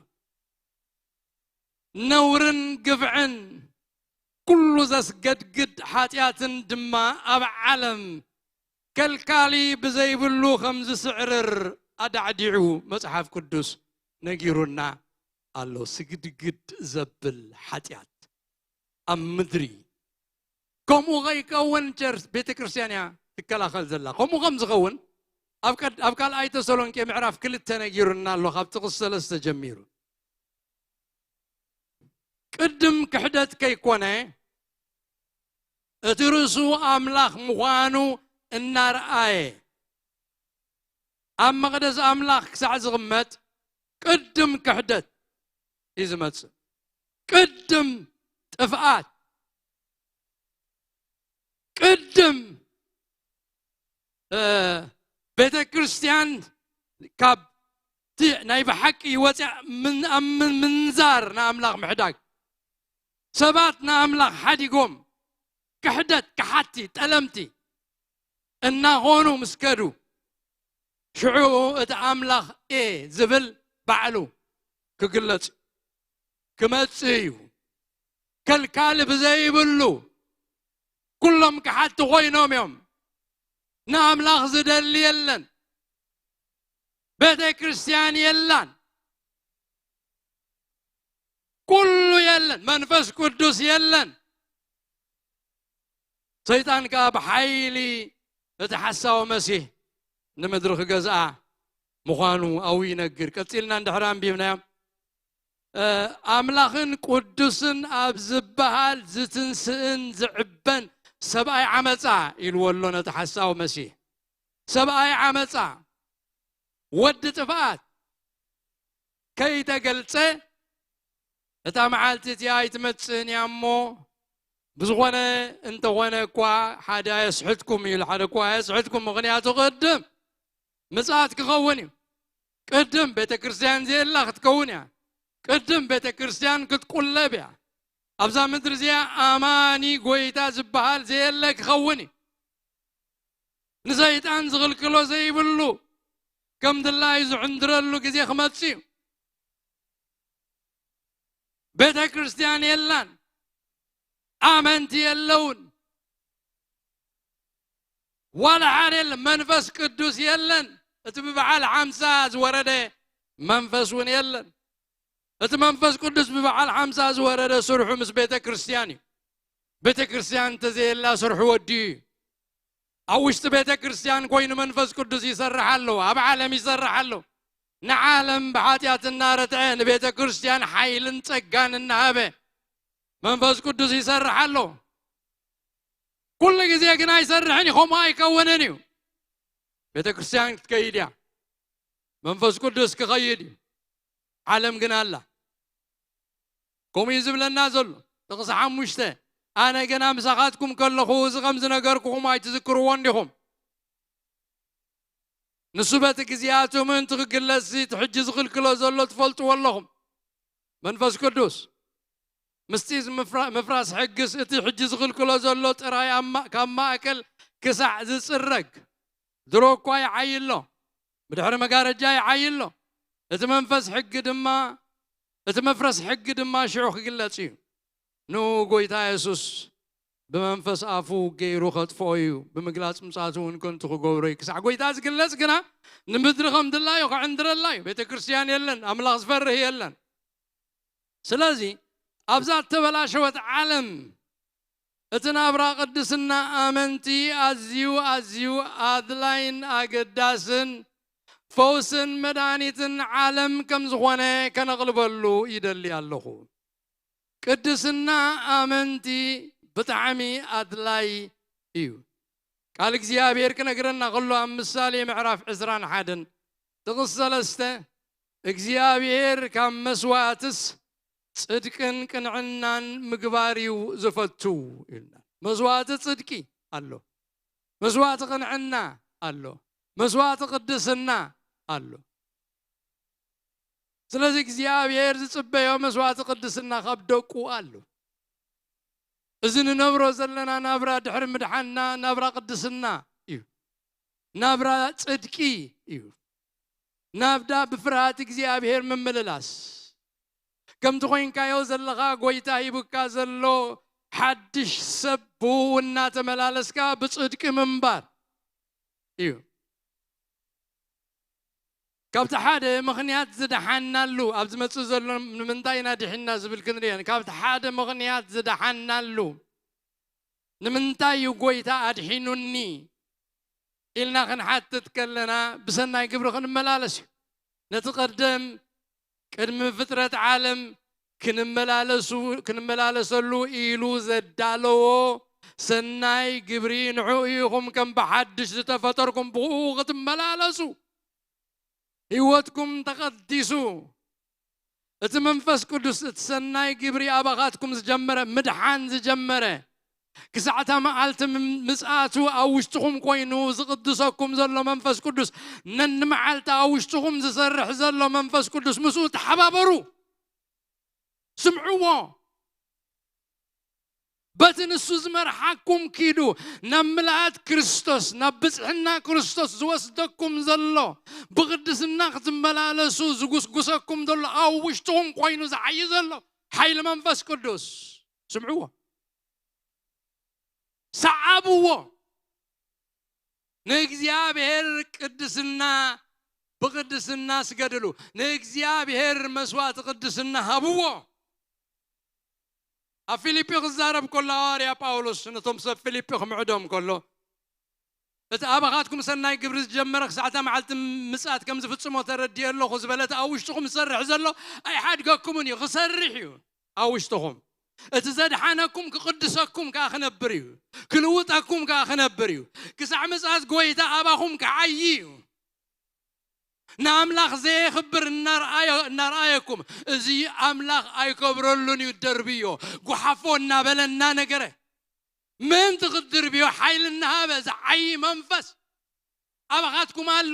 ነውርን ግፍዕን ኩሉ ዘስገድግድ ሓጢኣትን ድማ ኣብ ዓለም ከልካሊ ብዘይብሉ ከም ዝስዕርር ኣዳዕዲዑ መጽሓፍ ቅዱስ ነጊሩና ኣሎ። ስግድግድ ዘብል ሓጢኣት ኣብ ምድሪ ከምኡ ከይከውን ቸርች ቤተ ክርስቲያን እያ ትከላኸል ዘላ። ከምኡ ከም ዝኸውን ኣብ ቀድ-፣ ኣብ ካልኣይ ተሰሎንቄ ምዕራፍ ክልተ ነጊሩና ኣሎ፣ ካብ ጥቕስ ሰለስተ ጀሚሩ። ቅድም ክሕደት ከይኮነ እቲ ርእሱ ኣምላኽ ምዃኑ እናረኣየ ኣብ መቕደስ ኣምላኽ ክሳዕ ዝቕመጥ ቅድም ክሕደት እዩ ዝመጽእ። ቅድም ጥፍኣት፣ ቅድም፣ እ፣ ቤተ ክርስቲያን ካብቲ ናይ ብሓቂ ወፅያ ምን-፣ ኣብ ምን-፣ ምንዛር ንኣምላኽ ምሕዳግ። ሰባት ንኣምላኽ ሓዲጎም ክሕደት፣ ክሓቲ፣ ጠለምቲ እናኾኑ ምስ ከዱ፣ ሽዑ እቲ ኣምላኽ እየ ዝብል ባዕሉ ክግለጽ ክመጽእ እዩ። ከልካሊ ብዘይብሉ ኩሎም ክሓቲ ኮይኖም እዮም። ንኣምላኽ ዝደሊ የለን። ቤተ ክርስቲያን የላን። ኩሉ የለን። መንፈስ ቅዱስ የለን። ሰይጣን ከኣ ብሓይሊ እቲ ሓሳዊ መሲሕ ንምድሪ ክገዝኣ ምዃኑ ኣብኡ ይነግር። ቀጺልና እንድሕር ኣንቢብናዮ፣ እ፣ ኣምላኽን ቅዱስን ኣብ ዝበሃል ዝትንስእን ዝዕበን ሰብኣይ ዓመጻ ኢልዎ ኣሎ ነቲ ሓሳዊ መሲሕ። ሰብኣይ ዓመጻ፣ ወዲ ጥፍኣት ከይተገልጸ፣ እታ መዓልቲ እቲኣ ኣይትመጽእን እያ እሞ፣ ብዝኾነ እንተኾነ እኳ ሓደ ኣየስሕትኩም ኢሉ፣ ሓደ እኳ ኣየስሕትኩም። ምኽንያቱ ቅድም ምጽኣት ክኸውን እዩ። ቅድም ቤተ ክርስቲያን ዘየላ ክትከውን እያ። ቅድም ቤተ ክርስቲያን ክትቁለብ እያ። ኣብዛ ምድሪ እዚኣ ኣማኒ ጎይታ ዝበሃል ዘየለ ክኸውን እዩ። ንሰይጣን ዝኽልክሎ ዘይብሉ፣ ከም ድላዩ ዝዕንድረሉ ግዜ ክመጽእ እዩ። ቤተ ክርስቲያን የላን፣ ኣመንቲ የለውን፣ ዋላ ሓደ የለን። መንፈስ ቅዱስ የለን። እቲ ብበዓል ሓምሳ ዝወረደ መንፈስ እውን የለን። እቲ መንፈስ ቅዱስ ብበዓል ሓምሳ ዝወረደ ስርሑ ምስ ቤተ ክርስቲያን እዩ። ቤተ ክርስቲያን እንተዘየላ ስርሑ ወዲኡ እዩ። ኣብ ውሽጢ ቤተ ክርስቲያን ኮይኑ መንፈስ ቅዱስ ይሰርሕ ኣሎ፣ ኣብ ዓለም ይሰርሕ ኣሎ። ንዓለም ብሓጢኣት እናረትዐ፣ ንቤተ ክርስቲያን ሓይልን ጸጋን እናሃበ መንፈስ ቅዱስ ይሰርሕ ኣሎ። ኩሉ ግዜ ግን ኣይሰርሕን እዩ፣ ከምኡ ኣይከውንን እዩ። ቤተ ክርስቲያን ክትከይድ እያ፣ መንፈስ ቅዱስ ክኸይድ እዩ። ዓለም ግን ኣላ። ከምኡ እዩ ዝብለና ዘሎ ጥቕሲ ሓሙሽተ። ኣነ ገና ምሳኻትኩም ከለኹ እዚ ከም ዝነገርኩኹም ኣይትዝክርዎ እንዲኹም። ንሱ በቲ ግዜያቱ ምእንቲ ክግለጽ እቲ ሕጂ ዝኽልክሎ ዘሎ ትፈልጥዎ ኣለኹም። መንፈስ ቅዱስ ምስቲ እዚ ምፍራ-፣ ምፍራስ ሕግስ እቲ ሕጂ ዝኽልክሎ ዘሎ ጥራይ ኣብ ማ-፣ ካብ ማእከል ክሳዕ ዝጽረግ ድሮ እኳ ይዓዪ ኣሎ፣ ብድሕሪ መጋረጃ ይዓዪ ኣሎ። እቲ መንፈስ ሕጊ ድማ፣ እቲ መፍረስ ሕጊ ድማ ሽዑ ክግለጽ እዩ። ንኡ ጎይታ የሱስ ብመንፈስ ኣፉ ገይሩ ከጥፍኦ እዩ፣ ብምግላጽ ምጽኣቱ እውን ከንቱ ክገብሮ እዩ። ክሳዕ ጎይታ ዝግለጽ ግና ንምድሪ ከም ድላዩ ክዕንድረላ እዩ። ቤተ ክርስቲያን የለን፣ ኣምላኽ ዝፈርህ የለን። ስለዚ ኣብዛ እተበላሸወት ዓለም እቲ ናብራ ቅድስና ኣመንቲ ኣዝዩ፣ ኣዝዩ ኣድላይን ኣገዳስን ፈውስን መድሃኒትን ዓለም ከም ዝኾነ ከነቕልበሉ ይደሊ ኣለኹ። ቅድስና ኣመንቲ ብጣዕሚ ኣድላይ እዩ። ቃል እግዚኣብሔር ክነግረና ከሎ ኣብ ምሳሌ ምዕራፍ ዕስራን ሓደን ጥቕስ ሰለስተ፣ እግዚኣብሔር ካብ መስዋእትስ ጽድቅን ቅንዕናን ምግባር እዩ ዝፈቱ ኢልና። መስዋእቲ ጽድቂ ኣሎ፣ መስዋእቲ ቅንዕና ኣሎ፣ መስዋእቲ ቅድስና ኣሎ። ስለዚ እግዚኣብሔር ዝጽበዮ መስዋእቲ ቅድስና ካብ ደቁ ኣሎ። እዚ ንነብሮ ዘለና ናብራ ድሕሪ ምድሓንና ናብራ ቅድስና እዩ። ናብራ ጽድቂ እዩ። ናብራ ብፍርሃት እግዚኣብሔር ምምልላስ። ከምቲ ኮይንካዮ ዘለኻ ጎይታ ሂቡካ ዘሎ ሓድሽ ሰብ ብኡ እናተመላለስካ ብጽድቂ ምንባር እዩ። ካብቲ ሓደ ምኽንያት ዝደሓናሉ፣ ኣብ ዝመጽእ ዘሎ ንምንታይ ኢና ድሒንና ዝብል ክንርኢ ኢና። ካብቲ ሓደ ምኽንያት ዝደሓናሉ፣ ንምንታይ እዩ ጎይታ ኣድሒኑኒ ኢልና ክንሓትት ከለና፣ ብሰናይ ግብሪ ክንመላለስ እዩ። ነቲ ቀደም ቅድሚ ፍጥረት ዓለም ክንመላለሱ-፣ ክንመላለሰሉ ኢሉ ዘዳለዎ ሰናይ ግብሪ ንዕኡ ኢኹም ከም ብሓድሽ ዝተፈጠርኩም ብኡ ክትመላለሱ፣ ህይወትኩም ተቐዲሱ፣ እቲ መንፈስ ቅዱስ እቲ ሰናይ ግብሪ ኣባኻትኩም ዝጀመረ፣ ምድሓን ዝጀመረ፣ ክሳዕ እታ መዓልቲ ም-፣ ምጽኣቱ ኣብ ውሽጥኹም ኮይኑ ዝቕድሰኩም ዘሎ መንፈስ ቅዱስ፣ ነንመዓልቲ ኣብ ውሽጥኹም ዝሰርሕ ዘሎ መንፈስ ቅዱስ ምስኡ ተሓባበሩ። ስምዕዎ። በቲ ንሱ ዝመርሓኩም ኪዱ፣ ናብ ምልኣት ክርስቶስ፣ ናብ ብጽሕና ክርስቶስ ዝወስደኩም ዘሎ፣ ብቕድስና ክትመላለሱ ዝጉስጉሰኩም ዘሎ፣ ኣብ ውሽጥኹም ኮይኑ ዝዓዪ ዘሎ ሓይሊ መንፈስ ቅዱስ። ስምዕዎ። ሰዓብዎ። ንእግዚኣብሔር ቅድስና ብቅድስና ስገድሉ። ንእግዚኣብሔር መስዋእቲ ቅድስና ሃብዎ። ኣብ ፊልጲ ክዛረብ ከሎ ሃዋርያ ጳውሎስ ነቶም ሰብ ፊልጲ ክምዕዶም ከሎ፣ እቲ ኣባኻትኩም ሰናይ ግብሪ ዝጀመረ ክሳዕታ መዓልቲ ምጽኣት ከም ዝፍጽሞ ተረድየ ኣለኹ ዝበለ፣ እቲ ኣብ ውሽጥኹም ዝሰርሕ ዘሎ ኣይሓድገኩምን እዩ፣ ክሰርሕ እዩ ኣብ ውሽጥኹም። እቲ ዘድሓነኩም ክቕድሰኩም ከኣ ክነብር እዩ፣ ክልውጠኩም ከኣ ክነብር እዩ። ክሳዕ ምጽኣት ጐይታ ኣባኹም ክዓዪ እዩ። ንኣምላኽ ዘየኽብር እናርኣዮ-፣ እናርኣየኩም፣ እዚ ኣምላኽ ኣይከብረሉን እዩ፣ ደርብዮ፣ ጓሓፎ እናበለ እናነገረ፣ ምእንቲ ክትድርብዮ ሓይሊ እናሃበ ዝዓዪ መንፈስ ኣባኻትኩም ኣሎ።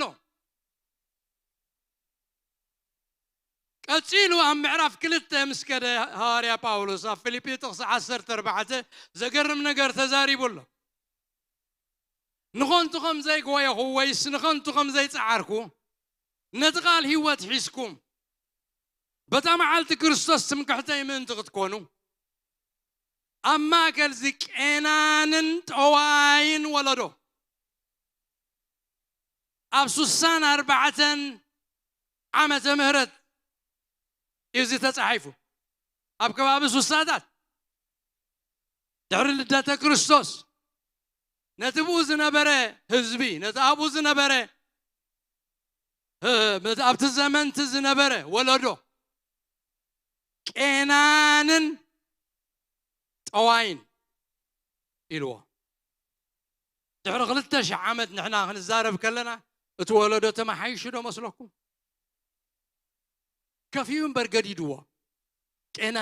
ቀጺሉ ኣብ ምዕራፍ ክልተ ምስ ከደ ሃዋርያ ጳውሎስ ኣብ ፊልጲ ጥቕሲ ዓሰርተ ኣርባዕተ ዘገርም ነገር ተዛሪቡ ኣሎ። ንኸንቱ ከም ዘይጎየኹ ወይስ ንኸንቱ ከም ዘይጸዓርኩ ነቲ ቃል ህይወት ሒዝኩም በታ መዓልቲ ክርስቶስ ትምክሕተይ ምእንቲ ክትኮኑ ኣብ ማእከል እዚ ቄናንን ጠዋይን ወለዶ ኣብ ሱሳን ኣርባዕተን ዓመተ ምህረት እዩ እዚ ተጻሒፉ። ኣብ ከባቢ ሱሳታት ድሕሪ ልደተ ክርስቶስ ነቲ ብኡ ዝነበረ ህዝቢ፣ ነቲ ኣብኡ ዝነበረ፣ እ፣ ነቲ ኣብቲ ዘመንቲ ዝነበረ ወለዶ ቄናንን ጠዋይን ኢልዎ። ድሕሪ ክልተ ሽሕ ዓመት ንሕና ክንዛረብ ከለና እቲ ወለዶ ተመሓይሹ ዶ መስለኩም? ከፊኡ እምበር ገዲድዎ። ቄና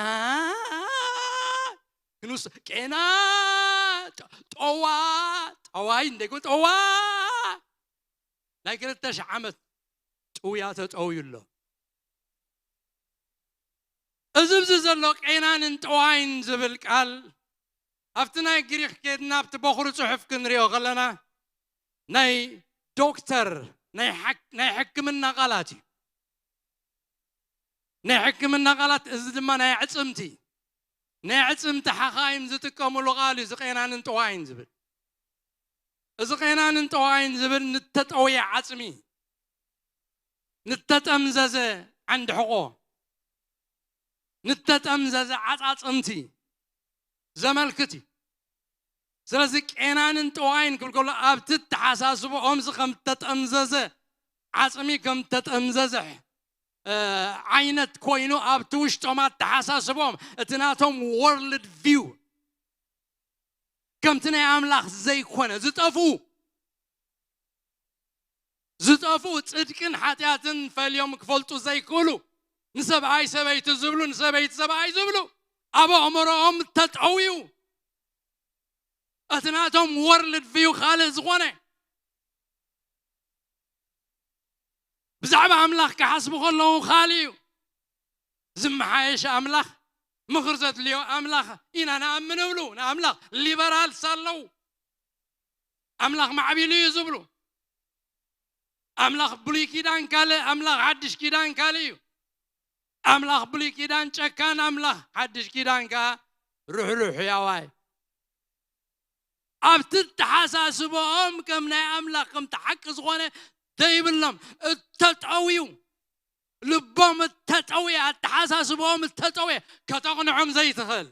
ክንውስ-፣ ቄና ጠዋ፣ ጠዋይ እንደይኮ ጠዋ ናይ ክልተ ሽሕ ዓመት ጥውያ ተጠውዩ ኣሎ። እዚ ኣብዚ ዘሎ ቄናንን ጠዋይን ዝብል ቃል ኣብቲ ናይ ግሪኽ ኬድና ኣብቲ በኹሪ ጽሑፍ ክንሪኦ ከለና ናይ ዶክተር፣ ናይ ሓክ-፣ ናይ ሕክምና ቃላት እዩ። ናይ ሕክምና ቃላት፣ እዚ ድማ ናይ ኣዕጽምቲ፣ ናይ ኣዕጽምቲ ሓኻይም ዝጥቀምሉ ቃል እዩ፣ እዚ ቄናንን ጠዋይን ዝብል። እዚ ቄናንን ጠዋይን ዝብል ንተጠውየ ዓጽሚ፣ ንተጠምዘዘ ዓንዲ ሕቖ፣ ንተጠምዘዘ ዓጻጽምቲ ዘመልክት እዩ። ስለዚ ቄናንን ጠዋይን ክብል ከሎ ኣብቲ ተሓሳስብኦም እዚ ከም ተጠምዘዘ ዓጽሚ፣ ከም ተጠምዘዘ፣ እ፣ ዓይነት ኮይኑ ኣብቲ ውሽጦም ኣተሓሳስብኦም እቲ ናቶም ወርልድ ቪው ከምቲ ናይ ኣምላኽ ዘይኮነ ዝጠፍኡ ዝጠፍኡ ጽድቅን ሓጢኣትን ፈልዮም ክፈልጡ ዘይክእሉ፣ ንሰብኣይ ሰበይቲ ዝብሉ፣ ንሰበይቲ ሰብኣይ ዝብሉ፣ ኣብ ኣእምሮኦም ተጠውዩ፣ እቲ ናቶም ወርልድ ቪው ካልእ ዝኾነ፣ ብዛዕባ ኣምላኽ ክሓስቡ ከለዉ ካልእ እዩ። ዝመሓየሸ ኣምላኽ፣ ምኽሪ ዘድልዮ ኣምላኽ ኢና ንኣምን እብሉ። ንኣምላኽ ሊበራልስ ኣለዉ። ኣምላኽ ማዕቢሉ እዩ ዝብሉ። ኣምላኽ ብሉይ ኪዳን ካልእ፣ ኣምላኽ ሓድሽ ኪዳን ካልእ እዩ። ኣምላኽ ብሉይ ኪዳን ጨካን ኣምላኽ፣ ሓድሽ ኪዳን ከኣ ርሕሩሕ ሕያዋይ። ኣብቲ ኣተሓሳስብኦም ከም ናይ ኣምላኽ ከምቲ ሓቂ ዝኾነ ዘይብሎም እተጠውዩ፣ ልቦም እተጠውየ፣ ኣተሓሳስብኦም እተጠውየ፣ ከተቕንዖም ዘይትኽእል፣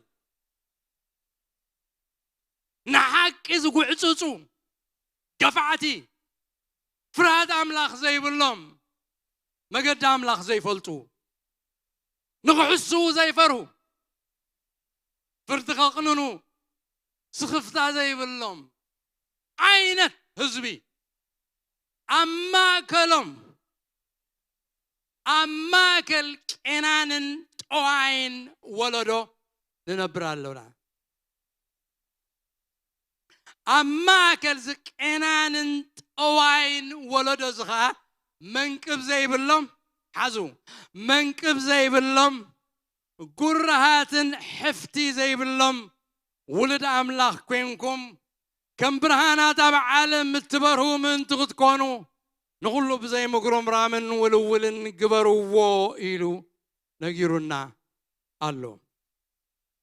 ንሓቂ ዝጉዕጽጹ፣ ገፋዕቲ፣ ፍርሃት ኣምላኽ ዘይብሎም፣ መገዲ ኣምላኽ ዘይፈልጡ፣ ንኽሕስዉ ዘይፈርሁ፣ ፍርዲ ከቕንኑ ስኽፍታ ዘይብሎም ዓይነት ህዝቢ ኣብ ማእከሎም፣ ኣብ ማእከል ቄናንን ጠዋይን ወለዶ ንነብር ኣለና። ኣብ ማእከል እዚ ቄናንን ጠዋይን ወለዶ እዚ ኸኣ መንቅብ ዘይብሎም፣ ሓዙ፣ መንቅብ ዘይብሎም፣ ጉራሃትን ሕፍቲ ዘይብሎም ውሉድ ኣምላኽ ኮይንኩም ከም ብርሃናት ኣብ ዓለም እትበርሁ ምእንቲ ክትኮኑ ንኹሉ ብዘይ ምጉርምራምን ውልውልን ግበርዎ ኢሉ ነጊሩና ኣሎ።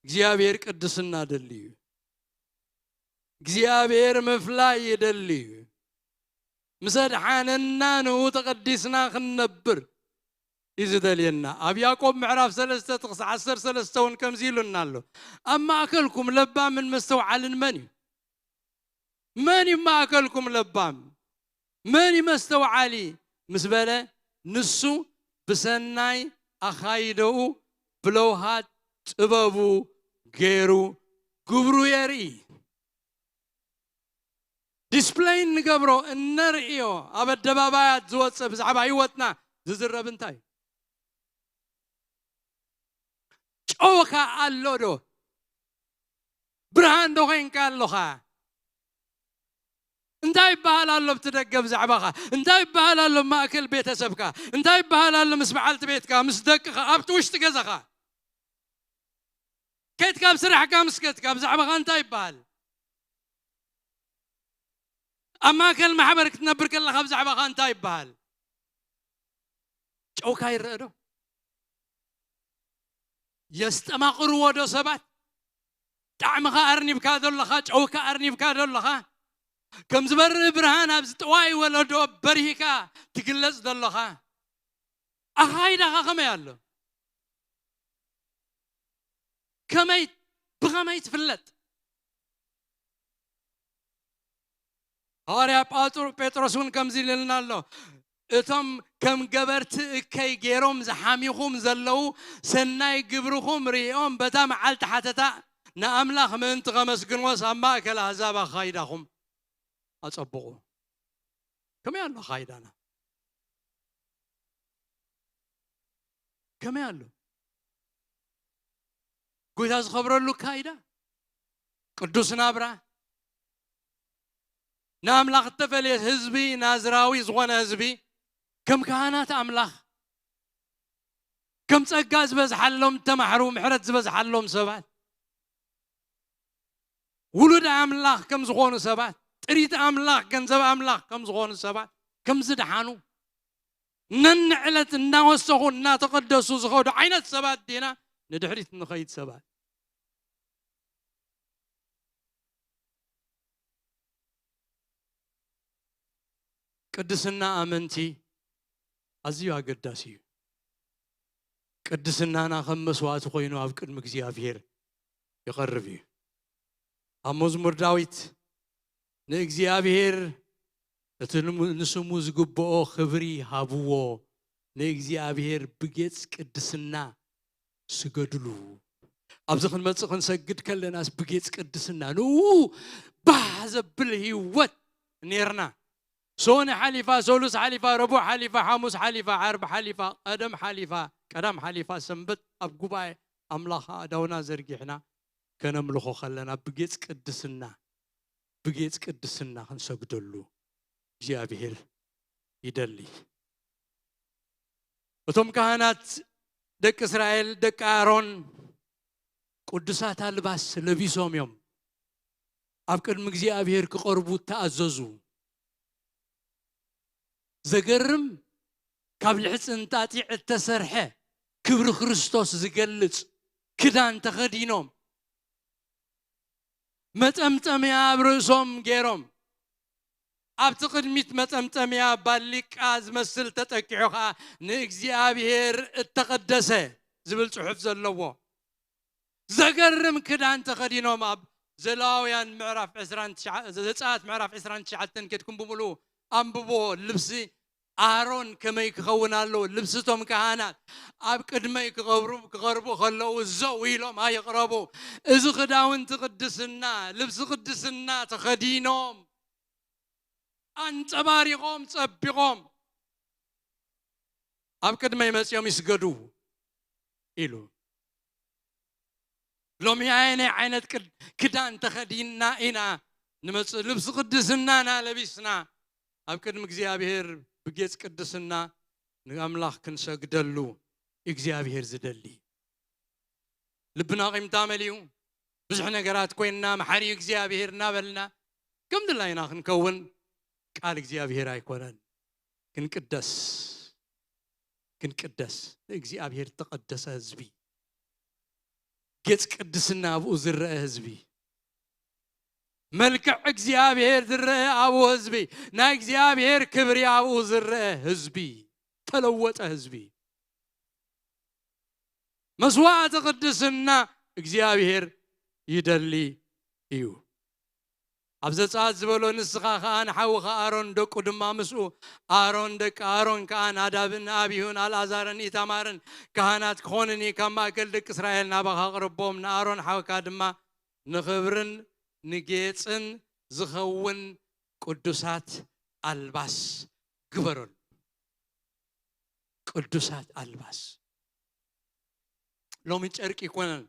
እግዚኣብሔር ቅድስና ደልዩ። እግዚኣብሔር ምፍላይ ይደሊ እዩ። ምስ ኣድሓነና ንኡ ተቐዲስና ክንነብር እዩ ዝደልየና። ኣብ ያዕቆብ ምዕራፍ ሰለስተ ጥቕሲ ዓሰርተ ሰለስተ እውን ከምዚ ኢሉና ኣሎ። ኣብ ማእከልኩም ለባምን መስተውዓልን መን እዩ? መን እዩ ማእከልኩም ለባም? መን እዩ መስተውዓሊ? ምስ በለ ንሱ ብሰናይ ኣኻይደኡ ብለውሃት ጥበቡ ገይሩ ግብሩ የርኢ። ዲስፕለይ እንገብሮ እነርእዮ ኣብ ኣደባባያት ዝወፅእ ብዛዕባ ህይወትና ዝዝረብ እንታይ እዩ? ጨውካ ኣሎ ዶ? ብርሃን ዶ ኮይንካ ኣለኻ? እንታይ ይበሃል ኣሎ ኣብቲ ደገ ብዛዕባኻ? እንታይ ይበሃል ኣሎ ኣብ ማእከል ቤተሰብካ? እንታይ ይበሃል ኣሎ ምስ በዓልቲ ቤትካ፣ ምስ ደቅኻ፣ ኣብቲ ውሽጢ ገዛኻ? ከይትካ ኣብ ስራሕካ ምስ ከትካ ብዛዕባኻ እንታይ ይበሃል? ኣብ ማእከል ማሕበር ክትነብር ከለኻ ብዛዕባኻ እንታይ ይበሃል? ጨውካ ይረአ ዶ? የስጠማቕርዎ ዶ ሰባት? ጣዕምኻ ኣርኒብካ ዶ ኣለኻ? ጨውካ ኣርኒብካ ዶ ኣለኻ? ከም ዝበርህ ብርሃን ኣብዚ ጠዋይ ወለዶ በሪህካ ትግለጽ ዶ ኣለኻ? ኣኻይዳኻ ከመይ ኣሎ? ከመይ፣ ብኸመይ ትፍለጥ? ሃዋርያ ጳጥሮ-፣ ጴጥሮስ እውን ከምዚ ኢሉና ኣሎ። እቶም ከም ገበርቲ እከይ ገይሮም ዝሓሚኹም ዘለዉ ሰናይ ግብርኹም ርእዮም በታ መዓልቲ ሓተታ ንኣምላኽ ምእንቲ ከመስግንዎስ ኣብ ማእከል ኣህዛብ ኣኻይዳኹም ኣጸብቑ። ከመይ ኣሎ ኣኻይዳና? ከመይ ኣሎ? ጎይታ ዝኸብረሉ ኣካይዳ፣ ቅዱስ ናብራ፣ ንኣምላኽ እተፈለየ ህዝቢ፣ ናዝራዊ ዝኾነ ህዝቢ፣ ከም ካህናት ኣምላኽ፣ ከም ጸጋ ዝበዝሓሎም ተማሕሩ፣ ምሕረት ዝበዝሓሎም ሰባት፣ ውሉድ ኣምላኽ ከም ዝኾኑ ሰባት፣ ጥሪት ኣምላኽ፣ ገንዘብ ኣምላኽ ከም ዝኾኑ ሰባት፣ ከም ዝደሓኑ፣ ነንዕለት እናወሰኹ እናተቐደሱ ዝኸዱ ዓይነት ሰባት ዲና ንድሕሪት ንኸይድ ሰባት? ቅድስና ኣመንቲ ኣዝዩ ኣገዳሲ እዩ። ቅድስናና ከም መስዋእቲ ኮይኑ ኣብ ቅድሚ እግዚኣብሔር ይቐርብ እዩ። ኣብ መዝሙር ዳዊት ንእግዚኣብሔር እቲ ንሙ-፣ ንስሙ ዝግብኦ ክብሪ ሃብዎ፣ ንእግዚኣብሔር ብጌጽ ቅድስና ስገድሉ። ኣብዚ ክንመጽእ ክንሰግድ ከለናስ ብጌጽ ቅድስና ንኡ ባህ ዘብል ህይወት ኔርና። ሶኒ ሓሊፋ፣ ሶሉስ ሓሊፋ፣ ረቡዕ ሓሊፋ፣ ሓሙስ ሓሊፋ፣ ዓርብ ሓሊፋ፣ ቀደም ሓሊፋ፣ ቀዳም ሓሊፋ፣ ሰንበት ኣብ ጉባኤ ኣምላኽ ኣእዳውና ዘርጊሕና ከነምልኾ ከለና ብጌጽ ቅድስና፣ ብጌጽ ቅድስና ክንሰግደሉ እግዚኣብሔር ይደሊ። እቶም ካህናት ደቂ እስራኤል፣ ደቂ ኣሮን፣ ቅዱሳት ኣልባስ ለቢሶም እዮም ኣብ ቅድሚ እግዚኣብሔር ክቐርቡ እተኣዘዙ። ዘገርም፣ ካብ ልሕጽን ጣጢዕ እተሰርሐ ክብሪ ክርስቶስ ዝገልጽ ክዳን ተኸዲኖም፣ መጠምጠምያ ኣብ ርእሶም ገይሮም፣ ኣብቲ ቅድሚት መጠምጠምያ ባሊቃ ዝመስል ተጠቂዑ ኸኣ ንእግዚኣብሔር እተቐደሰ ዝብል ጽሑፍ ዘለዎ ዘገርም ክዳን ተኸዲኖም ኣብ ዘሌዋውያን ምዕራፍ ዕስራን ትሽዓን፣ ዘጸኣት ምዕራፍ ዕስራን ትሽዓተን ኬድኩም ብምሉኡ ኣንብቦ። ልብሲ ኣሮን ከመይ ክኸውን ኣለዎ? ልብሲ እቶም ካህናት ኣብ ቅድመይ ክቐብሩ፣ ክቐርቡ ከለዉ ዘው ኢሎም ኣይቕረቡ። እዚ ክዳውንቲ ቅድስና፣ ልብሲ ቅድስና ተኸዲኖም፣ ኣንጸባሪቖም፣ ጸቢቖም ኣብ ቅድመይ መጺኦም ይስገዱ ኢሉ። ሎሚ ኣየናይ ዓይነት ቅድ-፣ ክዳን ተኸዲንና ኢና ንመጽእ? ልብሲ ቅድስናና ለቢስና ኣብ ቅድሚ እግዚኣብሔር ብጌጽ ቅድስና ንኣምላኽ ክንሰግደሉ እግዚኣብሔር ዝደሊ። ልብና ቂምታ መሊኡ፣ ብዙሕ ነገራት ኮይንና፣ መሓሪ እግዚኣብሔር እናበልና ከም ድላይና ክንከውን ቃል እግዚኣብሔር ኣይኮነን። ክንቅደስ፣ ክንቅደስ፣ ንእግዚኣብሔር ዝተቐደሰ ህዝቢ፣ ጌጽ ቅድስና ኣብኡ ዝረአ ህዝቢ፣ መልክዕ እግዚኣብሔር ዝረአ ኣብኡ ህዝቢ፣ ናይ እግዚኣብሔር ክብሪ ኣብኡ ዝረአ ህዝቢ፣ ተለወጠ ህዝቢ። መስዋዕቲ ቅድስና እግዚኣብሔር ይደሊ እዩ። ኣብ ዘጸኣት ዝበሎ፣ ንስኻ ኸኣ ንሓውኻ ኣሮን፣ ደቁ ድማ ምስኡ፣ ኣሮን፣ ደቂ ኣሮን ከኣ ናዳብን ኣቢሁን ኣልኣዛርን ኢታማርን ካህናት ክኾኑኒ፣ ካብ ማእከል ደቂ እስራኤል ናባኻ ኣቕርቦም፣ ንኣሮን ሓውካ ድማ ንኽብርን ንጌጽን ዝኸውን ቅዱሳት ኣልባስ ግበረሉ። ቅዱሳት ኣልባስ። ሎሚ ጨርቂ ይኮነን።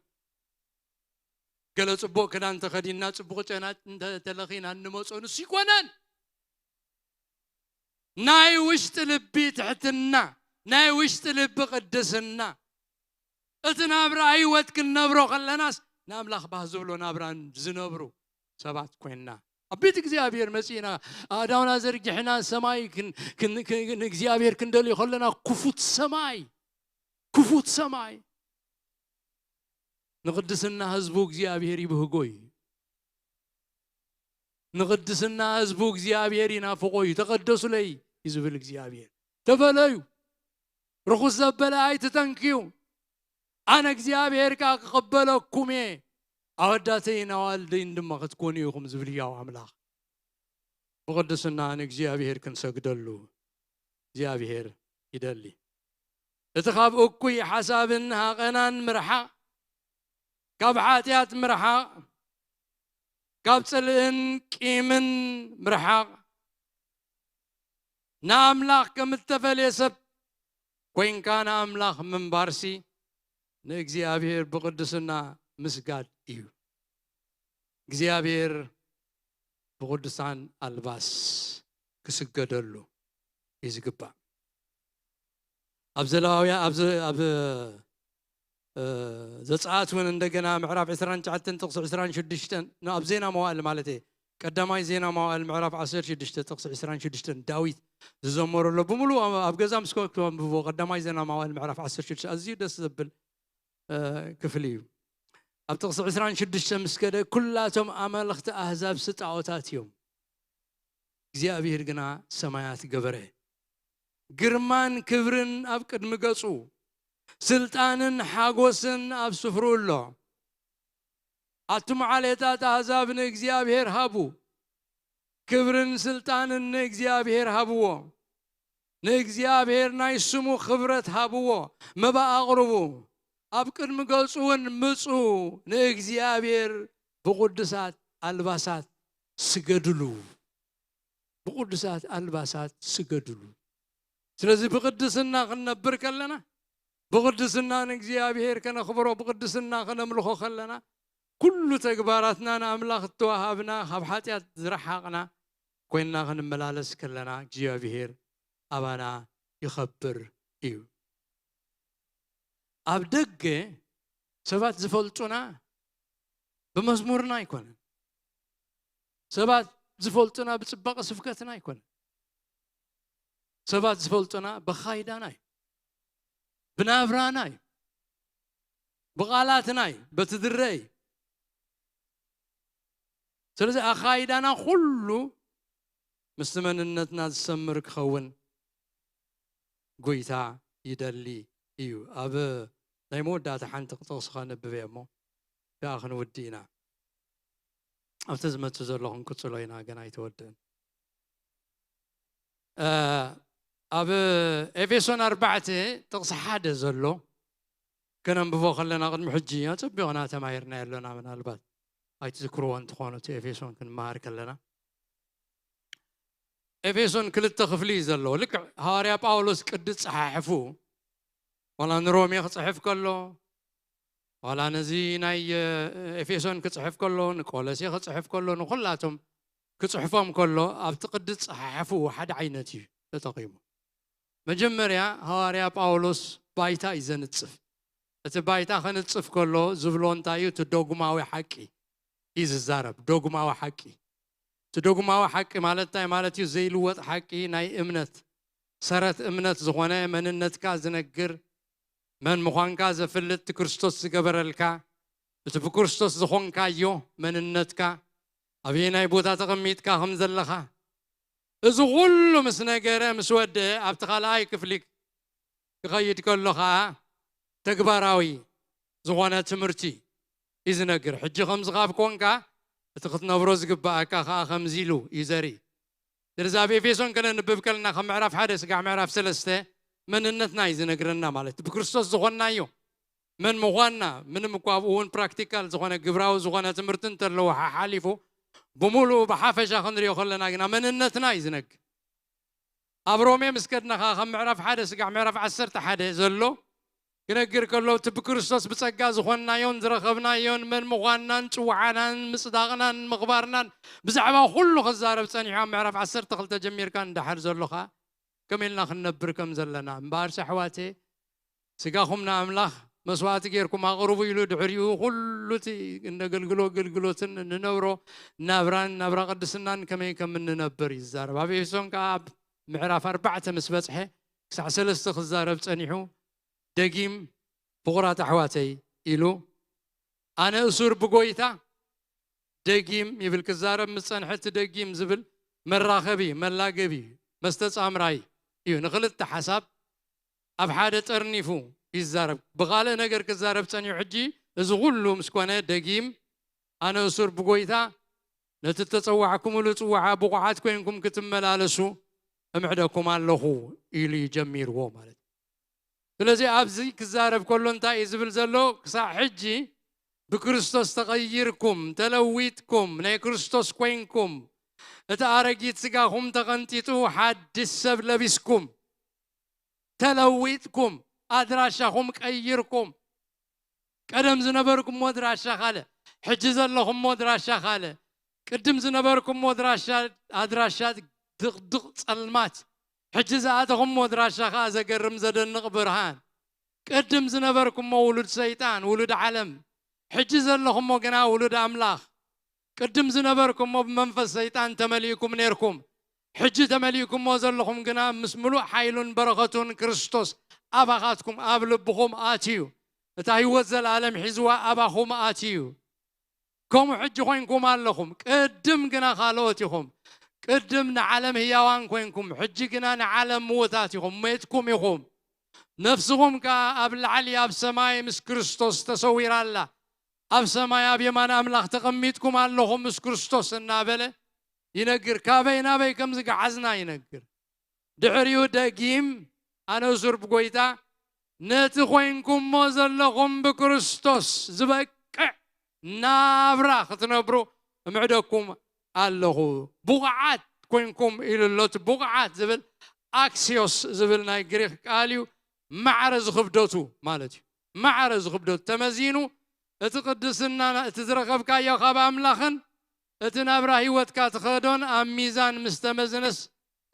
ገለ ጽቡቕ ክዳን ተኸዲንና፣ ጽቡቕ ጨና እንተ-፣ ተለኺና እንመጾ፣ ንሱ ይኮነን። ናይ ውሽጢ ልቢ ትሕትና፣ ናይ ውሽጢ ልቢ ቅድስና። እቲ ናብራ ህይወት ክንነብሮ ከለናስ፣ ንኣምላኽ ባህ ዝብሎ ናብራ ዝነብሩ ሰባት ኮይንና፣ ኣብ ቤት እግዚኣብሔር መጺእና፣ ኣእዳውና ዘርጊሕና ሰማይ ክን-፣ ክን-፣ ክን-፣ ንእግዚኣብሔር ክንደልዮ ከለና፣ ክፉት ሰማይ፣ ክፉት ሰማይ። ንቅድስና ህዝቡ እግዚኣብሔር ይብህጎ እዩ። ንቅድስና ህዝቡ እግዚኣብሔር ይናፍቆ እዩ። "ተቀደሱለይ" እዩ ዝብል እግዚኣብሔር። "ተፈለዩ፣ ርኹስ ዘበለ ኣይትተንክዩ፣ ኣነ እግዚኣብሔር ከኣ ክቕበለኩም እየ፣ ኣወዳተይን ኣዋልደይን ድማ ክትኮኑ ኢኹም" ዝብል ህያው ኣምላኽ። ብቕድስና ንእግዚኣብሔር ክንሰግደሉ እግዚኣብሔር ይደሊ። እቲ ካብ እኩይ ሓሳብን ሃቐናን ምርሓቕ፣ ካብ ሓጢኣት ምርሓቕ፣ ካብ ጽልእን ቂምን ምርሓቕ፣ ንኣምላኽ ከም እተፈልየ ሰብ ኮይንካ ንኣምላኽ ምንባርሲ ንእግዚኣብሔር ብቕድስና ምስጋድ እዩ። እግዚኣብሔር ብቕዱሳን ኣልባስ ክስገደሉ እዩ ዝግባእ። ኣብ ዘለዋውያ-፣ ኣብ ዘ-፣ ኣብ፣ እ፣ ዘጸኣት እውን እንደገና ምዕራፍ ዕስራን ትሽዓተን ጥቕሲ ዕስራን ሽዱሽተን፣ ን-፣ ኣብ ዜና መዋእል ማለት እየ። ቀዳማይ ዜና መዋእል ምዕራፍ ዓሰርተ ሽዱሽተ ጥቕሲ ዕስራን ሽዱሽተን፣ ዳዊት ዝዘመሮ ኣሎ። ብምሉእ ኣብ፣ ኣብ ገዛ ምስ ኮንኩም ኣንብብዎ። ቀዳማይ ዜና መዋእል ምዕራፍ ዓሰርተ ሽዱሽተ ኣዝዩ ደስ ዘብል፣ እ፣ ክፍሊ እዩ። ኣብ ጥቕሲ ዕስራን ሽዱሽተ ምስ ከደ፣ "ኩላቶም ኣማልኽቲ ኣህዛብሲ ጣዖታት እዮም፣ እግዚኣብሔር ግና ሰማያት ገበረ። ግርማን ክብርን ኣብ ቅድሚ ገጹ፣ ስልጣንን ሓጎስን ኣብ ስፍርኡ ኣሎ። ኣቱም ዓሌታት ኣህዛብ ንእግዚኣብሔር ሃቡ፣ ክብርን ስልጣንን ንእግዚኣብሔር ሃብዎ። ንእግዚኣብሔር ናይ ስሙ ክብረት ሃብዎ፣ መባእ ኣቕርቡ፣ ኣብ ቅድሚ ገጹ እውን ምጹ፣ ንእግዚኣብሔር ብቕዱሳት ኣልባሳት ስገድሉ፣ ብቕዱሳት ኣልባሳት ስገድሉ።" ስለዚ ብቕድስና ክንነብር ከለና፣ ብቕድስና ንእግዚኣብሔር ከነኽብሮ፣ ብቕድስና ከነምልኾ ከለና፣ ኩሉ ተግባራትና ንኣምላኽ እተዋሃብና፣ ካብ ሓጢኣት ዝረሓቕና ኮይንና ክንመላለስ ከለና፣ እግዚኣብሔር ኣባና ይኸብር እዩ። ኣብ ደገ ሰባት ዝፈልጡና ብመዝሙርና ኣይኮነን። ሰባት ዝፈልጡና ብጽባቐ ስብከትና ኣይኮነን። ሰባት ዝፈልጡና ብኣኻይዳና እዩ፣ ብናብራና እዩ፣ ብቓላትና እዩ፣ በቲ ዝረአ እዩ። ስለዚ ኣኻይዳና ኩሉ ምስቲ መንነትና ዝሰምር ክኸውን ጎይታ ይደሊ እዩ። ኣብ ናይ መወዳእታ ሓንቲ ጥቕሲ ከነብብ እየ እሞ፣ ብኣ ክንውድእ ኢና። ኣብቲ ዝመጽእ ዘሎ ክንቅጽሎ ኢና፣ ገና ኣይተወድእን። እ፣ ኣብ ኤፌሶን ኣርባዕተ ጥቕሲ ሓደ ዘሎ ከነንብቦ ከለና፣ ቅድሚ ሕጂ ኣጸቢቕና ተማሂርናዮ ኣለና፣ ምናልባት ኣይትዝክርዎ እንትኾኑ፣ እቲ ኤፌሶን ክንመሃር ከለና፣ ኤፌሶን ክልተ ክፍሊ እዩ ዘለዎ። ልክዕ ሃዋርያ ጳውሎስ ቅዲ ጸሓሕፉ፣ ዋላ ንሮሜ ክጽሕፍ ከሎ፣ ዋላ ነዚ ናይ፣ እ፣ ኤፌሶን ክጽሕፍ ከሎ፣ ንቆሎሴ ክጽሕፍ ከሎ፣ ንኹላቶም ክጽሕፎም ከሎ፣ ኣብቲ ቅዲ ጸሓሕፉ ሓደ ዓይነት እዩ ተጠቒሙ። መጀመርያ ሃዋርያ ጳውሎስ ባይታ እዩ ዘንጽፍ። እቲ ባይታ ክንጽፍ ከሎ ዝብሎ እንታይ እዩ? እቲ ዶግማዊ ሓቂ እዩ ዝዛረብ። ዶግማዊ ሓቂ፣ እቲ ዶግማዊ ሓቂ ማለት እንታይ ማለት እዩ? ዘይልወጥ ሓቂ፣ ናይ እምነት፣ ሰረት እምነት ዝኾነ፣ መንነትካ ዝነግር፣ መን ምዃንካ ዘፍልጥ፣ እቲ ክርስቶስ ዝገበረልካ፣ እቲ ብክርስቶስ ዝኾንካዮ መንነትካ፣ ኣበየናይ ቦታ ተቐሚጥካ ከም ዘለኻ፣ እዚ ኩሉ ምስ ነገረ ምስ ወደአ ኣብቲ ካልኣይ ክፍሊ ክኸይድ ከሎ ኸዓ ተግባራዊ ዝኾነ ትምህርቲ እዩ ዝነግር። ሕጂ ከምዚ ካብ ኮንካ እቲ ክትነብሮ ዝግባኣካ ኸዓ ከምዚ ኢሉ እዩ ዘርኢ። ስለዚ ኣብ ኤፌሶን ከነንብብ ከለና ካብ ምዕራፍ ሓደ ስጋዕ ምዕራፍ ሰለስተ መንነትና እዩ ዝነግረና ማለት እዩ። ብክርስቶስ ዝኾንናዮ መን ምዃንና ምንም እኳ ኣብኡ እውን ፕራክቲካል ዝኾነ ግብራዊ ዝኾነ ትምህርቲ እንተለዎ ሓሓሊፉ ብምሉኡ ብሓፈሻ ክንሪኦ ከለና ግና መንነትና እዩ ዝነግር። ኣብ ሮሜ ምስ ከድናኻ ካብ ምዕራፍ ሓደ ስጋዕ ምዕራፍ ዓሰርተ ሓደ ዘሎ ክነግር ከሎ እቲ ብክርስቶስ ብጸጋ ዝኾንናዮን ዝረኸብናዮን መን ምዃንናን ጽውዓናን ምጽዳቕናን ምኽባርናን ብዛዕባ ኩሉ ክዛረብ ጸኒሑ ኣብ ምዕራፍ ዓሰርተ ክልተ ጀሚርካ እንዳሓር ዘሎኻ ከመይ ኢልና ክንነብር ከም ዘለና እምበኣርሲ ኣሕዋቴ ስጋኹም ንኣምላኽ መስዋእቲ ጌርኩም ኣቕርቡ ኢሉ ድሕሪኡ ኩሉ እቲ እነገልግሎ ኣገልግሎትን እንነብሮ ናብራን ናብራ ቅድስናን ከመይ ከም እንነብር ይዛረብ። ኣብ ኤፌሶን ከኣ ኣብ ምዕራፍ ኣርባዕተ ምስ በጽሐ ክሳዕ ሰለስተ ክዛረብ ጸኒሑ ደጊም ፍቑራት ኣሕዋተይ ኢሉ ኣነ እሱር ብጎይታ ደጊም ይብል ክዛረብ ምስ ጸንሐ እቲ ደጊም ዝብል መራኸቢ መላገቢ መስተጻምራይ እዩ። ንክልተ ሓሳብ ኣብ ሓደ ጠርኒፉ ይዛረብ። ብኻልእ ነገር ክዛረብ ጸኒሑ ሕጂ እዚ ኩሉ ምስ ኮነ ደጊም ኣነ እሱር ብጎይታ ነቲ እተጸዋዕኩምሉ ጽዋዓ ብቑዓት ኮይንኩም ክትመላለሱ እምዕደኩም ኣለኹ ኢሉ እዩ ጀሚርዎ ማለት እዩ። ስለዚ ኣብዚ ክዛረብ ከሎ እንታይ እዩ ዝብል ዘሎ? ክሳዕ ሕጂ ብክርስቶስ ተቐይርኩም ተለዊጥኩም ናይ ክርስቶስ ኮይንኩም እቲ ኣረጊት ስጋኹም ተቐንጢጡ ሓድሽ ሰብ ለቢስኩም ተለዊጥኩም ኣድራሻኹም ቀይርኩም ቀደም ዝነበርኩሞ ኣድራሻ ካልእ ሕጂ ዘለኹሞ ኣድራሻ ካልእ ቅድም ዝነበርኩሞ ኣድራሻ ኣድራሻ ድቕድቕ ጸልማት ሕጂ ዝኣተኹሞ ኣድራሻ ከኣ ዘገርም ዘደንቕ ብርሃን ቅድም ዝነበርኩሞ ውሉድ ሰይጣን ውሉድ ዓለም ሕጂ ዘለኹሞ ግና ውሉድ ኣምላኽ ቅድም ዝነበርኩሞ ብመንፈስ ሰይጣን ተመሊእኩም ነርኩም ሕጂ ተመሊእኩሞ ዘለኹም ግና ምስ ምሉእ ሓይሉን በረኸቱን ክርስቶስ ኣባኻትኩም ኣብ ልብኹም ኣትዩ እታ ህይወት ዘለኣለም ሒዝዋ ኣባኹም ኣትዩ ከምኡ ሕጂ ኮይንኩም ኣለኹም ቅድም ግና ካልኦት ኢኹም ቅድም ንዓለም ህያዋን ኮይንኩም ሕጂ ግና ንዓለም ምውታት ኢኹም ሜትኩም ኢኹም ነፍስኹም ከኣ ኣብ ላዕሊ ኣብ ሰማይ ምስ ክርስቶስ ተሰዊራ ኣላ ኣብ ሰማይ ኣብ የማን ኣምላኽ ተቐሚጥኩም ኣለኹም ምስ ክርስቶስ እናበለ ይነግር ካበይ ናበይ ከም ዝገዓዝና ይነግር ድሕሪኡ ደጊም ኣነ ሱር ብጎይታ ነቲ ኮይንኩሞ ዘለኹም ብክርስቶስ ዝበቅዕ ናብራ ክትነብሩ እምዕደኩም ኣለኹ ብቑዓት ኮይንኩም ኢሉ ኣሎ እቲ ብቑዓት ዝብል ኣክሲዮስ ዝብል ናይ ግሪክ ቃል እዩ ማዕረ ዝኽብደቱ ማለት እዩ ማዕረ ዝኽብደቱ ተመዚኑ እቲ ቅድስና እቲ ዝረኸብካዮ ካብ ኣምላኽን እቲ ናብራ ህይወትካ ትኸዶን ኣብ ሚዛን ምስ ተመዝነስ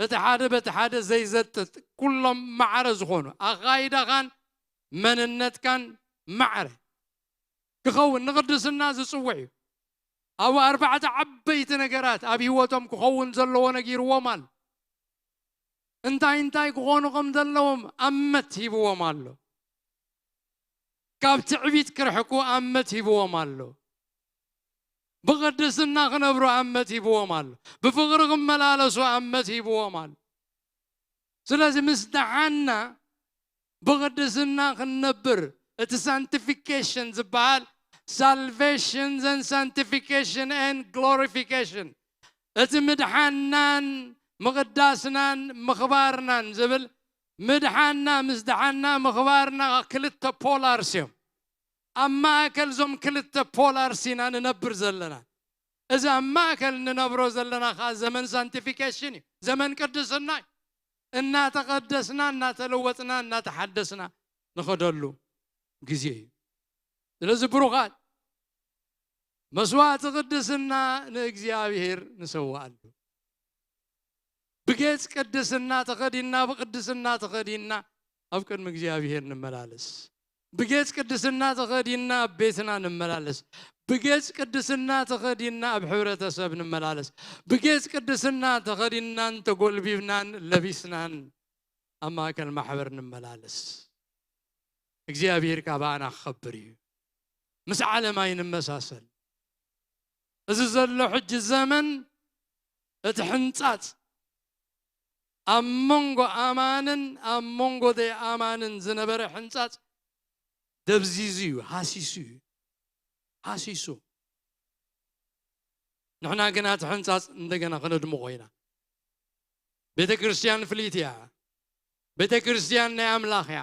እቲ ሓደ በቲ ሓደ ዘይዘጥጥ ኩሎም ማዕረ ዝኾኑ ኣኻይዳኻን መንነትካን ማዕረ ክኸውን ንቅድስና ዝጽውዕ እዩ። ኣብ ኣርባዕተ ዓበይቲ ነገራት ኣብ ህይወቶም ክኸውን ዘለዎ ነጊርዎም ኣሎ። እንታይ እንታይ ክኾኑ ከም ዘለዎም ኣመት ሂብዎም ኣሎ። ካብ ትዕቢት ክርሕቁ ኣመት ሂብዎም ኣሎ። ብቕድስና ክነብሩ ኣመት ሂብዎም ኣሎ። ብፍቕሪ ክመላለሱ ኣመት ሂብዎም ኣሎ። ስለዚ ምስ ደሓና ብቕድስና ክንነብር እቲ ሳንቲፊኬሽን ዝበሃል ሳልቬሽን ዘን ሳንቲፊኬሽን ን ግሎሪፊኬሽን እቲ ምድሓናን ምቕዳስናን ምኽባርናን ዝብል ምድሓና ምስ ደሓና ምኽባርና ክልተ ፖላርስ እዮም ኣብ ማእከል ዞም ክልተ ፖላርስ ኢና ንነብር ዘለና እዚ ኣብ ማእከል ንነብሮ ዘለና ከዓ ዘመን ሳንቲፊኬሽን እዩ ዘመን ቅድስና እዩ እናተቐደስና እናተለወጥና እናተሓደስና ንኸደሉ ግዜ እዩ ስለዚ ብሩኻት መስዋዕቲ ቅድስና ንእግዚኣብሔር ንሰዋኣሉ ብጌጽ ቅድስና ተኸዲና ብቅድስና ተኸዲና ኣብ ቅድሚ እግዚኣብሔር ንመላለስ ብጌጽ ቅድስና ተኸዲንና ኣብ ቤትና ንመላለስ። ብጌጽ ቅድስና ተኸዲንና ኣብ ሕብረተሰብ ንመላለስ። ብጌጽ ቅድስና ተኸዲንናን ተጎልቢብናን ለቢስናን ኣብ ማእከል ማሕበር ንመላለስ። እግዚኣብሔር ካባና ክኸብር እዩ። ምስ ዓለም ኣይንመሳሰል። እዚ ዘሎ ሕጂ ዘመን እቲ ሕንጻጽ ኣብ መንጎ ኣማንን ኣብ መንጎ ዘይኣማንን ዝነበረ ሕንጻጽ ደብዚዙ እዩ፣ ሃሲሱ እዩ፣ ሃሲሱ። ንሕና ግና እቲ ሕንጻጽ እንደገና ከነድምቖ ኢና። ቤተ ክርስቲያን ፍልይቲ እያ። ቤተ ክርስቲያን ናይ ኣምላኽ እያ።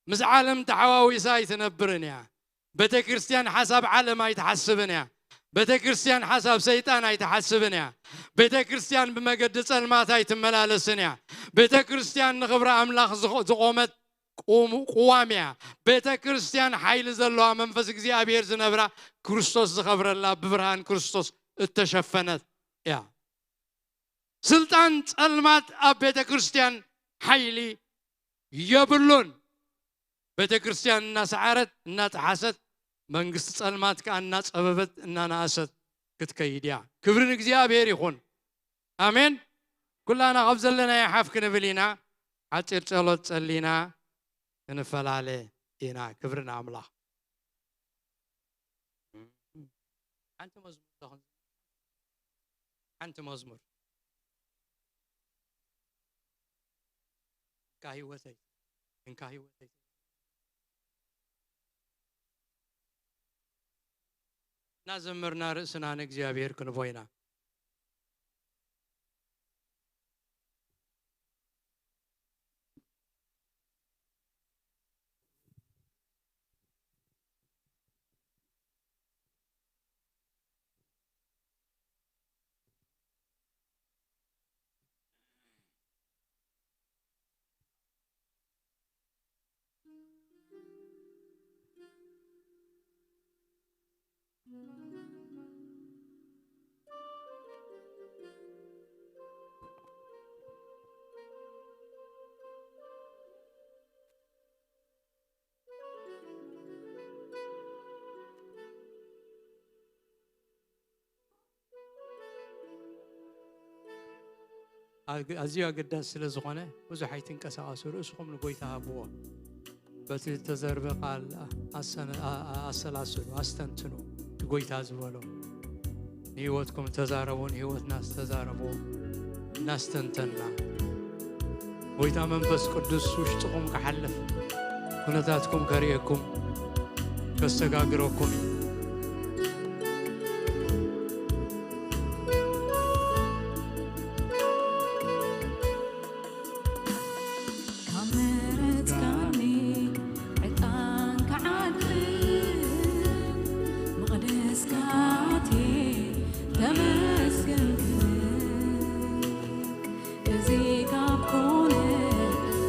ምስ ዓለም ተሓዋዊሳ ኣይትነብርን እያ። ቤተ ክርስቲያን ሓሳብ ዓለም ኣይትሓስብን እያ። ቤተ ክርስቲያን ሓሳብ ሰይጣን ኣይትሓስብን እያ። ቤተ ክርስቲያን ብመገዲ ጸልማት ኣይትመላለስን እያ። ቤተ ክርስቲያን ንኽብሪ ኣምላኽ ዝኸ-፣ ዝቖመት ቁም-፣ ቅዋም እያ። ቤተ ክርስቲያን ሓይሊ ዘለዋ መንፈስ እግዚኣብሔር ዝነብራ ክርስቶስ ዝኸብረላ ብብርሃን ክርስቶስ እተሸፈነት እያ። ስልጣን ጸልማት ኣብ ቤተ ክርስቲያን ሓይሊ የብሉን። ቤተ ክርስቲያን እናሰዓረት እናጠሓሰት መንግስቲ ጸልማት ከኣ እናጸበበት እናነኣሰት ክትከይድ እያ። ክብሪ ንእግዚኣብሔር ይኹን። ኣሜን። ኩላና ካብ ዘለናዮ ሓፍ ክንብል ኢና። ሓጺር ጸሎት ጸሊና ክንፈላለ ኢና። ክብሪ ንኣምላኽ። ሓንቲ መዝሙር ተኽን-፣ ሓንቲ መዝሙር። እንካ ህይወተይ፣ እንካ ህይወተይ። እናዘመርና ርእስና ንእግዚኣብሔር ክንቦ ኢና። ኣግ-፣ ኣዝዩ ኣገዳሲ ስለ ዝኾነ ብዙሕ ኣይትንቀሳቐሱ፣ ርእስኹም ንጎይታ ሃብዎ። በቲ ዝተዘርበ ቃል ኣሰነ-፣ ኣ-፣ ኣ-፣ ኣሰላስሉ፣ ኣስተንትኑ። እቲ ጎይታ ዝበሎ ንህይወትኩም ተዛረቡ፣ ንህይወትና ዝተዛረቡ እናስተንተና፣ ጎይታ መንፈስ ቅዱስ ውሽጥኹም ክሓልፍ፣ ኩነታትኩም ከርእየኩም፣ ከስተጋግረኩም እዩ። ካብ ምሕረትካኒ ዕጣን ክዓጥን፣ መቕደስካ ኣትየ ተመስገን ክብል። እዚ ካብ ኮነ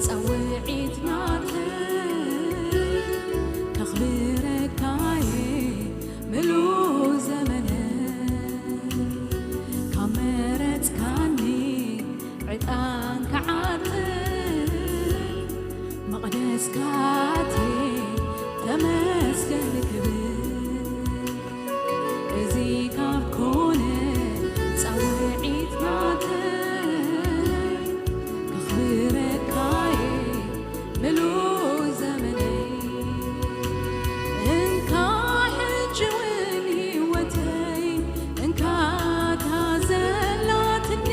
ጻውዒት ናተይ፣ ከኽብረካየ ምሉእ ዘመነይ። ካብ መረጽካኒ ዕጣን ክዓጥን፣ መቕደስካ ኣትየ ተመስገን ክብል። እዚ ካብ ኮነ ጻውዒት ናተይ፣ ከኽብረካየ ምሉእ ዘመነይ። እንካ ሕጂ እውን ህይወተይ፣ እንካ እታ ዘላትኒ፣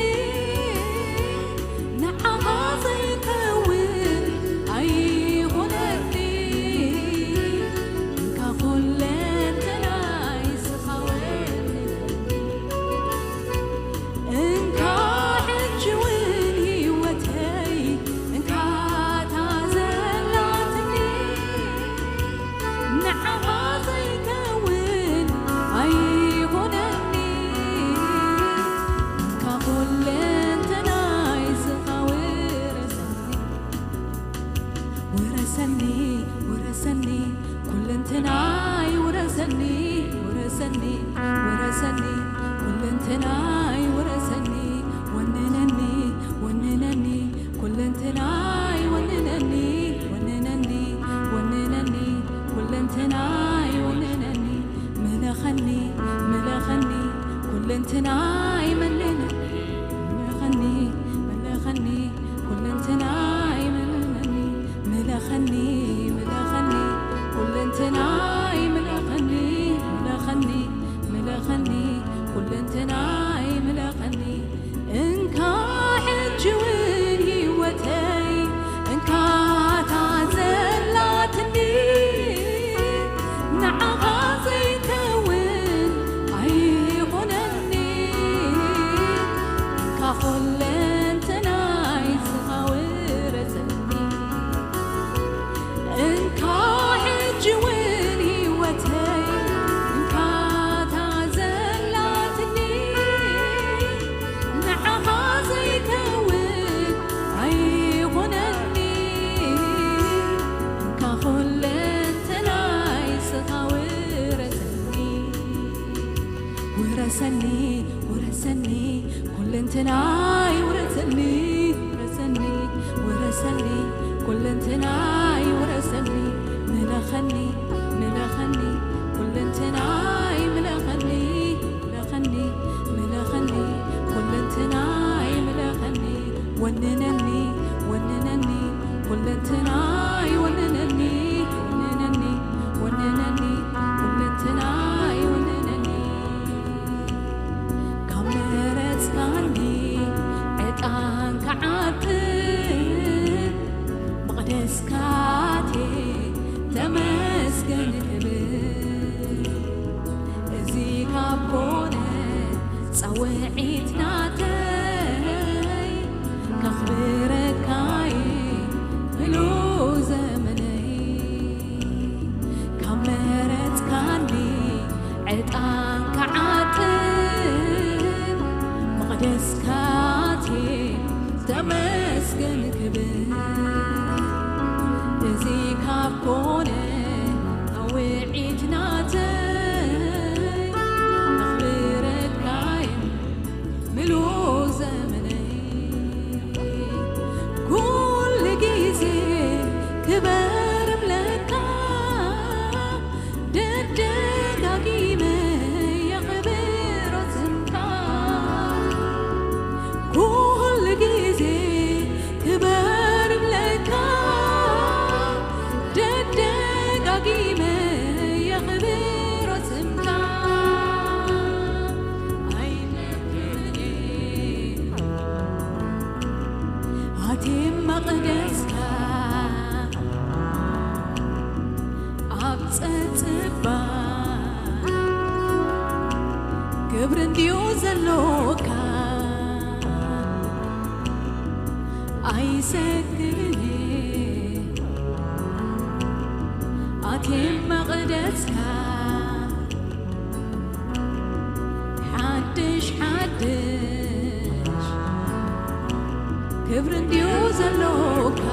ንዓኻ ዘይከውን ኣይኹነኒ። እንካ ኩለንተናይ ዝኻወኒ፣ እንካ ሕጂ እውን ህይወተይ፣ እንካ እታ ዘላትኒ፣ ንዓኻ ዘይከውን ኣይኹነኒ። እንካ ኩለንተናይ ዝኻወኒ፣ ውረሰኒ፣ ውረሰኒ፣ ኩለንተናይ ውረሰኒ፣ ውረሰኒ፣ ውረሰኒ፣ ኩለንተናይ ውረሰኒ፣ ወንነኒ፣ ወንነኒ፣ ኩለንተናይ ወንነኒ፣ ወንነኒ፣ ወንነኒ፣ ኩለንትናይ ውረሰኒ፣ ምለኸኒ፣ ምለኸኒ፣ ኩለንትናይ ምለኸኒ፣ ምለኸኒ፣ ምለኸኒ፣ ኩለንትናይ ምለኸኒ፣ ወንነኒ፣ ወንነኒ፣ ኩለንትናይ ወንነኒ፣ ወንነኒ፣ ወንነኒ፣ ኩለንትናይ ወንነኒ። ካብ መረጽካኒ ዕጣን ክዓጥን መቕደስካቴ ተመስገን ክብል። እዚ ካብ ኮነ ጻውዒት ናተይ ከኽብረካይ ምሉእ ዘመነይ። ካብ መረጽካኒ ዕጣን ክዓጥን መቕደስካቴ ተመስገን ክብል። እዚ ካብ ኮነ ጻውዒት ናተይ ከኽብረካይ ምሉእ ዘመነይ። ኩሉ ግዜ ክበር እብለካ ደደጋጊመ የኽብሮ ስምካ። ኩሉ ግዜ ክበር እብለካ ደደጋጊመ የኽብሮ ስምካ። ኣይነግርኒ ኣትየ መቕደስካ ኣብ ጸጽባ ክብሪ እንድዩ ዘሎካ ኣይሰግድን ኣትየ መቕደስካ ሓድሽ ሓድሽ ክብሪ እንድዩ ዘሎካ።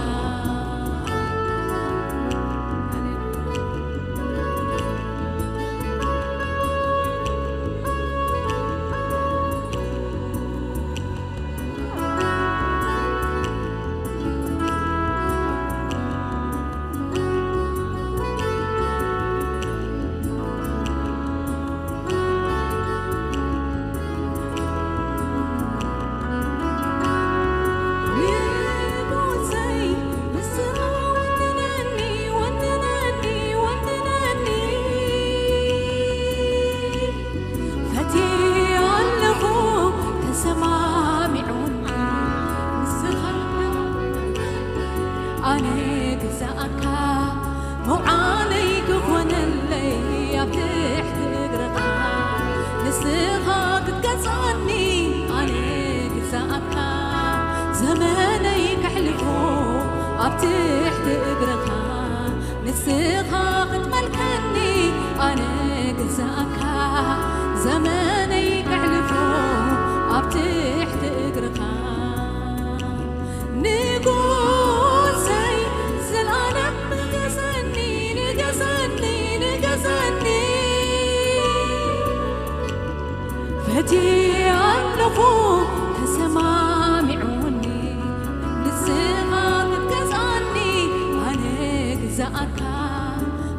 ፈትየ ኣለኹ ተሰማሚዑኒ ንስኻ። ኣነ ግዛኣካ መውዓለይ ክኾነለይ ኣብ ትሕቲ እግርኻ ንስኻ ክትገዝኣኒ። ኣነ ግዛኣካ ዘመነይ ከሕልፎ ኣብ ትሕቲ እግርኻ ንስኻ ክትመልከኒ። ኣነ ግዛኣካ ዘመነይ ከሕልፎ ኣብ ትሕቲ እግርኻ። ንጉሰይ ዘልኣለም ንገሰኒ፣ ንገሰኒ፣ ንገሰኒ። ፈትየ ኣለኹ ተሰማሚዑኒ ንስኻ ክትገዝኣኒ። ኣነ ግዛኣካ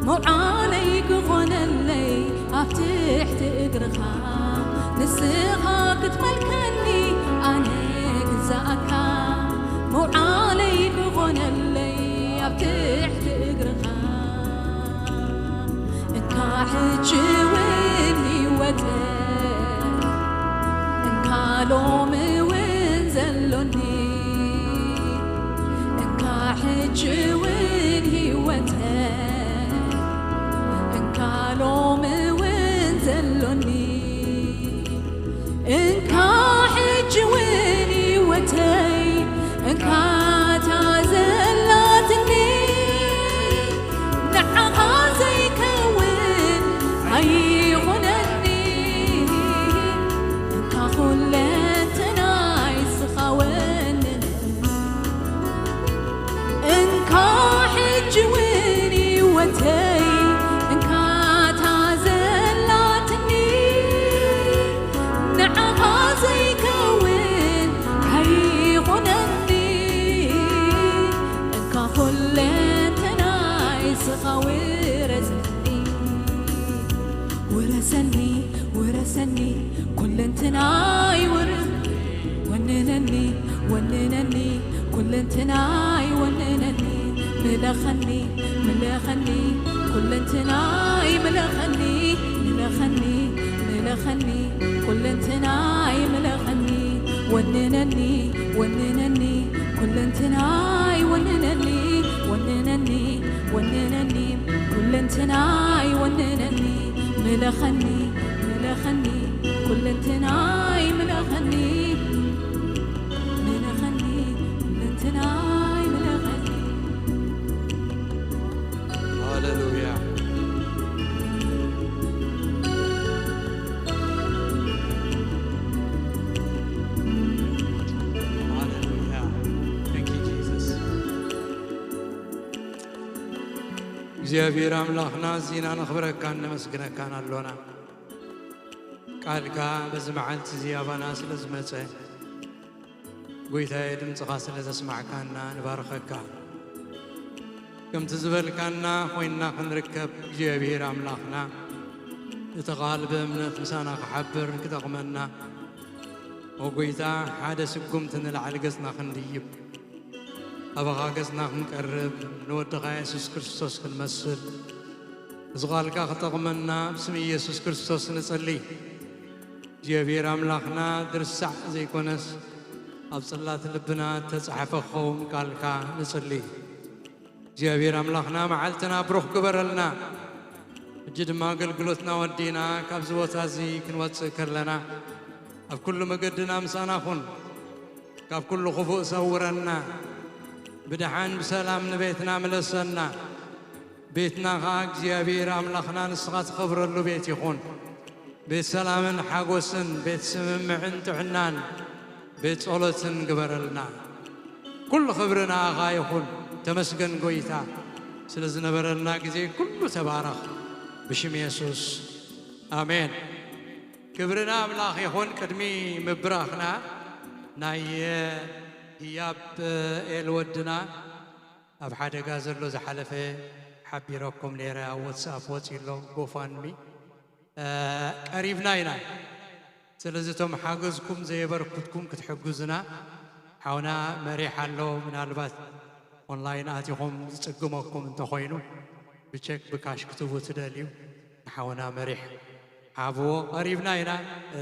መውዓለይ ክኾነለይ ኣብ ትሕቲ እግርኻ ንስኻ ክትመልከኒ። ኣነ ግዛኣካ መውዓለይ ክኾነለይ ኣብ ትሕቲ እግርኻ። እንካ ሕጂ እውን ህይወተይ፣ እንካ ሎሚ እውን ዘሎኒ፣ እንካ ሕጂ እውን ህይወተይ፣ እንካ ሎሚ እውን ዘሎኒ፣ እንካ ሕጂ እውን ህይወተይ፣ እንካ እታ ዘላትኒ፣ ንዓኻ ዘይከውን ኣይኹነኒ፣ እንካ ኩለንተናይ ስኻወንን። እንካ ሕጂ እውን ህይወተይ፣ እንካ እታ ዘላትኒ፣ ንዓኻ ዘይከውን ኣይኹነኒ፣ እንካ ትናይ ወንነኒ ምለኸኒ ምለኸኒ ኩለንትናይ ምለኸኒ ምለኸኒ ምለኸኒ ኩለንትናይ ምለኸኒ ወንነኒ ወንነኒ ኩለንትናይ ወንነኒ ወንነኒ ወንነኒ ኩለንትናይ ወንነኒ ምለኸኒ ምለኸኒ ኩለንትናይ ምለኸኒ ምለኸኒ ኩለንትናይ ምለኸኒ። ሃሌሉያ። ሃሌሉያ። Thank you, Jesus። እግዚኣብሔር ኣምላኽና፣ እዚና ነኽብረካን ነመስግነካን ኣሎና። ቃልካ በዚ መዓልቲ እዚ ኣባና ስለ ዝመጸ፣ ጎይታየ፣ ድምፅኻ ስለ ዘስማዕካና ንባርኸካ። ከምቲ ዝበልካና ኮይንና ክንርከብ እግዚኣብሔር ኣምላኽና፣ እቲ ቃል ብእምነት ምሳና ክሓብር ክጠቕመና፣ ኦ ጎይታ፣ ሓደ ስጉምቲ ንላዕሊ ገጽና ክንድይብ፣ ኣባኻ ገጽና ክንቀርብ፣ ንወድኻ የሱስ ክርስቶስ ክንመስል፣ እዚ ቃልካ ክጠቕመና ብስም ኢየሱስ ክርስቶስ ንጽሊ። እግዚኣብሔር ኣምላኽና ድርሳዕ ዘይኮነስ ኣብ ጽላት ልብና እተጻሕፈ ክኸውን ቃልካ ንጽሊ። እግዚኣብሔር ኣምላኽና መዓልትና ብሩኽ ግበረልና። ሕጂ ድማ ኣገልግሎትና ወዲእና ካብዚ ቦታ እዚ ክንወጽእ ከለና ኣብ ኩሉ መገድና ምሳና ኩን። ካብ ኩሉ ክፉእ ሰውረና። ብደሓን ብሰላም ንቤትና ምለሰና። ቤትና ኸኣ እግዚኣብሔር ኣምላኽና ንስኻ ትኸብረሉ ቤት ይኹን። ቤት ሰላምን ሓጎስን፣ ቤት ስምምዕን ጥዕናን፣ ቤት ጸሎትን ግበረልና። ኩሉ ክብሪ ንኣኻ ይኹን። ተመስገን ጎይታ፣ ስለ ዝነበረና ግዜ ኩሉ ተባረኽ። ብሽም የሱስ ኣሜን። ክብሪ ንኣምላኽ ይኹን። ቅድሚ ምብራኽና ናይ ህያብ ኤል ወድና ኣብ ሓደጋ ዘሎ ዝሓለፈ ሓቢረኩም ነይረ። ኣብ ዋትስኣፕ ወፂኡ ኣሎ፣ ጎፋንሚ ቀሪብና ኢና። ስለዚ እቶም ሓገዝኩም ዘየበርክትኩም ክትሕግዙና፣ ሓውና መሪሕ ኣሎ። ምናልባት ኦንላይን ኣቲኹም ዝፅግመኩም እንተኾይኑ ብቸክ ብካሽ ክትቡ ትደልዩ ንሓውና መሪሕ ሓብዎ። ቀሪብና ኢና፣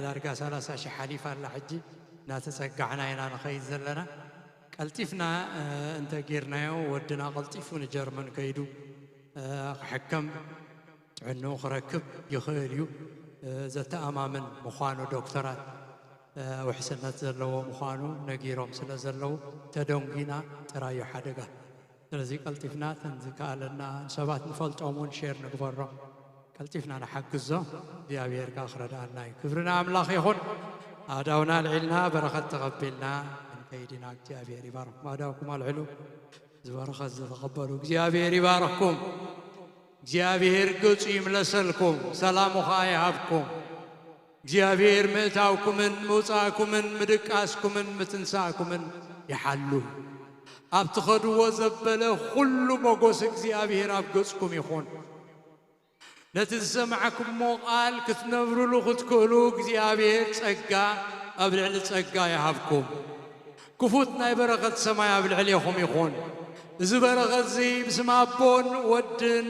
ዳርጋ ሰላሳ ሺሕ ሓሊፋ ኣላ። ሕጂ እናተፀጋዕና ኢና ንኸይድ ዘለና። ቀልጢፍና እንተጌርናዮ ወድና ቀልጢፉ ንጀርመን ከይዱ ክሕከም ጥዕንኡ ክረክብ ይኽእል እዩ። ዘተኣማምን ምዃኑ ዶክተራት ውሕስነት ዘለዎ ምዃኑ ነጊሮም ስለ ዘለዉ ተደንጒና ጥራይ እዩ ሓደጋ። ስለዚ ቀልጢፍና እተን ዝከኣለና ሰባት ንፈልጦም እውን ሼር ንግበሮም። ቀልጢፍና ንሓግዞ። እግዚኣብሔር ከኣ ክረድኣና እዩ። ክብሪ ንኣምላኽ ይኹን። ኣእዳውና ኣልዒልና በረኸት ተቐቢልና ክንከይድ ኢና። እግዚኣብሔር ይባርኽኩም። ኣእዳውኩም ኣልዕሉ። እዚ በረኸት ዝተቐበሉ እግዚኣብሔር ይባርኽኩም። እግዚኣብሔር ገጹ ይምለሰልኩም፣ ሰላሙ ኸኣ ይሃብኩም። እግዚኣብሔር ምእታውኩምን ምውጻእኩምን ምድቃስኩምን ምትንሳእኩምን ይሓሉ። ኣብ ትኸድዎ ዘበለ ኩሉ ሞጎስ እግዚኣብሔር ኣብ ገጽኩም ይኹን። ነቲ ዝሰማዕኩሞ ቃል ክትነብሩሉ ክትክእሉ እግዚኣብሔር ጸጋ ኣብ ልዕሊ ጸጋ ይሃብኩም። ክፉት ናይ በረኸት ሰማይ ኣብ ልዕሌኹም ይኹን። እዚ በረኸት እዚ ብስም ኣቦን ወድን